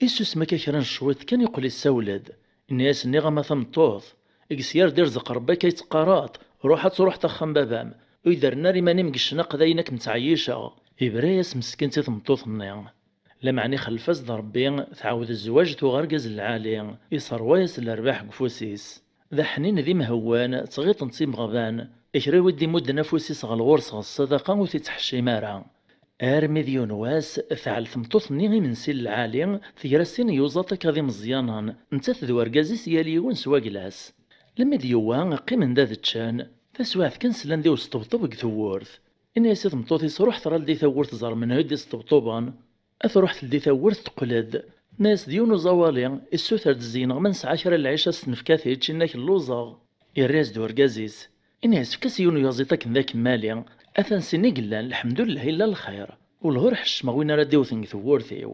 Isusem akka kra n cwiṭ kan, yeqqel issawel-d. Inna-yas: "Nniɣ-am a tameṭṭut, deg syar d irzeq Ṛebbi akka i teqqareḍ, ruḥ ad truḥeḍ axxam baba-m, ur yi-d-rren ara iman-im deg ccna, aqd-ayen ad kem-ttɛeyyiceɣ." Ibra-yas meskint i tmeṭṭut-nni. Lameɛna ixellef-as-d Ṛebbi, tɛawed zzwaǧ, tuɣ argaz n lɛali, iṣerwa-yas lerbaḥ deg ufus-is. D aḥnin d imhewwan, ttɣiṭen-t imeɣban, kra i d-imudden afus-is ɣer ɣur-s ɣer ṣṣadaqa ur t-ittḥeccim ara. Armi d yiwen wass, teɛl tmeṭṭut-nni imensi n lɛali, tegra sin yuẓaṭ akka d imeẓyanen, nettat d urgaz-is yal yiwen s wagla-s. Lemmi d-yewwa, qqimen-d ad ččen. Taswiɛt kan slan-d i usṭebṭeb deg tewwurt. Ini-as i tmeṭṭut-is: "Ruḥ ɣer-d i tawwurt, ẓer menhu i d-isṭebṭuben." Ad truḥ teldi tawwurt, teqqel-d. Tenna-as: "D yiwen uẓawali, issuter-d zzeyneɣ ma nesɛa kra n lɛic ad s-t-nefk ad t-yečč, inna-k lluẓeɣ." Yerra-as-d urgaz-is. Ini-as: "Efk-as yiwen uyaziḍ akken d akemmali, atan sin i yellan, lḥemdullah illa lxir. Wellah ur ḥeccmeɣ win ara d-iwten deg tewwurt-iw."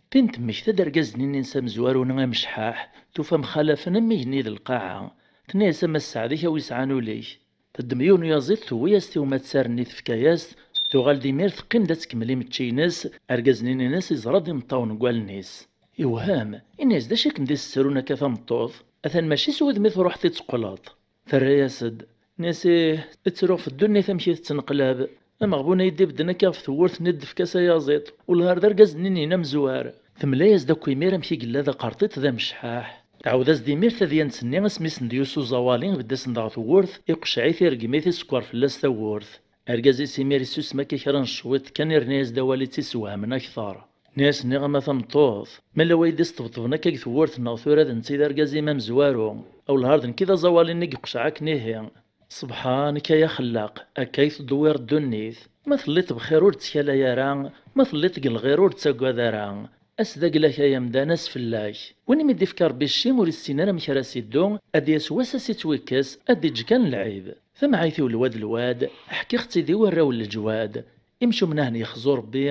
Tin temmekta-d argaz-nni-ines amezwaru-nni amecḥaḥ, tufa mxalafen am igenni d lqaɛa. Tenna-as: "A Mass Sseɛd-ik a wi yesɛan ul-ik." Teddem yiwen uyaziḍ, tewwi-as-t i umattar-nni, tefka-as-t, tuɣal-d imir teqqim-d ad tkemmel imečči-ines, argaz-nni-ines iẓra-d imeṭṭawen deg wallen-is. Iwhem, ini-as: "D acu i kem-d-issettrun akka tameṭṭut? Atan mačči s wudem i truḥeḍ i d-teqqleḍ." Terra-yas-d, tenna-as: "Ih, ttruɣ f ddunit amek i tettneqlab. Ameɣbun ay d-ibedden akka ɣef tewwurt-nni d-tefka-s ayaziḍ, wellah ar d argaz-nni-inem amezwar." Temla-yas-d akk imir amek i yella d aqerṭiṭ d amecḥaḥ. Tɛawed-as-d imir tadyant-nni asmi i sen-d-yusa uẓawali, ibedd-asen-d ɣer tewwurt, iqecceɛ-it, ireggem-it, isekker fell-as tawwurt. Argaz-is imir isusem akka kra n cwiṭ kan, irna-yas-d awal i tt-isewhamen akteṛ. Nni-as: "Nniɣ-am a tameṭṭut, ma llan way d-isṭebṭben akka deg tewwurt-nneɣ tura d netta i d argaz-im amezwaru, awelhar d nekk i d aẓawali-nni i yeqceɛ akken ihi. Ṣebḥan-k ay axellaq, akka i tdewwiṛ ddunit. Ma telliḍ bxir ur ttkalay ara, ma telliḍ deg lɣir ur ttagad ara. Ass d agla-k ay amdan, ass fell-ak. Win i m-id-ifka Ṛebbi cci ur issin ara amek ara s-iddu, ad d-yas wass ad s-ittwikkes, ad d-iǧǧ kan lɛib. Tamɛayt-iw lwad lwad, ḥkiɣ-tt-id i warraw n leǧwad. Imcumen ahen yexzu Ṛebbi,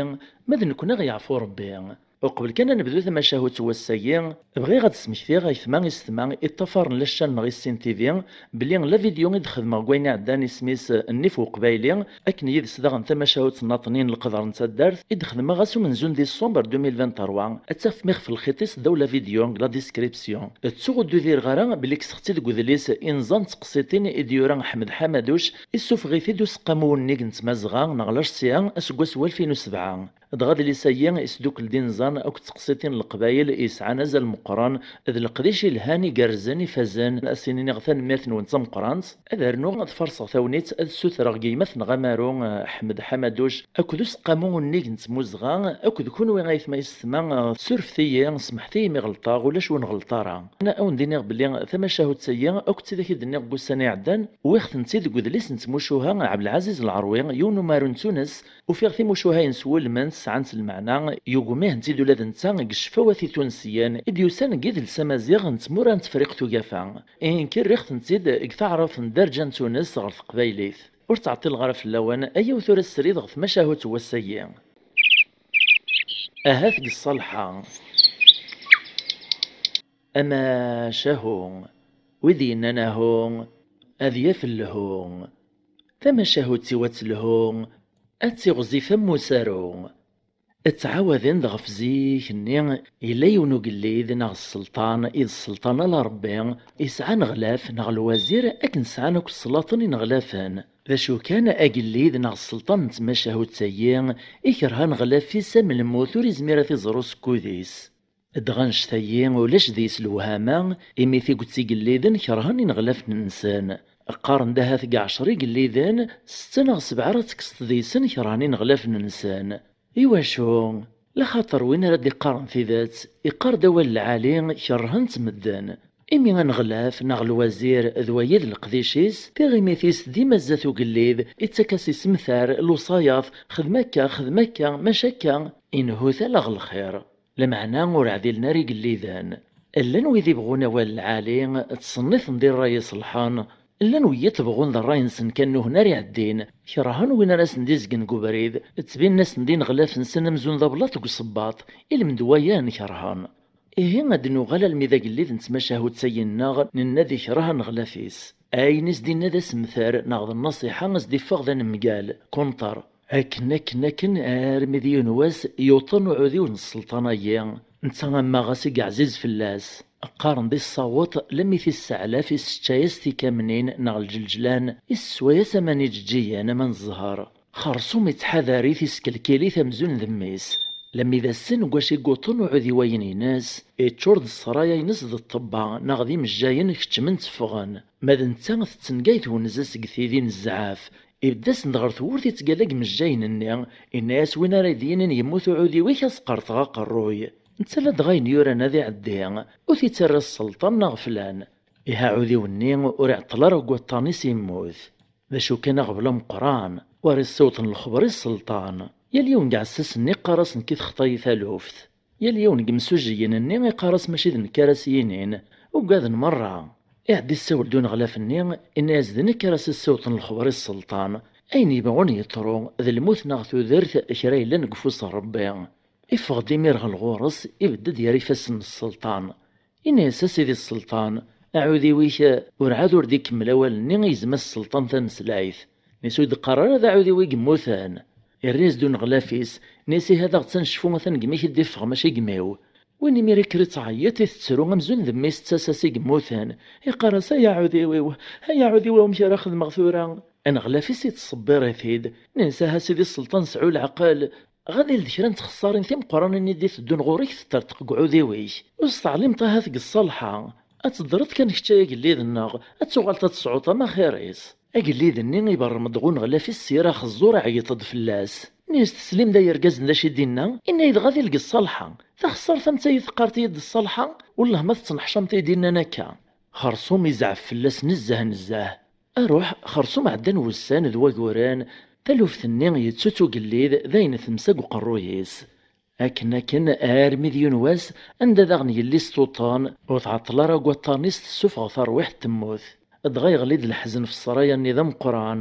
ma d nekkni aɣ yeɛfu Ṛebbi." Uqbel kan ad nebdu tamacahut n wass-agi, bɣiɣ ad d-smektiɣ ayetma isetma iṭṭafaren la ccan-nneɣ i Sin T V, belli la vidéo i d-xedmeɣ deg wayen iɛeddan isem-is Nnif Uqbayli, akken yid-s daɣen tamacahut n Naṭnin Leqder n Taddart i d-xedmeɣ ass umenzu n décembre deux mille vingt-trois, ad tafem ixef lxiṭ-is ddaw la vidéo deg la description. Ttuɣ ur d-udireɣ ara belli kkseɣ-tt-id deg udlis Inẓan d teqsiṭin i d-yura Ḥmed Ḥamaduc, issufeɣ-it-id useqqamu unnig n tmazɣa neɣ la C C A aseggas n walfin u sebɛa. Dɣa adlis-agi isdukkel-d inẓan akked teqsiṭin n Leqbayel yesɛan azal meqqren, d leqdic ilhan, igerrzen, ifazen. Ad s-iniɣ tanemmirt-nwen d tameqqrant. Ad rnuɣ ad farṣeɣ tagnit, ad ssutreɣ deg gma-tneɣ amaru, eh, Ḥmed Ḥamaduc, akked useqqamu unnig n tmuzɣa, akked kunwi ayetma yessetma, eh, surfet-iyi, semḥet-iyi mi ɣelṭeɣ, ulac ur nɣelleṭ ara. Ad wen-d-iniɣ belli tamacahut-agi, akk d tidak i d-nniɣ deg wussan iɛeddan, uwiɣ-tent-id deg udlis n tmucuha Ɛebdelɛaziz Lɛerwi, yiwen umaru n Tunes, ufiɣ timucuha-ines wulment, sɛant lmeɛna, yugmihent-id ula d netta deg ccfawat itunsiyen i d-yusan deg yidles amaziɣ n tmura n Tefriqt Ugafa. Ihi nekki rriɣ-tent-id deg taɛrabt n dderǧa n Tunes ɣer teqbaylit. Ur ttɛeṭṭileɣ ara fell-awen, ayaw tura srid ɣer tmacahut n wass-agi. Ahat deg ṣṣalḥa. Amacahu, wid yennan ahu, ad yaf lhu. Tamacahut-iw ad telhu, ad tiɣzif am usaru. Ttɛawaden-d ɣef zik-nni, yella yiwen ugellid neɣ sselṭan i d sselṭan ala Ṛebbi, isɛa aneɣlaf neɣ lwazir akken sɛan akk sslaṭen ineɣlafen. D acu kan, agellid neɣ sselṭan n tmacahut-agi, ikerh aneɣlaf-is am lmut, ur izmir ad t-iẓer usekkud-is. Dɣa annect-agi ulac deg-s lewhama, imi tiget igelliden kerhen ineɣlafen-nsen. Qqaren-d ahat deg ɛecṛa igelliden, setta neɣ sebɛa ara tekkseḍ deg-sen kerhen ineɣlafen-nsen. Iwacu? Laxaṭer win ara d-iqqaren tidet, iqqar-d awal lɛali, kerhen-t medden. Imi aneɣlaf neɣ lwazir d wagi d leqdic-is, tiɣimit-is dima zdat ugellid, ittak-as isemtar, lewṣayat, xdem akka, xdem akka, maca akka, inhut ala ɣer lxir. Lameɛna ur ɛdilen ara igelliden. Llan wid ibɣun awal lɛali, ttṣennifen di ṛṛay iṣelḥen. Llan wiyiḍ bɣun d ṛṛay-nsen kan nuhen ara iɛeddin, kerhen win ara sen-d-izgen deg ubrid, ttbinen-asen-d ineɣlaf-nsen amzun d ablaṭ deg usebbaṭ, ilmend wayen kerhen. Ihi ad d-nuɣal almi d agellid n tmacahut-agi-nneɣ, nenna ad ikreh aneɣlaf-is. Ayen i s-d-inna d asemter neɣ d nnasiḥa a s-d-iffeɣ d anemgal, kunṭer. Akken, akken, akken, armi d yiwen wass yuṭen uɛudiw n sselṭan-agi, netta amaɣ-as i yeɛziz fell-as. Qqaren di ṣṣawet, lemmi t-isseɛlaf, isseččay-as tikamnin neɣ lǧelǧlan, issesway-as aman iǧeǧǧigen, aman n zzher. Xerṣum ittḥadar-it, iskelkil-it amzun d mmi-s. Lemmi d ass-n deg wacu i yuṭen uɛudiw-ayen-ines, iččur d ssraya-ines d ṭṭebba neɣ d imejjayen keččmen tteffɣen. Ma d netta, tettengay twenza seg tidi n zzɛaf, Ibedd-asen-d ɣer tewwurt yettgalla deg imejjayen-nni, inna-yas: "Win ara d-yinin yemmut uɛudiw-ik, ad s-qerteɣ aqerruy." Netta ladɣa ayen yuran ad iɛeddi, ur t-ittarra sselṭan neɣ flan. Ihi aɛudiw-nni ur iɛeṭṭel ara deg waṭṭan-is, immut. D acu kan, aɣbel ameqqran, war issiwṭen lexber i sselṭan. Yal yiwen deg iɛessasen-nni iqqar-as: "Nekk i texḍa-yi taluft." Yal yiwen deg imsujjiyen-nni iqqar-as: "Mačči d nekk ara s-yinin." Ugaden merra. Iɛedda issawel-d uneɣlaf-nni, inna-yas: "D nekk ara s-issiwṭen lexber i sselṭan. Ayen yebɣun yeḍru, d lmut neɣ tudert, kra yellan deg ufus n Ṛebbi." Iffeɣ-d imir ɣer ɣur-s, ibedd-d ger ifassen n sselṭan. Inna-yas: "A sidi sselṭan, aɛudiw-ik urɛad ur d-ikemmel awal-nni i yezma-s sselṭan tameslayt. Nni-s ur d-qqar ara d aɛudiw i yemmuten." Irra-yas-d uneɣlaf-is, nni-s: "Ihi ad aɣ-d tanecfu, atan gmi-k i d-iffeɣ mačči gmi-w." Win imir ikker ittɛeyyiṭ, itettru amzun d mmi-s d tasa-s i yemmuten. Iqqar-as: "Ay aɛudiw-iw, ay aɛudiw-iw, amek ara xedmeɣ tura?" Aneɣlaf-is ittṣebbir-it-id. Nni-s: "Aha sidi sselṭan, sɛu leɛqel. Ɣad il-d kra n txessarin timeqqranin i d-iteddun ɣur-k teṭṭerṭeq deg uɛudiw-ik. Ur s-teɛlimeḍ ahat deg ṣṣalḥa. Ad teddreḍ kan kečč ay agellid-nneɣ, ad tuɣaleḍ ad tesɛuḍ amaxir-is." Agellid-nni iberrem-d ɣer uneɣlaf-is s yir axeẓẓur, iɛeyyeṭ-d fell-as. Nni-as: "Teslim-d ay irgazen d acu i d-inna? Inna-yi-d ɣad il deg ṣṣalḥa. Taxessart am tayi teqqareḍ-iyi-d d ṣṣalḥa? Wellah ma tettneḥcameḍ i d-innan akka." Xerṣum izɛef fell-as nezzeh nezzeh. Aruḥ, xerṣum ɛeddan wussan d waguren, taluft-nni yettu-tt ugellid d ayen temsa deg uqerruy-is. Akken akken, armi d yiwen wass, anda daɣen yelli-s tuṭṭen, ur tɛeṭṭel ara deg waṭṭan-is, tessufeɣ tarwiḥt, temmut. Dɣa yeɣli-d leḥzen f ṣṣraya-nni d ameqqran,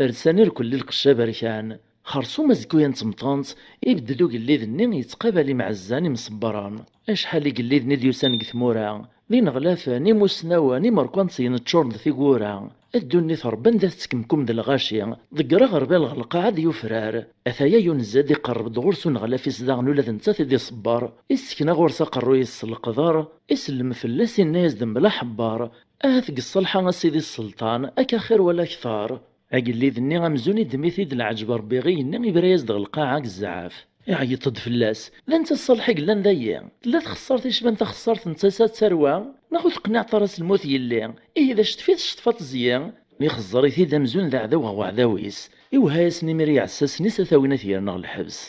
rsan irkelli lqecc aberkan. Xerṣum azekka-ya n tmeṭṭant, ibedd-d ugellid-nni yettqabal imɛezzan imṣebbren. Acḥal igelliden i d-yusan deg tmura, d ineɣlafen, imusnawen, imerkantiyen ččuren d tigura. Ddunit Ṛebbi anda tettkemkum d lɣaci, ḍegger aɣerbal ɣer lqaɛa d yufrar. Ataya yiwen zad iqerreb-d ɣur-s uneɣlaf-is daɣen ula d netta ad t-id-iṣebber. Issekna ɣur-s aqerruy-is s leqder, isellem fell-as, inna-yas-d mebla ḥebber: "Ahat deg ṣṣalḥa a sidi sselṭan, akka xir wala kter." Agellid-nni amzun iddem-it-id leɛǧeb Ṛebbi i yenna, ibra-yas-d ɣer lqaɛa deg zzɛaf. Iɛeyyeṭ-d fell-as: "D anta ṣṣalḥ i yellan dayi? Tella txeṣṣart icban taxeṣṣart n tasa d tarwa? Neɣ ur teqniɛeḍ ara s lmut yelli? Ihi d aceṭṭef i tceṭṭfeḍ zyi?" Ixeẓẓer-it-id amzun d aɛdaw ɣer uɛdaw-is. Iwehha-yasen imir i iɛessasen-is ad t-awin ad t-yerren ɣer lḥebs.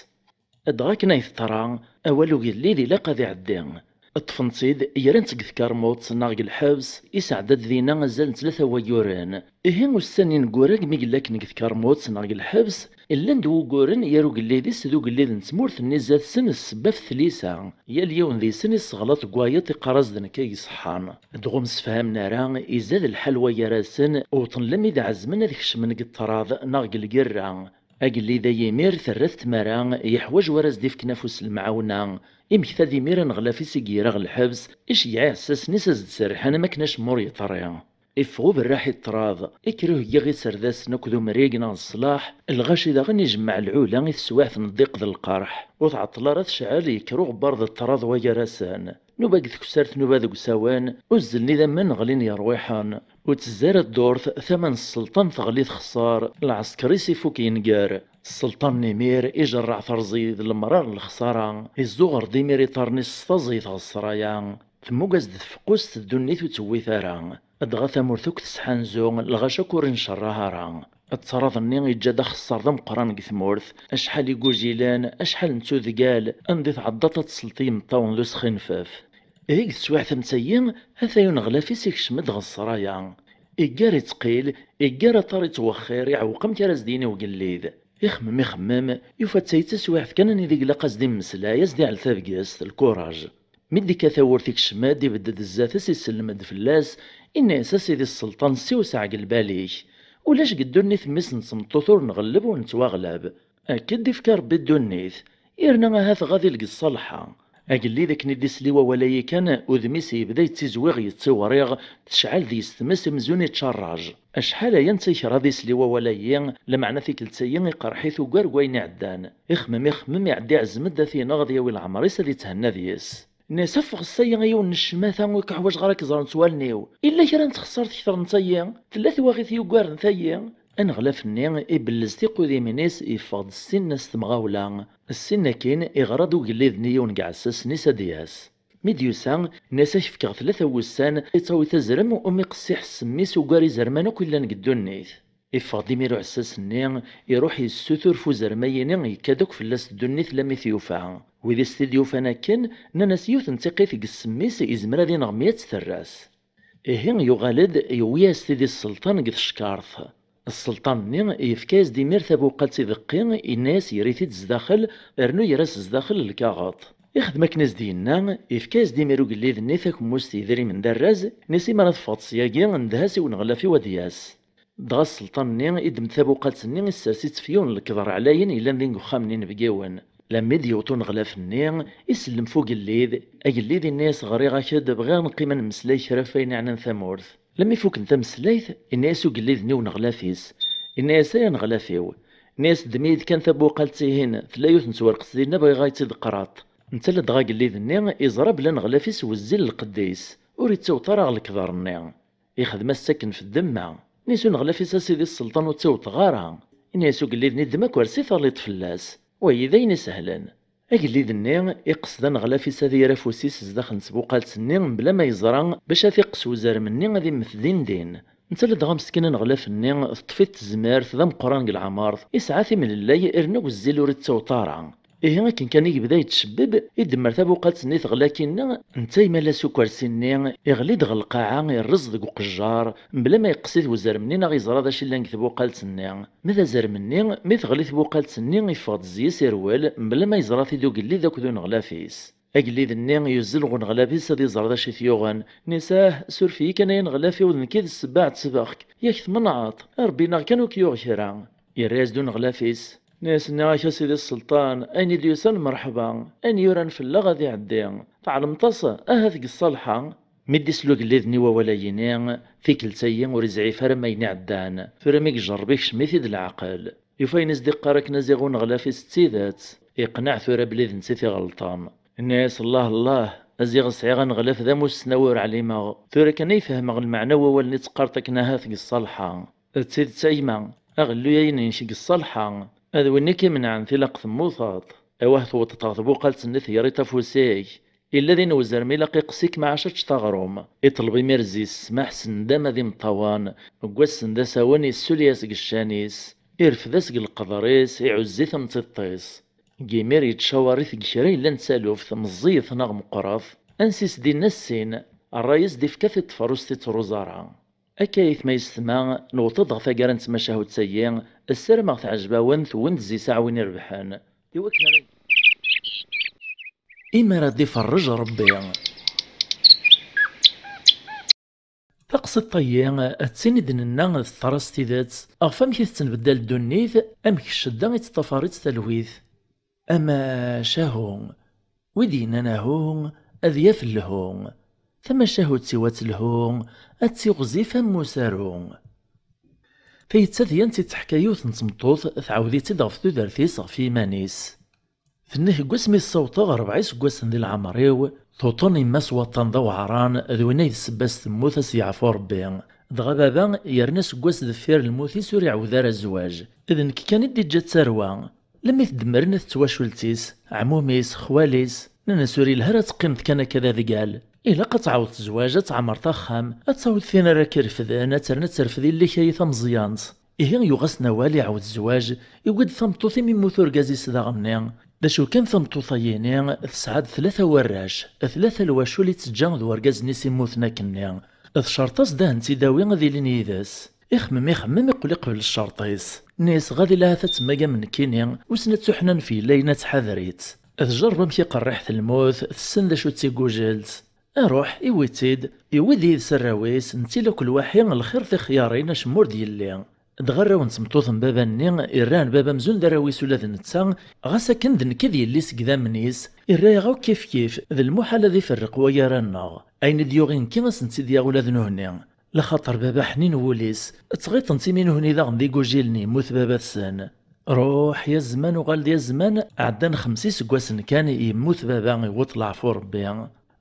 Dɣa akken ay teḍra, awal ugellid ilaq ad iɛeddi. Ṭṭfen-tt-id, gran-tt deg tkermuḍt neɣ deg lḥebs, isɛedda-d dinna azal n tlata wayyuren. Ihi ussan ineggura mi yella akken deg tkermuḍt neɣ deg lḥebs, llan-d wuguren gar ugellid-is d ugellid n tmurt-nni zdat-sen, ssebba f tlisa. Yal yiwen deg-sen isseɣlaṭ deg wayeḍ, iqqar-as d nekk ay iṣeḥḥan. Dɣa ur msefhamen ara, izad lḥal wa gar-asen, wwḍen lammi d-ɛezmen ad kecmen deg ṭṭrad neɣ deg lgirra. Agellid-a imir terra-t tmara, yeḥwaǧ war as-d-ifken afus n lemɛawna. Imekta-d imir aneɣlaf-is i yira ɣer lḥebs, iceggeɛ iɛessasen-is a s-d-serrḥen am akken acemma ur yeḍri. Iffeɣ uberraḥ i ṭṭrad, ikker uheggi iserdasen akked umrig neɣ d ṣṣlaḥ, lɣaci daɣen ijemmeɛ lɛula i teswiɛt n ddiq d lqerḥ. Ur tɛeṭṭel ara tecɛel, yekker uɣebbar d ṭṭrad wa gar-asen. Nuba deg teksart, nuba deg usawen, uzzlen idammen, ɣlin yerwiḥen. Ur tezzi ara ddurt, tama n sselṭan teɣli texṣer, lɛesker-is ifuk yenger. Sselṭan n imir ijerreɛ terẓi d lemrar n lexṣara, izzuɣer-d imir iṭarren-is s taẓeyt ɣer ṣṣraya. Temmug-as-d tfeqqust, ddunit ur tewwit ara. Dɣa tamurt akk tesḥanzu, lɣaci akk ur incerreɛ ara. Ṭṭrad-nni iǧǧa-d axeṣṣar d ameqqran deg tmurt, acḥal igujilen, acḥal n tudgal, anda i tɛeddaḍ ad tesleḍ i yimeṭṭawen d usxinfef. Deg teswiɛt am tayi, ata uneɣlaf-is ikcem-d ɣer ṣṣraya. Iggar ittqil, iggar aṭar ittwexxir, iɛewweq amek ara s-d-yini ugellid. Ixemmem, ixemmem, yufa-d tayi d taswiɛt kan anida ilaq ad s-d-immeslay, ad s-d-iɛell tabgest, lkuraj. Mi d-ikka tawwurt ikcem-d, ibedd-d zdat-s, isellem-d fell-as, inna-yas: "A sidi sselṭan, ssiwseɛ deg lbal-ik. Ulac deg ddunit mmi-s n tmeṭṭut ur nɣelleb ur nettwaɣlab. Akka i d-ifka Rebbi ddunit. Yerna ahat ɣad il deg ṣṣalḥa." Agellid akken i d-isli wawal-ayi kan, udem-is yebda yettizwiɣ yettiwriɣ, tecɛel deg-s tmes amzun iččarraj. Acḥal aya netta yekreh ad isli wawal-ayi, lameɛna tikkelt-ayi iqerḥ-it ugar n wayen iɛeddan. Ixemmem, ixemmem, iɛedda iɛzem-d ad t-ineɣ, ad yawi leɛmer-is ad ithenna deg-s. Nna-yas: "Ffeɣ ssaya a yiwen n ccmata, ur k-ḥwaǧeɣ ara ad k-ẓrent wallen-iw. Illa kra n txeṣṣart kter n tayi? Tella twaɣit yugaren tayi?" Aneɣlaf-nni ibellez tiqudimin-is, yeffeɣ-d ssin-nni s temɣawla. Ssin akkin, iɣra-d ugellid-nni yiwen deg iɛessasen-is ad d-yas. Mi d-yusa, nna-yas: "Ad k-fkeɣ tlata wussan, ad tawiḍ azrem umi qessiḥ s mmi-s ugar izerman akk illan deg ddunit." Iffeɣ-d imir uɛessas-nni, iruḥ yessutur f uzermay-nni, yekka-d akk fell-as ddunit lammi t-yufa. Wid i s-t-id-yufan akken, nnan-as yiwet n tiqqit deg ssem-is izmer ad ineɣ mi ad tt-terr-as. Ihi yuɣal-d, yewwi-as-t-id i sselṭan deg tcekkart. Sselṭan-nni yefka-as-d imir tabuqalt i deqqi, yenna-as: "Yerr-it-id zdaxel, rnu yerr-as zdaxel lkaɣeḍ." Ixdem akken i s-d-yenna, yefka-as-d imir ugellid-nni takemmust yedrimen d arraz, nni-as: "Imi ara teffɣeḍ syagi, ndeh-as i uneɣlaf-iw ad d-yas." Dɣa sselṭan-nni iddem-d tabuqalt-nni, issers-itt f yiwen n lekḍer ɛlayen yellan din deg uxxam-nni inebgiwen. Lammi d-yewweḍ uneɣlaf-nni, isellem f ugellid. Agellid inna-yas: "Ɣriɣ-ak-d, bɣiɣ neqqim ad nemmeslay kra ɣef wayen iɛnan tamurt." Lammi fuken tameslayt, inna-yas ugellid-nni i uneɣlaf-is, inna-yas: "Ay aneɣlaf-iw," inna-yas, "ddem-iyi-d kan tabuqalt-ihin, tella yiwet n twerqet dinna, bɣiɣ ad tt-id-qqreḍ." Netta ladɣa agellid-nni iẓra belli aneɣlaf-is wezzil lqedd-is, ur ittaweḍ ara ɣer lekḍer-nni. Ixdem-as-tt akken f ddemma. Nni-as uneɣlaf-is: "A sidi sselṭan, ur ttaweḍ ara." Inna-as ugellid-nni: "Ddem akersi, terliḍ fell-as. Wayi d ayen isehlen." Agellid-nni iqsed aneɣlaf-is ad yerr afus-is zdaxel n tbuqalt-nni mebla ma yeẓra, bac ad t-iqqes uzrem-nni ad immet din din. Netta ladɣa meskin aneɣlaf-nni teṭṭef-it tezmert, d ameqqran deg leɛmer, isɛa timlellay, irna wezzil ur ittaweḍ ara. Ihi akken kan i yebda yettcebbeb, idemmer tabuqalt-nni teɣla akkinna, netta imala s ukersi-nni, iɣli-d ɣer lqaɛa, irreẓ deg uqejjar, mebla ma yeqqes-it uzrem-nni neɣ yeẓra d acu yellan deg tbuqalt-nni. Ma d azrem-nni, mi teɣli tbuqalt-nni, iffeɣ-d zzi-s irwel, mebla ma yeẓra-t-id ugellid akked uneɣlaf-is. Agellid-nni yuzzel ɣer uneɣlaf-is ad iẓer d acu i t-yuɣen. Nni-as: "Ah, suref-iyi kan ay aneɣlaf-iw, d nekk i d ssebba ɛettbeɣ-k. Yak tmenɛeḍ, a Rebbi neɣ kan ur k-yuɣ kra." Yerra-yas-d uneɣlaf-is. Nni-as: "Nniɣ-ak a sidi sselṭan, ayen i d-yusan mreḥba, ayen yuran fell-aɣ ad iɛeddi. Tɛelmeḍ-as, ahat deg ṣṣalḥa." Mi d-isel ugellid-nni wawal-ayini, tikkelt-ayi ur izɛif ara am ayen iɛeddan. Tura mi ijerreb ikcem-it-id leɛqel. Yufa ayen i s-d-iqqar akken a ziɣ uneɣlaf-is d tidet. Iqneɛ tura belli d netta i t-iɣelṭen. Inna-yas: "Allah, Allah, a ziɣ sɛiɣ aneɣlaf d amussnaw ur ɛlimeɣ. Tura kan ay fehmeɣ lmeɛna n wawal-nni teqqareḍ akken ahat deg ṣṣalḥa. D tidet a gma, aɣelluy-ayi-inek deg ṣṣalḥa, d win i k-imenɛen tilaq temmuteḍ. Awah tewwḍeḍ ɣer tbuqalt-nni, teɣriḍ afus-ik. Illa din uzrem ilaq iqqes-ik maɛac ad teččeḍ aɣrum." Iṭleb imir zzi-s ssmaḥ s nndama d imeṭṭawen. Deg wass-n d asawen issuli-as deg ccan-is, irfed-as deg leqder-is, iɛuzz-it am tiṭ-is. Deg imir yettcawaṛ-it deg kra yellan d taluft, meẓẓiyet neɣ meqqret, ansi s-d-inna ssin, ṛṛay-is d-ifka tiṭ tferrust ittruẓ ara. Akka aytma yessetma, newweḍ-d ɣer taggara n tmacahut-agi, ssarameɣ teɛjeb-awen, tewwin-d zzi-s aɛwin irebḥen. Iwakken ara Imi ara d-iferrej Rebbi. Taqsiṭ-agi, d tin i d-nenna teḍra s tidet, ɣef wamek i tettenbeddal ddunit, amek ccedda i teṭṭafar-itt talwit. Amacahu, wid yennan ahu, ad yaf lhu. Tamacahut-iw ad telhu, ad tiɣzif am usaru. Tayet-a d yan tt-id-teḥka yiwet n tmeṭṭut, tɛawed-itt-id ɣef tudert-is, ɣef yiman-is. Tenna-k: "Deg wasmi ssawḍeɣ rebɛa iseggasen di leɛmer-iw, tuṭen yemma-s waṭṭan d aweɛran, d winna i d ssebba-s temmut, a s-yeɛfu Rebbi. Dɣa baba yerna aseggas deffir lmut-is ur iɛawed ara zzwaǧ. D nekk kan i d-iǧǧa d tarwa." Lemmi t-demmren at twacult-is, ɛmum-is, xwal-is, nnan-as: "Ur ilha ara ad teqqimeḍ kan akka d adgal. Ilaq ad tɛawdeḍ zzwaǧ, ad tɛemreḍ axxam, ad tawiḍ tin ara k-irefden, ad terna ad terfed yelli-k-ayi tameẓyant." Ihi yuɣ-asen awal, iɛawed zzwaǧ, iwwi-d tameṭṭut imi yemmut urgaz-is daɣenni. D acu kan, tameṭṭut-ayini tesɛa-d tlata warrac, tlata lwacul i d-teǧǧa d urgaz-nni s-immuten akkenni. Tcerṭ-as-d ad ten-id-tawi ad ilin yid-s. Ixemmem, ixemmem, iqqel iqbel ccerṭ-is. Nni-as: "Ɣad illah ahat ad temmag am nekkini, wissen ad tuḥnanef yella-yin ad tḥader-itt." Tjerreb amek iqerriḥet lmut, tessen d acu d tigujelt. Iruḥ, iwwi-tt-id, iwwi-d yid-s arraw-is, netta akk lwaḥi lxir tixyarin, acemma ur d-yelli. Dɣa arraw n tmeṭṭut n baba-nni, irran baba amzun d arraw-is ula d netta, ɣas akken d nekk i d yelli-s deg idammen-is, irra-yaɣ akk kifkif, d lmuḥal ad iferreq waya ara nneɣ. Ayen i d-yuɣin nekki, a sen-tt-id-yaɣ ula d nuhni. Laxaṭer baba ḥnin wul-is, ttɣiṭen-t imi nuhni daɣen d igujilen yemmut baba-tsen. Ruḥ ya zzman, uɣal-d ya zzman, ɛeddan xems iseggasen kan, yemmut baba, iwweḍ leɛfu Rebbi.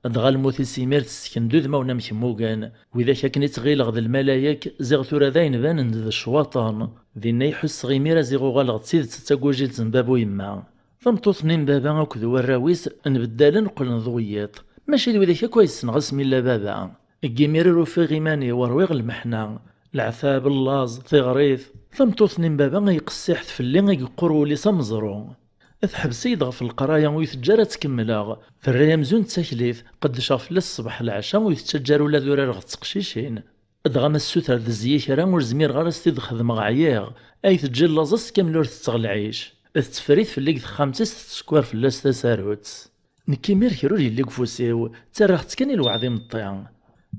Dɣa lmut-is imir tessken-d udmawen amek mmugen, widak akken i ttɣileɣ d lmalayek, ziɣ tura d ayen banen-d d ccwaṭen. Dinna i ḥusseɣ imir a ziɣ uɣaleɣ d tidet d tagujilt n baba u yemma. Tameṭṭut-nni n baba akked warraw-is nbeddalen, qqlen d wiyiḍ. Mačči d widak akk ay ssneɣ asmi illa baba. Deg imir ur ufiɣ iman-iw, rwiɣ lmeḥna. Leɛtab, llaẓ, tiɣrit. Tameṭṭut-nni n baba ay qessiḥet fell-i, ay yeqqur wul-is am uẓru. Teḥbes-iyi-d ɣef leqraya, ur yi-teǧǧa ara ad tt-kemmleɣ. Terra-yi amzun d taklit, qeddceɣ fell-as ṣṣbeḥ leɛca, ur yi-tettaǧǧa ara ula d urareɣ d teqcicin. Dɣa ma tessuter-d zzya kra, ur zmireɣ ara ad s-t-id-xedmeɣ, ɛyiɣ. Ay teǧǧa llaẓ ass kamel ur tetteɣ lɛic. Tetteffer-it fell-i deg texxamt-is, tettsekkar fell-as tasarut. Nekk imir kra ur yelli deg ufus-iw, ttarraɣ-tt kan i lweɛd imeṭṭi.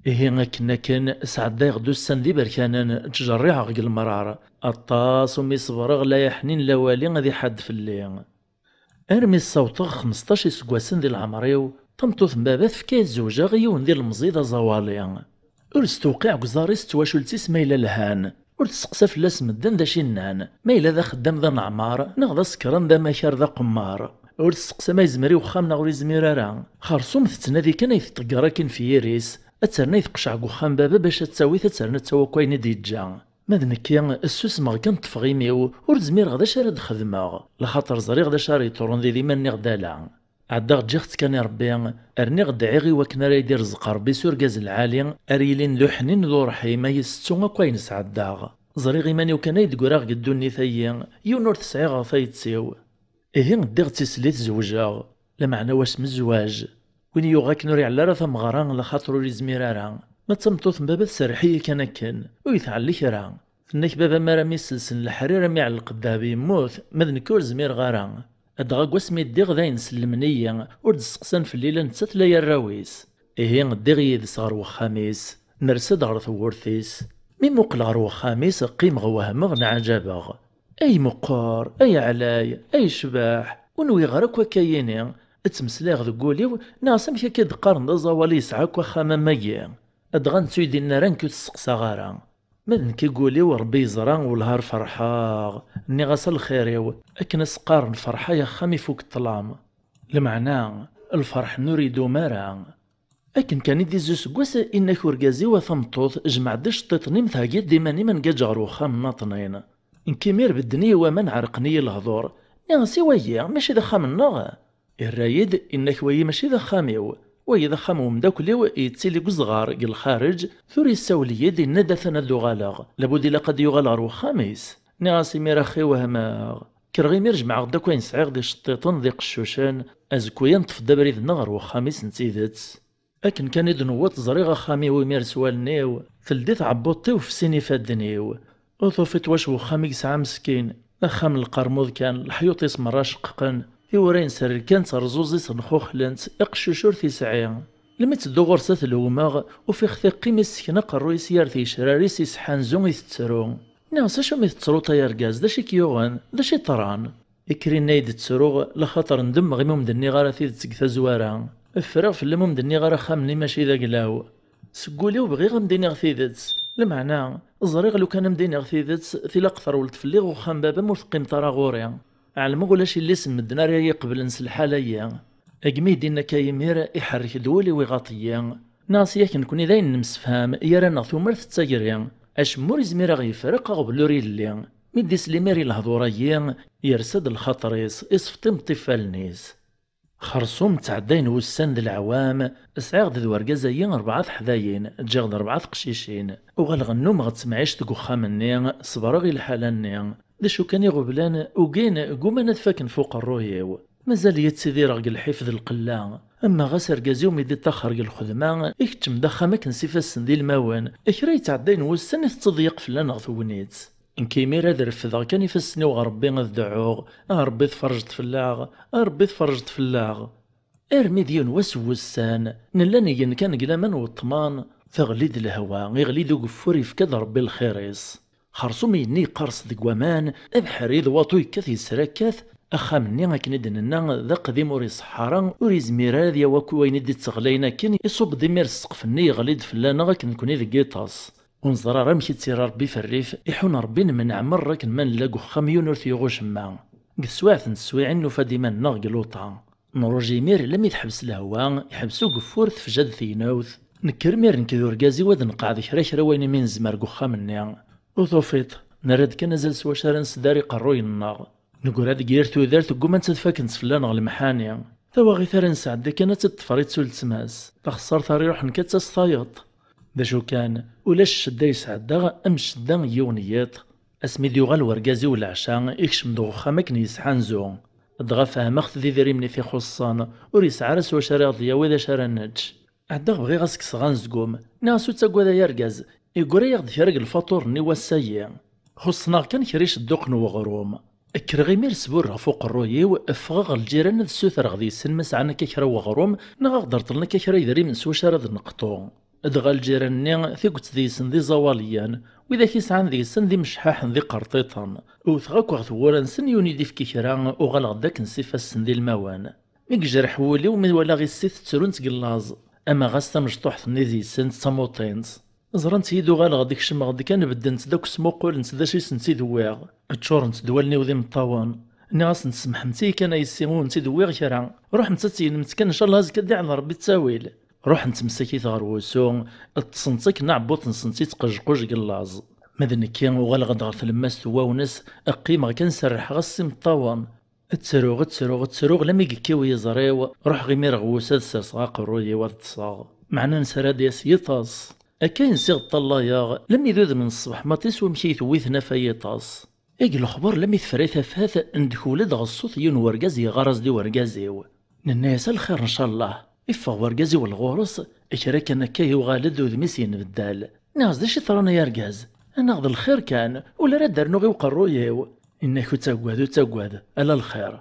Ihi akken akken, sɛeddayeɣ-d ussan d iberkanen, ttjerriɛeɣ deg lemrar. Aṭas umi ṣebreɣ, la yaḥnin la wali ad iḥadd fell-i. Armi ssawṭeɣ xmesṭac iseggasen di leɛmer-iw, tameṭṭut n baba tefka-yi-d zewjeɣ i yiwen d ilemẓi d aẓawali. Ur s-tewqiɛ deg uẓar-is d twacult-is ma yella lhan. Ur testeqsa fell-as medden d acu i nnan, ma yella d axeddam d aneɛmar, neɣ d asekran d amakar d aqemmar. Ur testeqsa ma yezmer i wexxam neɣ ur yezmir ara. Xersum tettnadi kan ay teṭṭegger akin f yiri-s, ad terna ay teqceɛ deg uxxam baba bac ad tawi, ad terna ad tawi akk ayen i d-yeǧǧa. Ma d nekki, ssusmeɣ kan, ṭṭfeɣ imi-w, ur zmireɣ d acu ara d-xedmeɣ, laxaṭer ẓriɣ d acu ara yeḍrun di dima, nniɣ-d ala. Ɛeddaɣ ǧǧiɣ-tt kan i Ṛebbi, rniɣ dɛiɣ i wakken ara yi-d-irẓeq Ṛebbi s urgaz lɛali, ara yilin d uḥnin d urḥim, ay isettu akk ayen sɛeddaɣ. Ẓriɣ iman-iw kan ay d-greɣ deg ddunit-ayi, yiwen ur t-sɛiɣ ɣef ayet-iw. Ihi ddiɣ d tislit zewjeɣ, lameɛna wasmi zzwaǧ. Win yuɣ akken ur iɛelli ara tameɣra, laxaṭer ur izmir ara. Ma d tameṭṭut n baba tserreḥ-iyi kan akken, ur yi-tɛelli kra. Tenna-k baba mi ara m-iselsen leḥrir, a m-iɛelleq ddheb yemmut, ma d nekk ur zmireɣ ara. Dɣa deg wasmi ddiɣ d ayen sellmen-iyi, ur d-steqsan fell-i la nettat la yarraw-is. Ihi ddiɣ yid-s ɣer wexxam-is, nersa-d ɣer tewwurt-is. Mi muqleɣ ɣer wexxam-is, qqimeɣ wehmeɣ nɛaǧabeɣ. Ay meqqer, ay ɛlay, ay cbaḥ, ur nwiɣ ara akk akka yini. Ttmeslayeɣ deg wul-iw, nniɣ-as amek akka i d-qqaren d aẓawali yesɛa akk axxam am wagi? Dɣa netta ur yi-d-yenni ara, nekk ur t-steqsaɣ ara. Ma d nekk i yuli, Ṛebbi yeẓra, wellah ar ferḥeɣ. Nniɣ-as a lxir-iw, akken a s-qqaren ferḥ ay axxam ifuk ṭṭlam. Lmeɛna, lferḥ-nni ur idum ara. Akken kan i d-izzi useggas, inna-k urgaz-iw a tameṭṭut, jmeɛ-d iceṭṭiṭen-im, theggiḍ-d iman-im, ad ngiǧǧ ɣer wexxam n Naṭnin. Nekk imir bedden-iyi waman, ɛerqen-iyi lehdur. Nniɣ-as i wagi, mačči d axxam-nneɣ? Irra-yi-d, inna-k wagi mačči d axxam-iw, wagi d axxam n umeddakel-iw, yettili deg uzɣar, deg lxareǧ, tura yessawel-iyi-d, yenna-d atan ad d-uɣaleɣ, labud ilaq ad d-yuɣal ɣer wexxam-is. Nniɣ-as imir axi wehmeɣ. Kkreɣ imir jemɛeɣ-d akk ayen sɛiɣ d iceṭṭiṭen d iqeccucen, azekka-ya neṭṭef-d abrid-nneɣ ɣer wexxam-is n tidet. Akken kan i d-newweḍ ẓriɣ axxam-iw imir s wallen-iw, teldi tɛebbuḍt-iw f sin ifadden-iw. Ur tufiḍ wac wexxam i yesɛa meskin, axxam n lqermud kan, leḥyuṭ-is merra ceqqqen, tiwura-ines rrkant, rrẓuẓ-is nxuxlent, iqeccuc ur t-isɛi. Lmi ttedduɣ ɣur-s ad t-lewmeɣ, ufiɣ-t iqqim issken aqerruy-is yar tigecrar-is isḥanzu itettru. Nniɣ-as acu mi tettruḍ ay argaz, d acu i k-yuɣen, d acu i ṭran? Ikker inna-yi-d ttruɣ, laxaṭer ndemmeɣ imi ur m-d-nniɣ ara tidet deg tazwara. Ffreɣ fell-am ur m-d-nniɣ ara axxam-nni mačči d aglaw. Seg wul-iw bɣiɣ a m-d-iniɣ tidet. Lameɛna, ẓriɣ lukan a m-d-iniɣ tidet, tilaq terwleḍ fell-i ɣer uxxam baba-m ur teqqimeḍ ara ɣur-i. Ɛelmeɣ ulac illi-s n medden ara yi-iqeblen s lḥal-ayi. Agmi i d-inna akka yimir, iḥerrek-d wul-iw iɣaṭ-iyi. Nniɣ-as yak nekni d ayen nemsefham, gar-aneɣ tumert d tagri. Acemma ur izmir a ɣ-yefreq aɣbel ur illi. Mi d-isel imir i lehdur-agi, yersa-d lxaṭer-is, isfeḍ imeṭṭi f wallen-is. Xersum ttɛeddayen wussan d leɛwam, sɛiɣ-d d wergaz-agi rebɛa teḥdayin, ǧǧiɣ-d rebɛa teqcicin. Uɣaleɣ nnumeɣ d temɛict deg uxxam-nni, ṣebreɣ i lḥala-nni. D acu kan iɣeblan ugin, gguman ad faken f uqerruy-iw. Mazal-iyi ttidireɣ deg lḥif d lqella. Ama ɣas argaz-iw mi d-iṭṭaxer deg lxedma, ikeččem-d axxam akken s ifassen d ilmawen. Kra yettɛeddayen wussan i tettḍeyyiq fell-aneɣ tegnit. Nekk imir ad refdeɣ kan ifassen-iw ɣer Ṛebbi ad dɛuɣ, a Ṛebbi tferǧeḍ fell-aɣ, a Ṛebbi tferǧeḍ fell-aɣ. Armi d yiwen wass n wussan, nella ngen kan deg laman n weṭṭman, teɣli-d lehwa, iɣli-d ugeffur, yefka-d Ṛebbi lxir-is. Xersum igenni yeqqers deg waman, abeḥri d waṭu yekkat yesrakkat, axxam-nni akken i d-nenna d aqdim ur iṣeḥḥa ara, ur yezmir ara ad yawi akk i wayen i d-itteɣlayen akken, iṣubb-d imir ssqef-nni yeɣli-d fell-aneɣ akken nekni deg yiṭes. Ur neẓri ara amek i tt-irra Ṛebbi f rrif, iḥun Ṛebbi nemneɛ merra akken ma nella deg uxxam yiwen ur t-yuɣ ucemma. Deg teswiɛt n teswiɛin nufa-d iman-nneɣ deg luṭa. Nruj imir lammi teḥbes lehwa, iḥbes ugeffur, tefja-d tegnawt. Nekker imir nekk d urgaz-iw ad nqeɛɛed kra kra wayen imi nezmer deg uxxam-nni. Ur tufiḍ, nerra-d kan azal s wacu ara nesdari iqerruyen-nneɣ. Neggra deg yir tudert ggumant ad fakent fell-aneɣ lemḥani. Tawaɣit ara nesɛeddi kan ad tt-id-teffer i tt-, uletma-s. Taxessart ara iruḥen kan d tas tayeḍ. D acu kan, ulac ccedda yesɛeddaɣ am ccedda n yiwen n yiḍ. Asmi d-yuɣal wergaz-iw leɛca, ikcem-d uxxam akken yesḥanzu. Dɣa fehmeɣ-t d idrimen i t-ixuṣṣen, ur yesɛi ara s wacu ara aɣ-d-yawi d acu ara nečč. Ɛeddaɣ bɣiɣ ad s-kkseɣ anezgum, nniɣ-as ur ttaggad ay argaz, iggura-yaɣ-d kra deg lfaṭur-nni wass-ayi. Xuṣṣen-aɣ kan kra icedduqen n weɣrum. Kkreɣ imir sburreɣ ɣef uqerruy-iw, ffɣeɣ ɣer lǧiran ad ssutreɣ deg-sen ma sɛan akka kra n weɣrum, neɣ ad aɣ-d-reṭlen akka kra idrimen s wacu ara d-neqṭu. Dɣa lǧiran-nni, tiget deg-sen d iẓawaliyen, widak i sɛan deg-sen d imecḥaḥen d iqerṭiṭen. Wteɣ akk ɣer tewwura-nsen, yiwen i d-ifki kra, uɣaleɣ-d akken s ifassen d ilmawen. Mi yejreḥ wul-iw mi walaɣ issi tettrunt deg llaẓ, ama ɣas tamecṭuḥt-nni deg-sent d tamuṭint. Ẓrant-iyi-d uɣaleɣ-d, kecmeɣ-d kan, beddent-d akk smuqulent d acu i sent-id-wwiɣ. Ččurent-d wallen-iw d imeṭṭawen. Nniɣ-asent: "Semḥemt-iyi kan a yessi, ur wen-id-wwiɣ kra. Ruḥemt ad tegnemt kan, ncallah azekka ad d-iɛen Ṛebbi ttawil." Ruḥent msakit ɣer wusu, ṭṭsent akken aɛebbuḍ-nsent ittqejquj deg llaẓ. Ma d nekki, uɣaleɣ-d ɣer tlemmast n wawnes, qqimeɣ kan serrḥeɣ-as s imeṭṭawen. Ttruɣ, ttruɣ, ttruɣ, lammi yekkiw yiẓri-w, ruḥeɣ imir ɣer wusu ad serseɣ aqerruy-iw ad ṭṭseɣ. Meɛna nesra ad d-yas yiṭas. Akka i nsiɣ ṭṭallayeɣ, lammi d udem n ṣṣbeḥ maḍi s wamek i yi-tewwi tnafa yiṭas. Eg lexber lammi tefra tafat, ndekul-d ɣer ṣṣut yiwen wergaz yeɣɣar-as-d i wergaz-iw. Nenna-yas: "A lxir ncallah." Iffeɣ wergaz-iw lɣur-s, kra kan akka yuɣal-d udem-is yenbeddal. Nniɣ-as: "D acu i yeḍran ay argaz? Anaɣ d lxir kan, ula ara d-rnuɣ i uqerruy-iw." Inna-k: "Ur ttaggad, ur ttaggad, ala lxir."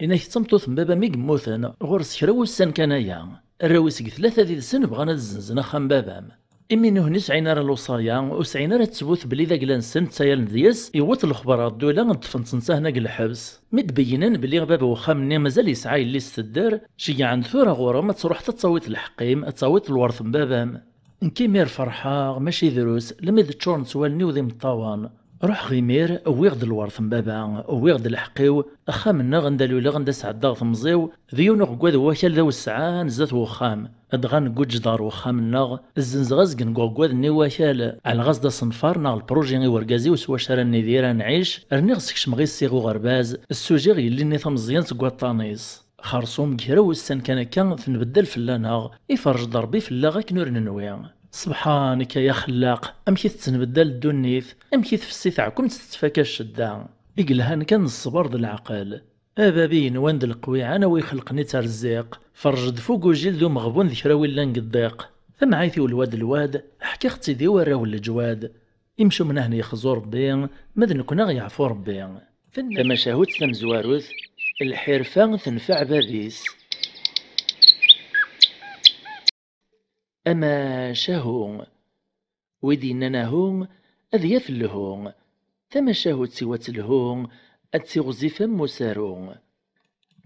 Inna-k: "D tameṭṭut n baba-m i yemmuten, ɣur-s kra wussan kan aya. Arraw-is deg tlata did-sen bɣan ad zzenzen axxam n baba-m." Imi nuhni ur sɛin ara lewṣaya, ur sɛin ara ttbut belli d agla-nsen ttayalen deg-s, iwweḍ lexber ɣer ddula, ṭṭfen-tt netta hna deg lḥebs. Mi d-beyynen belli baba n uxxam-nni mazal yesɛa yelli-s tedder, ceyyɛen-d: "Tura ɣur-m ad truḥeḍ ad tawiḍ lḥeqq-im, ad tawiḍ lwert n baba-m." Nekk imir ferḥeɣ, mačči drus, lammi d ččurent wallen-iw d imeṭṭawen. Ruḥeɣ imir, wwiɣ-d lwert n baba, wwiɣ-d lḥeqq-iw, axxam-nneɣ anda luleɣ, anda sɛeddaɣ temẓi-w, d yiwen uɣeggad n wakal d awessɛan zdat n wexxam. Dɣa nguǧǧed ɣer wexxam-nneɣ, zzenzeɣ azgen deg uɣeggad-nni n wakal, ɛelleɣ-as-d asenfar neɣ lpruji i wergaz-iw s wacu ara nidir, ad nɛic, rniɣ skecmeɣ issiɣ uɣerbaz, ssujiɣ yelli-nni tameẓyant deg waṭṭan-is. Xerṣum deg kra wussan kan akka, tenbeddal fell-aneɣ, iferrej-d Ṛebbi fell-aɣ akken ur nenwi. Sebḥanek ay axellaq, amek i tettenbeddal ddunit, amek i tfessi teɛkumt tettfaka ccedda. I yelhan kan d ṣṣber d leɛqel. A bab i yenwan d leqwiɛan, a wi xelqen ittṛezziq, ferrej-d f ugujil d umeɣbun d kra wi llan deg ddiq. Tamɛayt-iw lwad lwad, ḥkiɣ-tt-id i warraw n leǧwad. Imcumen ahen yexzu Ṛebbi, ma d nekkni aɣ yeɛfu Ṛebbi. Tamacahut tamezwarut, lḥirfa tenfeɛ bab-is. Amacahu. Wi d-yennan ahu, ad yaf lhu. Tamacahut-iw ad telhu, ad tiɣzif am usaru.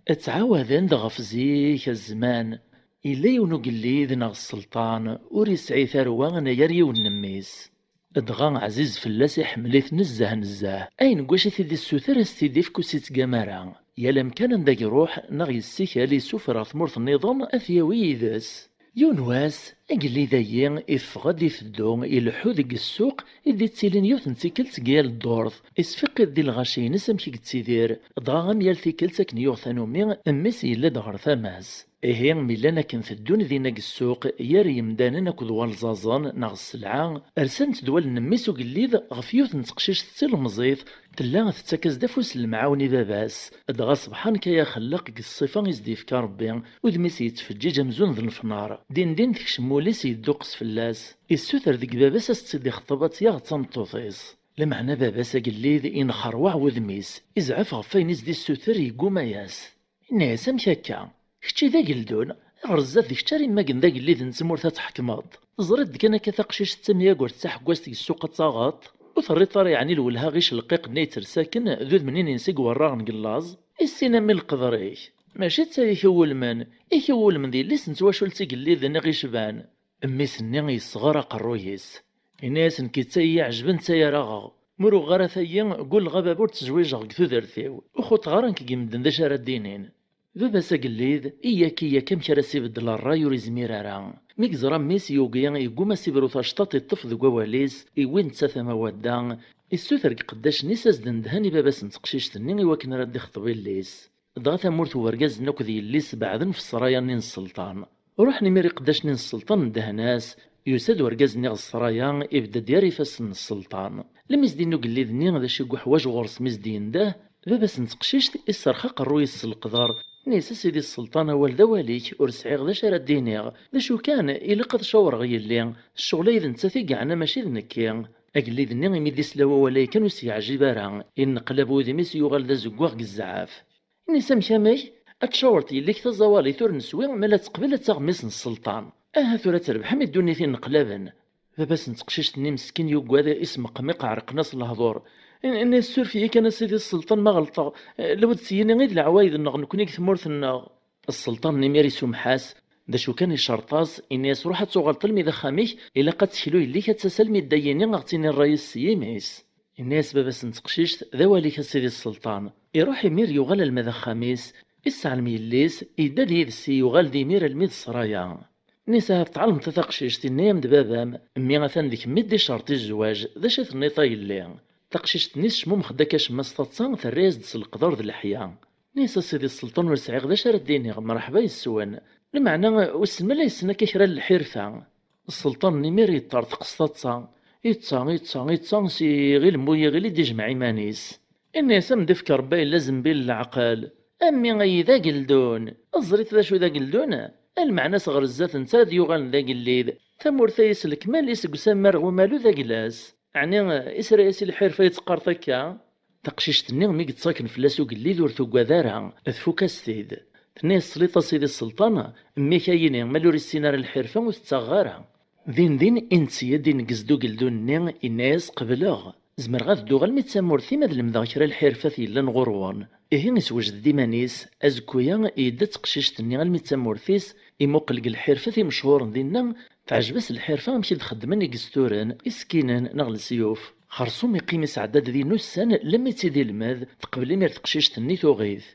Ttɛawaden-d ɣef zik, a zzman. Yella yiwen ugellid neɣ sselṭan, ur yesɛi tarwa anagar yiwen n mmi-s. Dɣa ɛziz fell-as, iḥemmel-it nezzeh nezzeh. Ayen n wacu i t-id-issuter, a s-t-id-ifk, ur s-ittgam ara. Yal amkan anda i iruḥ neɣ yessikel, isufer ɣer tmurt nniḍen, ad t-yawi yid-s. Yiwen wass, agellid-agi iffeɣ-d iteddu, ileḥḥu deg ssuq i d-ittilin yiwet n tikkelt deg yal ddurt. Isfiqid di lɣaci-ines amek i yettidir, dɣa am yal tikkelt akken yuɣ tanumi, mmi-s yella-d ɣer tama-s. Ihi, mi llan akken teddun dinna deg ssuq, yir yemdanen akked walzazen neɣ sselɛa, rsant-d wallen n mmi-s ugellid ɣef yiwet n teqcict d tilemẓit, tella tettak-as-d afus n lemɛawen i baba-s. Dɣa, sebḥanek ay axellaq, deg ṣṣifa i s-d-yefka Ṛebbi, udem-is yettfeǧǧiǧ amzun d lefnar. Din din tekcem ul-is, yedduqqes fell-as. Issuter deg baba-s a s-tt-id-ixṭeb, ad tt-yaɣ d tameṭṭut-is. Lameɛna baba-s agellid inxerwaɛ wudem-is, izɛef ɣef wayen i s-d-issuter, yegguma-yas. Yenna-yas: "Amek akka? Kečči d ageldun, ɣer zdat d kečč ara immagen d agellid n tmurt ad tḥekmeḍ. Teẓriḍ-d kan akka taqcict d tamyagurt d taḥeggazt deg ssuq ad taɣeḍ? Ur terriḍ ara yeɛni lwelha i celqiq-nni yettersaken d udem-nni n insi deg werraɣen deg llaẓ? Issin a mmi leqder-ik! Mačči d ta i k-iwulmen, i k-iwulmen d yelli-s n twacult igelliden i ɣ-icban." Mmi-s-nni yesɣer aqerruy-is. Yenna-yas: "Nekk d ta i yi-iɛejben, d ta ara aɣeɣ. Ma ur uɣeɣ ara tayi, gulleɣ a baba ur ttezwijeɣ deg tudert-iw. Ur xuṭṭeɣ ara nekk deg medden d acu ara d-inin." Baba-s agellid, iyyak, iyyak, amek ara s-ibeddel ṛṛay, ur izmir ara. Mi yeẓra mmi-s yugi, yegguma s-ibru tacṭaṭ, iṭṭef deg wawal-is, iwwi netta tama wadda, issuter deg iqeddacen-is a s-d-ndhen i baba-s n teqcict-nni i wakken ara d-ixṭeb yelli-s. Dɣa tamurt n wergaz-nni akked yelli-s beɛden f ssṛaya-nni n sselṭan. Ruḥen imir iqeddacen-nni n sselṭan, ndehen-as, Yusa-d urgaz-nni ɣer ṣṣraya, ibedda-d gar ifassen n sselṭan. Lmi s-d-yenna ugellid-nni d acu i yuḥwaǧ ɣur-s mi s-d-yendeh, baba-s n teqcict iserrex aqerruy-is s leqder, inna-yas: "A sidi sselṭan, awal d awal-ik, ur sɛiɣ d acu ara d-iniɣ. D acu kan, ilaq ad cawreɣ yelli, ccɣel-a d nettat i yeɛnan, mačči d nekki." Agellid-nni imi d-isla wawal-a kan ur s-yeɛjib ara, inneqlab wudem-is yuɣal d azeggaɣ deg zzɛaf. Inna-yas: "Amek amek? Ad tcawreḍ yelli-k taẓawalit ur neswi, ma la teqbel ad taɣ mmi-s n sselṭan. Aha tura ad terbeḥ am i ddunit inneqlaben." Baba-s n teqcict-nni meskin yuggad, ismeqmiq ɛerqen-as lehdur. Inna-yas: "Suref-iyi kan a sidi sselṭan ma ɣelṭeɣ, lwed s yini i d leɛwayed-nneɣ nekni deg tmurt-nneɣ." Sselṭan-nni imir isumeḥ-as, d acu kan icerṭ-as, inna-yas: "Ruḥ ad tuɣaleḍ almi d axxam-ik, ilaq ad teklu yelli-k ad tas almi d ayini a ɣ-tini ṛṛay-is s yimi-s." Inna-yas baba-s n teqcict: "D awal-ik a sidi sselṭan." Iruḥ imir yuɣal alma d axxam-is, isseɛlem yelli-s, yedda-d yid-s yuɣal d imir almi d ṣṣraya. Inna-yas: "Ahat tɛelmeḍ a taqcict, inna-yam-d baba-m, mmi atan d kemmi i d-icerṭ i zzwaǧ, d acu i tenniḍ a yelli?" Taqcict-nni tecmumex-d akka cemma s taḍsa, terra-yas-d s leqder d leḥya. Inna-yas: "A sidi sselṭan, ur sɛiɣ d acu ara d-iniɣ, mreḥba yes-wen. Lameɛna wissen ma la yessen akka kra n lḥirfa." Sselṭan-nni imir yeṭṭerḍeq s taḍsa, yeṭṭa, yeṭṭa, yeṭṭa, s yiɣil n wuyiɣil i d-ijmeɛ iman-is. Inna-yas: "A m-d-ifk Rebbi ayen la zembil n leɛqel. A mmi, ayi d ageldun. Ẓrit d acu d ageldun? A lmeɛna-s ɣer zdat netta ad yuɣalen d agellid. Tamurt-a s lekmal-is deg usammar ɣer umalu d agla-s. Ɛni isra-yas i lḥirfa i teqqareḍ akka?" Taqcict-nni mi yettaken fell-as ugellid ur tuggad ara, tfuk-as-t-id. Tenna-yas: "Tesliḍ a sidi sselṭan, mmi-k ayini, ma ur issin ara lḥirfa ur tettaɣeɣ ara." Din din, insi-d, ineggez-d ugeldun-nni, inna-yas: "Qebleɣ. Zemreɣ ad dduɣ almi d tamurt-im ad lemdeɣ kra lḥirfat yellan ɣur-wen." Ihi iswejed-d iman-is, azekku-ya yedda d teqcict-nni almi d tamurt-is, imuqel deg lḥirfat imechuren dinna, teɛjeb-as lḥirfa amek i d-xeddmen igesturen, isekkinen neɣ lesyuf. Xersum iqqim isɛedda-d din ussan lemmi tt-id-ilmed, teqbel imir teqcict-nni tuɣ-it.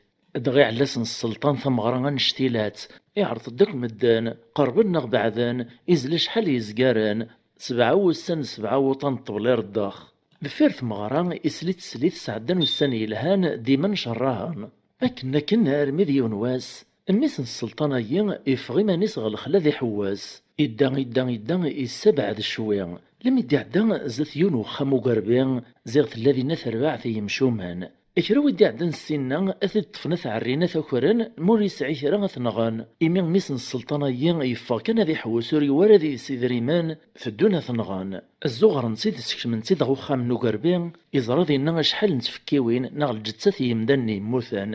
Dɣa iɛellas n sselṭan tameɣra annect-ilat, iɛreḍ-d akk medden, qerben neɣ beɛden, izla acḥal yezgaren, sebɛa wussan d sebɛa wuṭan n ṭṭbel ireddexx. Deffir tmeɣra, isli teslit sɛeddan ussan yelhan, dima ncerrahen. Akken akken armi d yiwen wass, mmi-s n sselṭan-agi iffeɣ iman-is ɣer lexla ad iḥewwes. Idda, idda, idda, yessabeɛd cwi. Lmi d-iɛedda zdat yiwen wexxam ugerbi, ziɣ tella dinna terbaɛt n yimcumen. Kra wi d-iɛeddan ssinna, ad t-id-ṭṭfen, ad t-ɛerrin, ad t-akren, ma ur yesɛi kra ad t-nɣen. Imi mmi-s n sselṭan-agi yeffeɣ kan ad iḥewwes, ur yewwi ara deg-s idrimen, teddun ad t-nɣen. Zzuɣren-t-id, sekcmen-t-id ɣer uxxam n ugerbi, iẓra dinna acḥal n tfekkiwin neɣ lǧettat n yimdanen yemmuten.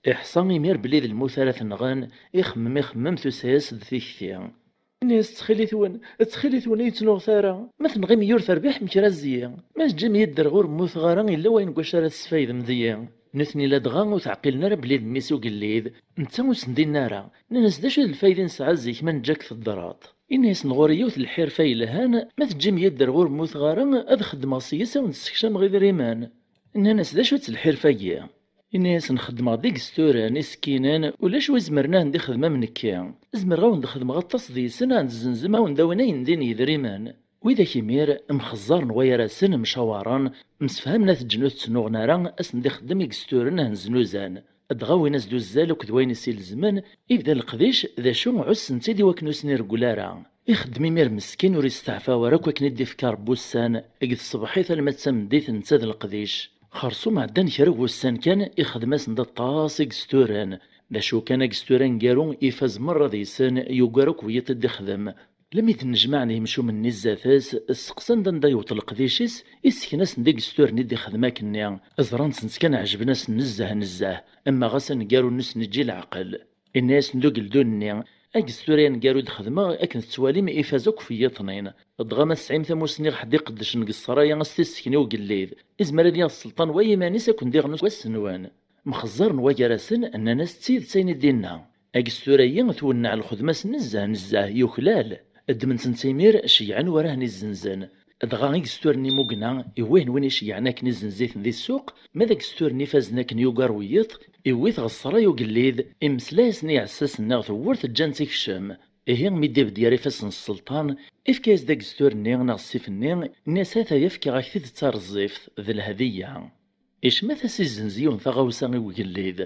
Iḥṣa imir belli d lmut ara t-nɣen, ixemmem, ixemmem, tusa-yas-d tikti. Ini-as: "Ttxil-itwen, ttxil-itwen, ur yi-ttnuɣet ara. Ma tenɣim-iyi ur terbiḥem kra zzi. Ma teǧǧim-iyi ddreɣ ur mmuteɣ ara, yella wayen n wacu ara tesfaydem deg-i." Nutni ladɣa ur t-ɛqilen ara belli d mmi-s ugellid, netta ur sen-d-inni ara. Nnan-as: "D acu d lfayda i nesɛa zik ma neǧǧa-k teddreḍ?" Ini-asen: "Ɣur-i yiwet n lḥirfa yelhan, ma teǧǧim-iyi ddreɣ ur mmuteɣ ara, ad xeddmeɣ seg-s, ad wen-d-ssekcameɣ idrimen." Nnan-as: "D acu-tt lḥirfa-agi?" Ini-asen: "Xeddmeɣ-d igesturen, isekkinen, ulac wi izemren ad wen-d-ixdem am nekki. Zemreɣ ad wen-d-xedmeɣ aṭas deg-sen, ad wen-d-zenzem, ad wen-d-awin ayen din yedrimen." Widak imir mxeẓẓaren wayar-asen, mcawaren, msefhamen ad t-ǧǧen ur t-ttnuɣen ara, ad sen-d-ixeddem igesturen ad ten-znuzan. Dɣa wwin-as-d uzzal akked wayen i s-ilezmen, ibda leqdic, d acu ɛussen-t-id i wakken ur sen-ireggel ara. Ixeddem imir meskin ur isteɛfa ara akk akken i d-ifka Rebbi ussan, deg tṣebḥit alma d tameddit netta d leqdic. Xersum ɛeddan kra n wussan kan, ixdem-asen-d aṭas igesturen. D acu kan, agestur aneggaru ifaz merra deg-sen, yugar akk wiyiḍ i d-ixdem. Lmi d-nnejmaɛen yimcumen-nni zdat-s, sseqsan-d anda yewweḍ leqdic-is, issken-asen-d igesturen i d-ixdem akkenni. Ẓran-tent kan, ɛejben-asen nezzeh nezzeh, ama ɣas aneggaru-nni ur sen-iǧǧi leɛqel. Inna-yasen-d ugeldun-nni: "Agestur-a aneggaru i d-xedmeɣ, akken tettwalim, ifaz akk f yiṭnin. Dɣa ma tesɛim tamussni ɣer ḥedd iqeddcen deg ṣṣraya, a s-t-issken i ugellid. Izmer ad yaɣ sselṭan wa yiman-is, ad ken-d-iɣen wass-nwen." Mxeẓẓaren wagar-asen, nnan-as: "D tidet ayen i d-inna. Agestur-agi twenneɛ lxedma-s nezzeh nezzeh, yuklal." Ddmen-tent imir, ceyyɛen war ahen izzenzen. Dɣa agestur-nni Mugna, iwwihen win iceyyɛen akken izzenz-iten di ssuq, ma d agestur-nni ifazen akken yugar wiyiḍ, iwwi-t ɣer ṣṣraya ugellid, imeslay-asen i iɛessasen-nni ɣer tewwurt, ǧǧan-tt ikcem. Ihi mi d-ibedd gar ifassen n sselṭan, ifka-yas-d agestur-nni neɣ ssif-nni, nni-as: "Ataya fkiɣ-ak-t-id d tareẓẓift, d lhediyya." Icemma-t a s-izzenz yiwen taɣawsa i ugellid.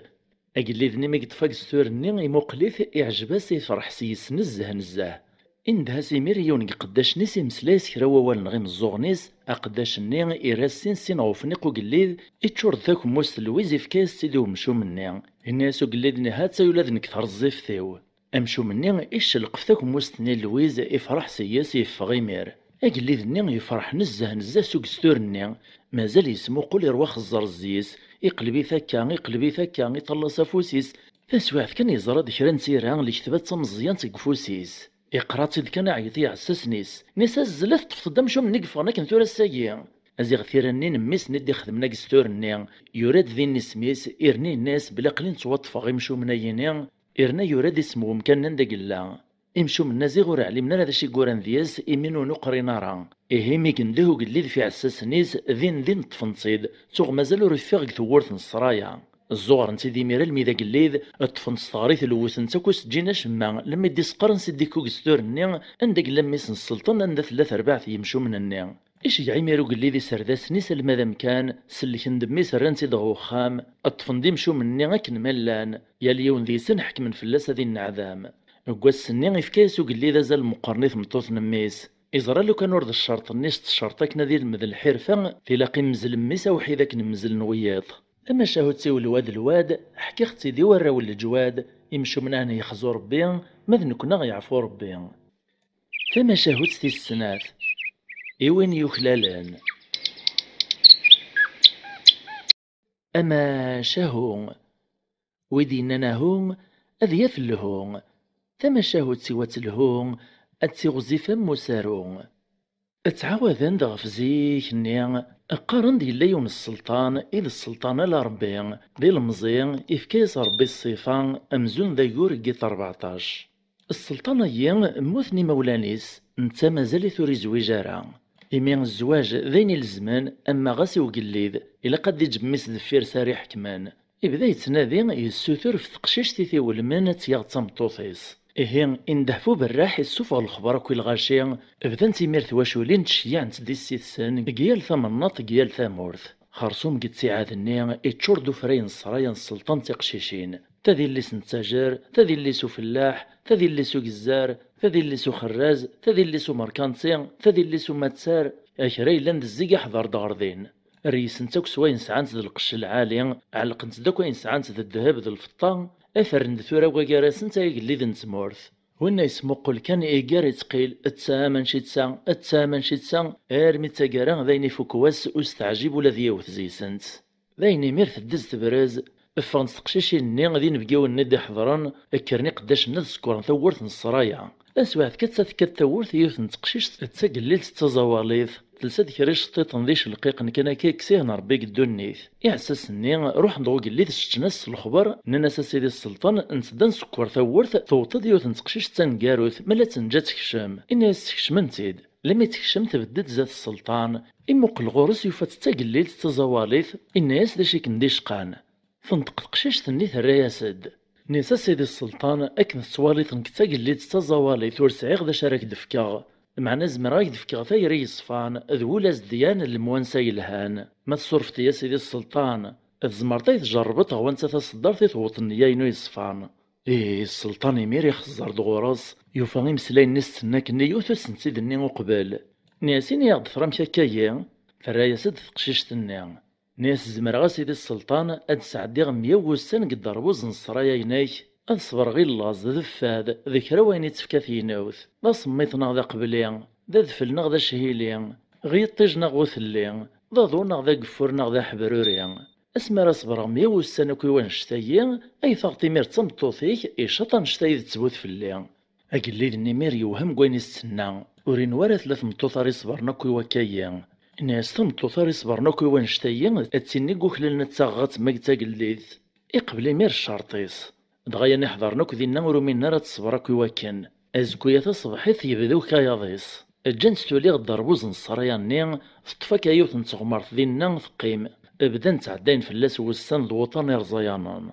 Agellid-nni mi yeṭṭef agestur-nni, imuqel-it, iɛjeb-as, ifreḥ s yis nezzeh nezzeh. Indeh-as imir i yiwen deg iqeddacen-is, imeslay-as kra n wawal neɣ imeẓẓuɣen-is, aqeddac-nni irra sin sin ɣef ufniq ugellid, iččur-d takemmust n lwiz, ifka-yas-tt-id i umcum-nni. Yenna-yas ugellid-nni: "Ha-tt-ay ula d nekk treẓẓift-iw." Amcum-nni iccelqef takemmust-nni n lwiz, ifreḥ seg-s, yeffeɣ imir. Agellid-nni yefreḥ nezzeh nezzeh s ugestur-nni. Mazal yesmuqul, irwa xeẓẓer zzi-s, iqleb-it akka, iqleb-it akka, iṭall-as afus-is. Taswiɛt kan yeẓra-d kra n tira, lekdba d tameẓyant deg ufus-is. Iqra-tt-id kan, iɛeyyeḍ i yiɛessasen-is. Nni-as: "Azzel, teṭṭfeḍ-d amcum-nni yeffɣen akken tura ass-agi?" Aziɣ tira-nni n mmi-s-nni d-ixedmen agestur-nni, yura-d din isem-is, irna yenna-yas belli aql-i nettwaṭṭfeɣ imcumen-agi-nni, irna yura-d isem n wemkan anda yella. Imcumen-nni aziɣ ur ɛlimen ara d acu i yuran deg-s, imi nwen ur qrin ara. Ihi mi yendeh ugellid f iɛessasen-is, din din ṭṭfen-tt-id, tuɣ mazal ur iffiɣ deg tewwurt n ssraya. Zzuɣren-tt-id imir almi d agellid, ṭṭfen-tt s teɣrit, lewwten-tt akk, ur s-ǧǧin acemma, lemmi d-isqaren s iddik ugestur-nni, anda yella mmi-s n sselṭan, anda tella terbaɛt n yimcumen-nni. Iceggeɛ imir ugellid iserdasen-is alma d amkan, sellken-d mmi-s, rran-tt-id ɣer uxxam, ṭṭfen-d imcumen-nni akken ma llan, yal yiwen deg-sen ḥekmen fell-as ad inneɛdam. Deg wass-nni, ifka-yas ugellid azal meqqren i tmeṭṭut n mmi-s. Iẓra lukan ur d ccerṭ-nni s teccerṭ akken ad ilmed lḥirfa, tilaq imzel mmi-s awḥid akken mezlen wiyiḍ. Tamacahut-iw lwad lwad, ḥkiɣ-tt-id i warraw n leǧwad, imcumen ad yexzu Rebbi, ma d nekkni ad yeɛfu Rebbi. Tamacahut tis snat, i win yuklalen. Amacahu, wid yennan ahu, ad yaf lhu. Tamacahut siwa telhu, ad tiɣzif am usaru. Ttɛawaden-d ɣef zik-nni, qqaren-d yella yiwen sselṭan, i d sselṭan ala Rebbi, d ilemẓi, ifka-yas Rebbi ṣṣifa, amzun d ayyur n yiṭ rbeɛṭac. Sselṭan-agi, mmuten imawlan-is, netta mazal-it ur izwiǧ ara. Imi zzwaǧ d ayen ilezmen, ama ɣas i ugellid, ilaq ad d-iǧǧ mmi-s deffir-s ara iḥekmen. Ibda yettnadi, yessutur ɣef teqcict i t-iwelmen ad tt-yaɣ d tameṭṭut-is. Ihi, indeh f uberraḥ, issufeɣ lexber akk i lɣaci, bdant imir twaculin ttceyyiɛent-d issi-tsen deg yal tamnaḍt, deg yal tamurt. Xersum deg ttiɛad-nni, iččur-d ufray n ssraya n sselṭan d tiqcicin. Ta d illi-s n ttajer, ta d illi-s ufellaḥ, ta d illi-s ugezzar, ta d illi-s uxerraz, ta d illi-s umerkanti, ta d illi-s umattar, a kra yellan d zzig iḥḍer-d ɣer din. Reysent akk s wayen sɛant d lqecc lɛali, ɛellqent-d akk ayen sɛant d ddheb d lfeṭṭa, a ferren-d tura wagar-asent ay agellid n tmurt. Winna yesmuqul kan, iggar ittqil, d ta manci d ta, d ta manci d ta, armi d taggara d ayen ifuk wass ur s-teɛjib ula d yiwet deg-sent. D ayen imir teddez tebrez, ffɣent teqcicin-nni d inebgiwen-nni d-iḥeḍren, kkren iqeddacen-nni ad sekkren tawwurt n ssraya. Taswiɛt kan tekka-d tawwurt yiwet n teqcict d tagellilt d taẓawalit, telsa-d kra iceṭṭiṭen d icelqiqen kan akka yekkes-ihen Rebbi deg ddunit. Iɛessasen-nni ruḥen-d ɣer ugellid, seččen-as s lexber, nnan-as: "A sidi sselṭan, ntedda nsekker tawwurt, tewweḍ-d yiwet n teqcict d taneggarut, ma la tt-neǧǧa ad tekcem." Inna-yas: "Skecmen-tt-id." Lemmi tekcem, tbedd-d zdat sselṭan, imuqel ɣur-s, yufa-tt d tagellilt d taẓawalit, inna-yas: "D acu i kem-d-icqan?" Tenṭeq teqcict-nni, terra-yas-d. Nni-as: "A sidi sselṭan, akken tettwaliḍ nekk d tagellilt d taẓawalit, ur sɛiɣ d acu ara k-d-fkeɣ. Meɛna zemreɣ ad k-d-fkeɣ tayri yeṣfan, d wul azedyan, n lemwansa yelhan. Ma tsurfeḍ-iyi a sidi sselṭan, tzemreḍ ad yi-tjerrbeḍ ɣer wanta taṣeddart i tewweḍ nneyya-inu yeṣfan." Ihi sselṭan imir ixeẓẓer-d ɣur-s, yufa imeslayen-nni s-tenna akkenni yiwet ur sent-id-tenni uqbel. Nni-as: "Ini-aɣ-d tura amek akka-yi?" Terra-yas-d teqcict-nni. Nni-as: "Zemreɣ a sidi sselṭan ad d-sɛeddiɣ meyya n wussan deg dderbuz n ssraya-inek, ad ṣebreɣ i llaẓ d fad d kra wayen i d-tefka tegnewt. D asemmiḍ neɣ d aqebli, d adfel neɣ d achili, ɣ yiṭij neɣ ɣ utelli, d aḍu neɣ d ageffur neɣ d aḥebruri. Asmi ara ṣebreɣ meyya n wussan akk i wannect-agi, ay taɣeḍ imir d tameṭṭut-ik, icaṭ annect-a i d ttbut fell-i." Agellid-nni imir yewhem deg wayen i s-tenna, ur inwa ara tella tmeṭṭut ara iṣebren akk i wakka-yi. Nni-as: "Tameṭṭut ara iṣebren akk i wannect-agi, ad tinni deg uklalen ad taɣeɣ ad temma deg tagellidt." Iqbel imir ccerṭ-is. Dɣa yan iḥḍren akk dinna ur uminen ara ad teṣber akk i wakken. Azekka-ya taṣebḥit yebda ukayaḍ-is. Ǧǧan-tt tuli ɣer dderbuz n ssraya-nni, teṭṭef akka yiwet n teɣmert dinna teqqim. Bdan ttɛeddayen fell-as wussan d wuṭan irẓayanen.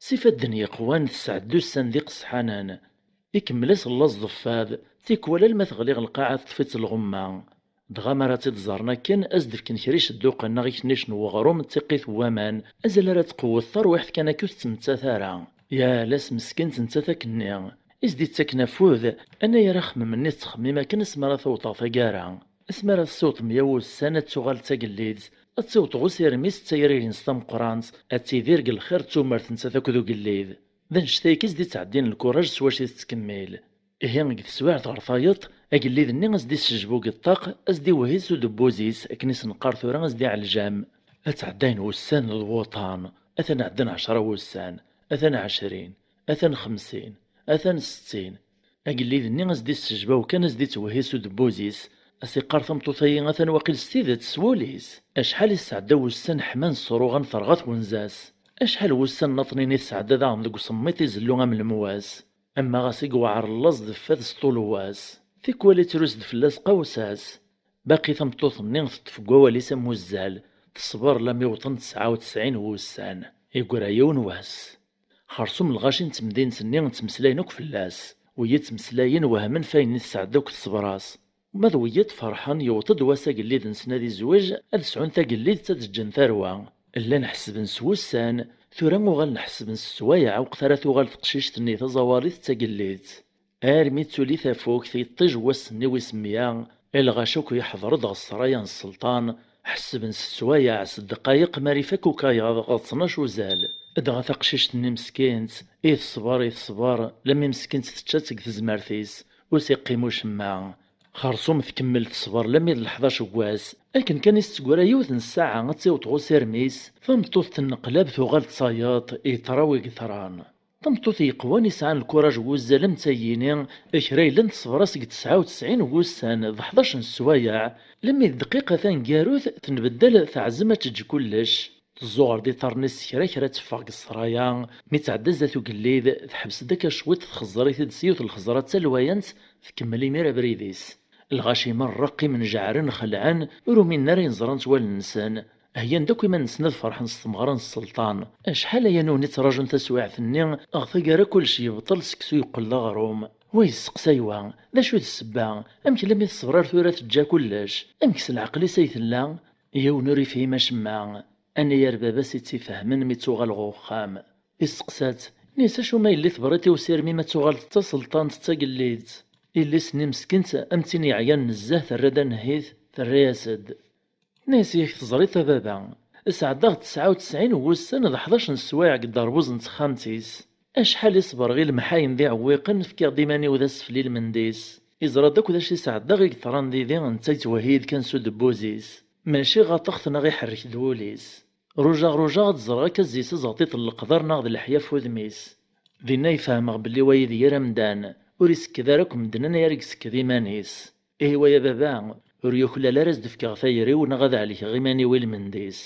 S ifadden yeqwan tesɛedda ussan d iqesḥanen. Ikemmel-as llaẓ d fad, tikwal alma teɣli ɣer lqaɛa teṭṭef-itt lɣemma. Dɣa mi ara tt-id-ẓren akken, ad s-d-fken kra icedduqen neɣ iknic n weɣrum d tiqqit n waman, azal ara tqewwet tarwiḥt kan akka ur tettmettat ara. Yal ass meskint nettat akkenni. I s-d-ittaken afud, anayer axemmem-nni tettxemmim akken asmi ara tewteɣ taggara. Asmi ara tessiwḍ meyya wussan ad tuɣal d tagellidt, ad tiweḍ ɣer usirem-is d tayri-ines tameqqrant, ad tidir deg lxir d tumert nettat akked ugellid. D annect-a akka i s-d-ittɛeddin lkuraj s wacu i tettkemmil. Ihi deg teswiɛt ɣer tayeḍ, agellid-nni a s-d-issejbu deg ṭṭaq, a s-d-iwehhi s udebbuz-is, akken i s-neqqar tura a s-d-iɛelǧam. Ad tɛeddayen wussan d wuṭan, atan ɛeddan ɛecra wussan, atan ɛecrin, atan xemsin, atan settin. Agellid-nni a s-d-issejbaw kan a s-d-ittwehhi s udebbuz-is, a s-iqqar tameṭṭut-agi atan waqil s tidet s wul-is. Acḥal i tesɛedda wussan ḥman ṣṣuruɣan terɣa twenza-s. Acḥal wussan naṭnin i tesɛedda daɣen deg usemmiṭ izellu am lemwas. Ama ɣas i yewɛer llaẓ d fad s ṭul n wass. Tikwal ittrus-d fell-as qawsas. Baqi tameṭṭut-nni teṭṭef deg wawal-is am uzzal, teṣber lammi wṭen tesɛa u tesɛin wussan. Yegra yiwen wass. Xersum lɣaci n temdint-nni ttmeslayen akk fell-as. Wiyi ttmeslayen wehmen f ayen i tesɛedda akk teṣber-as. Ma d wiyiḍ ferḥen, yewweḍ-d wass agellid-nsen ad izweǧ, ad sɛun tagellidt ad ǧǧen tarwa. Llan ḥesben s wussan, tura uɣalen ḥesben s sswayeɛ uqet ara tuɣal teqcict-nni taẓawalit d tagellidt. Armi d tuli tafukt, iṭij wass-nni wis meyya, i lɣaci akk yeḥḍer-d ɣer ssraya n sselṭan, ḥesben s sswayeɛ, s ddqayeq mi ara ifak ukayaḍ ɣer ttnac uzal. Dɣa taqcict-nni meskint, i teṣber, i teṣber, lammi meskint tečča-tt deg tezmert-is, ur s-iqqim ucemma. Xersum tkemmel teṣber lammi d leḥdac n wass. Akken kan i s-teggra yiwet n ssaɛa ad tiweḍ ɣer usirem-is, tameṭṭut tenneqlab tuɣal d tayeḍ, yeṭra wi yeṭran. Tameṭṭut yeqwan yesɛan lkuraj n wuzzal am tayini, kra yellan teṣber-as deg tesɛa u tesɛin n wussan d ḥdac n sswayeɛ, lammi d ddqiqa taneggarut tenbeddal teɛzem ad teǧǧ kullec. Tezzuɣer-d iḍarren-is s kra kra teffeɣ deg ssraya, mi tɛedda zdat ugellid, teḥbes-d akka cwiṭ txeẓẓer-it-id s yiwet n lxeẓra d talwayant, tkemmel imir abrid-is. Lɣaci merra qqimen jeɛren xelɛen, ur uminen ara ayen ẓran s wallen-nsen. Heyyan-d akk iman-nsen ad ferḥen s tmeɣra n sselṭan. Acḥal aya nutni ttrajun taswiɛt-nni, ɣer taggara kullec yebṭel, seksu yeqqel d aɣrum. Wa yesteqsay wa, d acu i d ssebba? Amek lammi teṣber ar tura teǧǧa kullec? Amek s leɛqel-is ay tella? Yiwen ur yefhim acemma. Anayer baba-s i tt-ifehmen mi tuɣal ɣer uxxam. Isteqsa-tt, nni-as acu ma yelli tebriḍ i usirem-im ad tuɣaleḍ d taselṭant d tagellidt? Yelli-s-nni meskint am tin yeɛyan nezzeh terra-d anehhit, terra-yas-d. Nni-as yak teẓriḍ a baba, sɛeddaɣ tesɛa u tesɛin n wussan d ḥdac n sswayeɛ deg dderbuz n texxamt-is. Acḥal i ṣebreɣ i lemḥayen d iɛewwiqen, fkiɣ-d iman-iw d asfel i lmend-is. Iẓra-d akk d acu i sɛeddaɣ i yeḍran didi, netta yettwehhi-d kan s udebbuz-is. Mačči ɣaṭeɣ-t neɣ iḥerrek-d wul-is. Rujaɣ rujaɣ ad ẓreɣ akka zzi-s azeɣṭiṭ n leqder neɣ d leḥya f udem-is. Dinna i fehmeɣ belli wayi d yir amdan, ur isekked ara akk medden anayer i isekked iman-is. Ihi waya baba, ur yuklal ara ad s-d-fkeɣ tayri-w neɣ ad ɛelkeɣ iman-iw i lmend-is.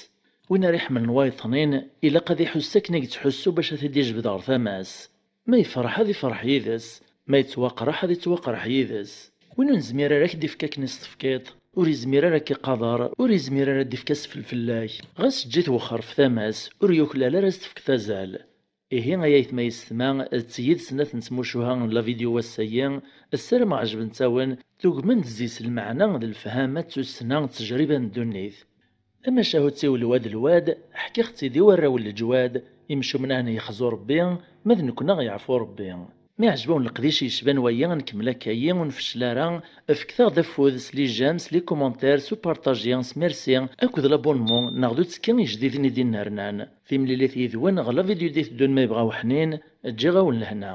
Win ara iḥemmlen wayeḍnin, ilaq ad iḥuss akken i yettḥussu bac ad t-id-ijbed ɣer tama-s. Ma yefreḥ ad ifreḥ yid-s, ma yettwaqreḥ ad ittwaqreḥ yid-s. Win ur nezmir ara ad k-d-ifk akken i s-tefkiḍ, ur izmir ara ad k-iqader, ur izmir ara ad d-ifk asfel fell-ak. Ɣas eǧǧ-it wexxer f tama-s, ur yuklal ara ad s-tefkeḍ azal. Ihi ay aytma yessetma, d tiyi d snat n tmucuha n la vidéo ass-agi, ssarameɣ ɛejbent-awen, tugmem-d zzi-s lmeɛna d lefhama d tussna d tejriba n ddunit. Tamacahut-iw lwad lwad, ḥkiɣ-tt-id i warraw n leǧwad, imcumen ad yexzu Rebbi, ma d nekkni ad ɣ-yeɛfu Rebbi. Mi ɛejb-awen leqdic yecban waya, ad nkemmel akka-yi, ur nfeccel ara, fket-aɣ-d afud s les j'aime, s les commentaires, s upartaji, s merci, akked l'abonnement, neɣ d uttekki ijdiden i d-innernan. Timlilit yid-wen ɣer la vidéo d-iteddun ma yebɣa uḥnin, ǧǧiɣ-awen lehna.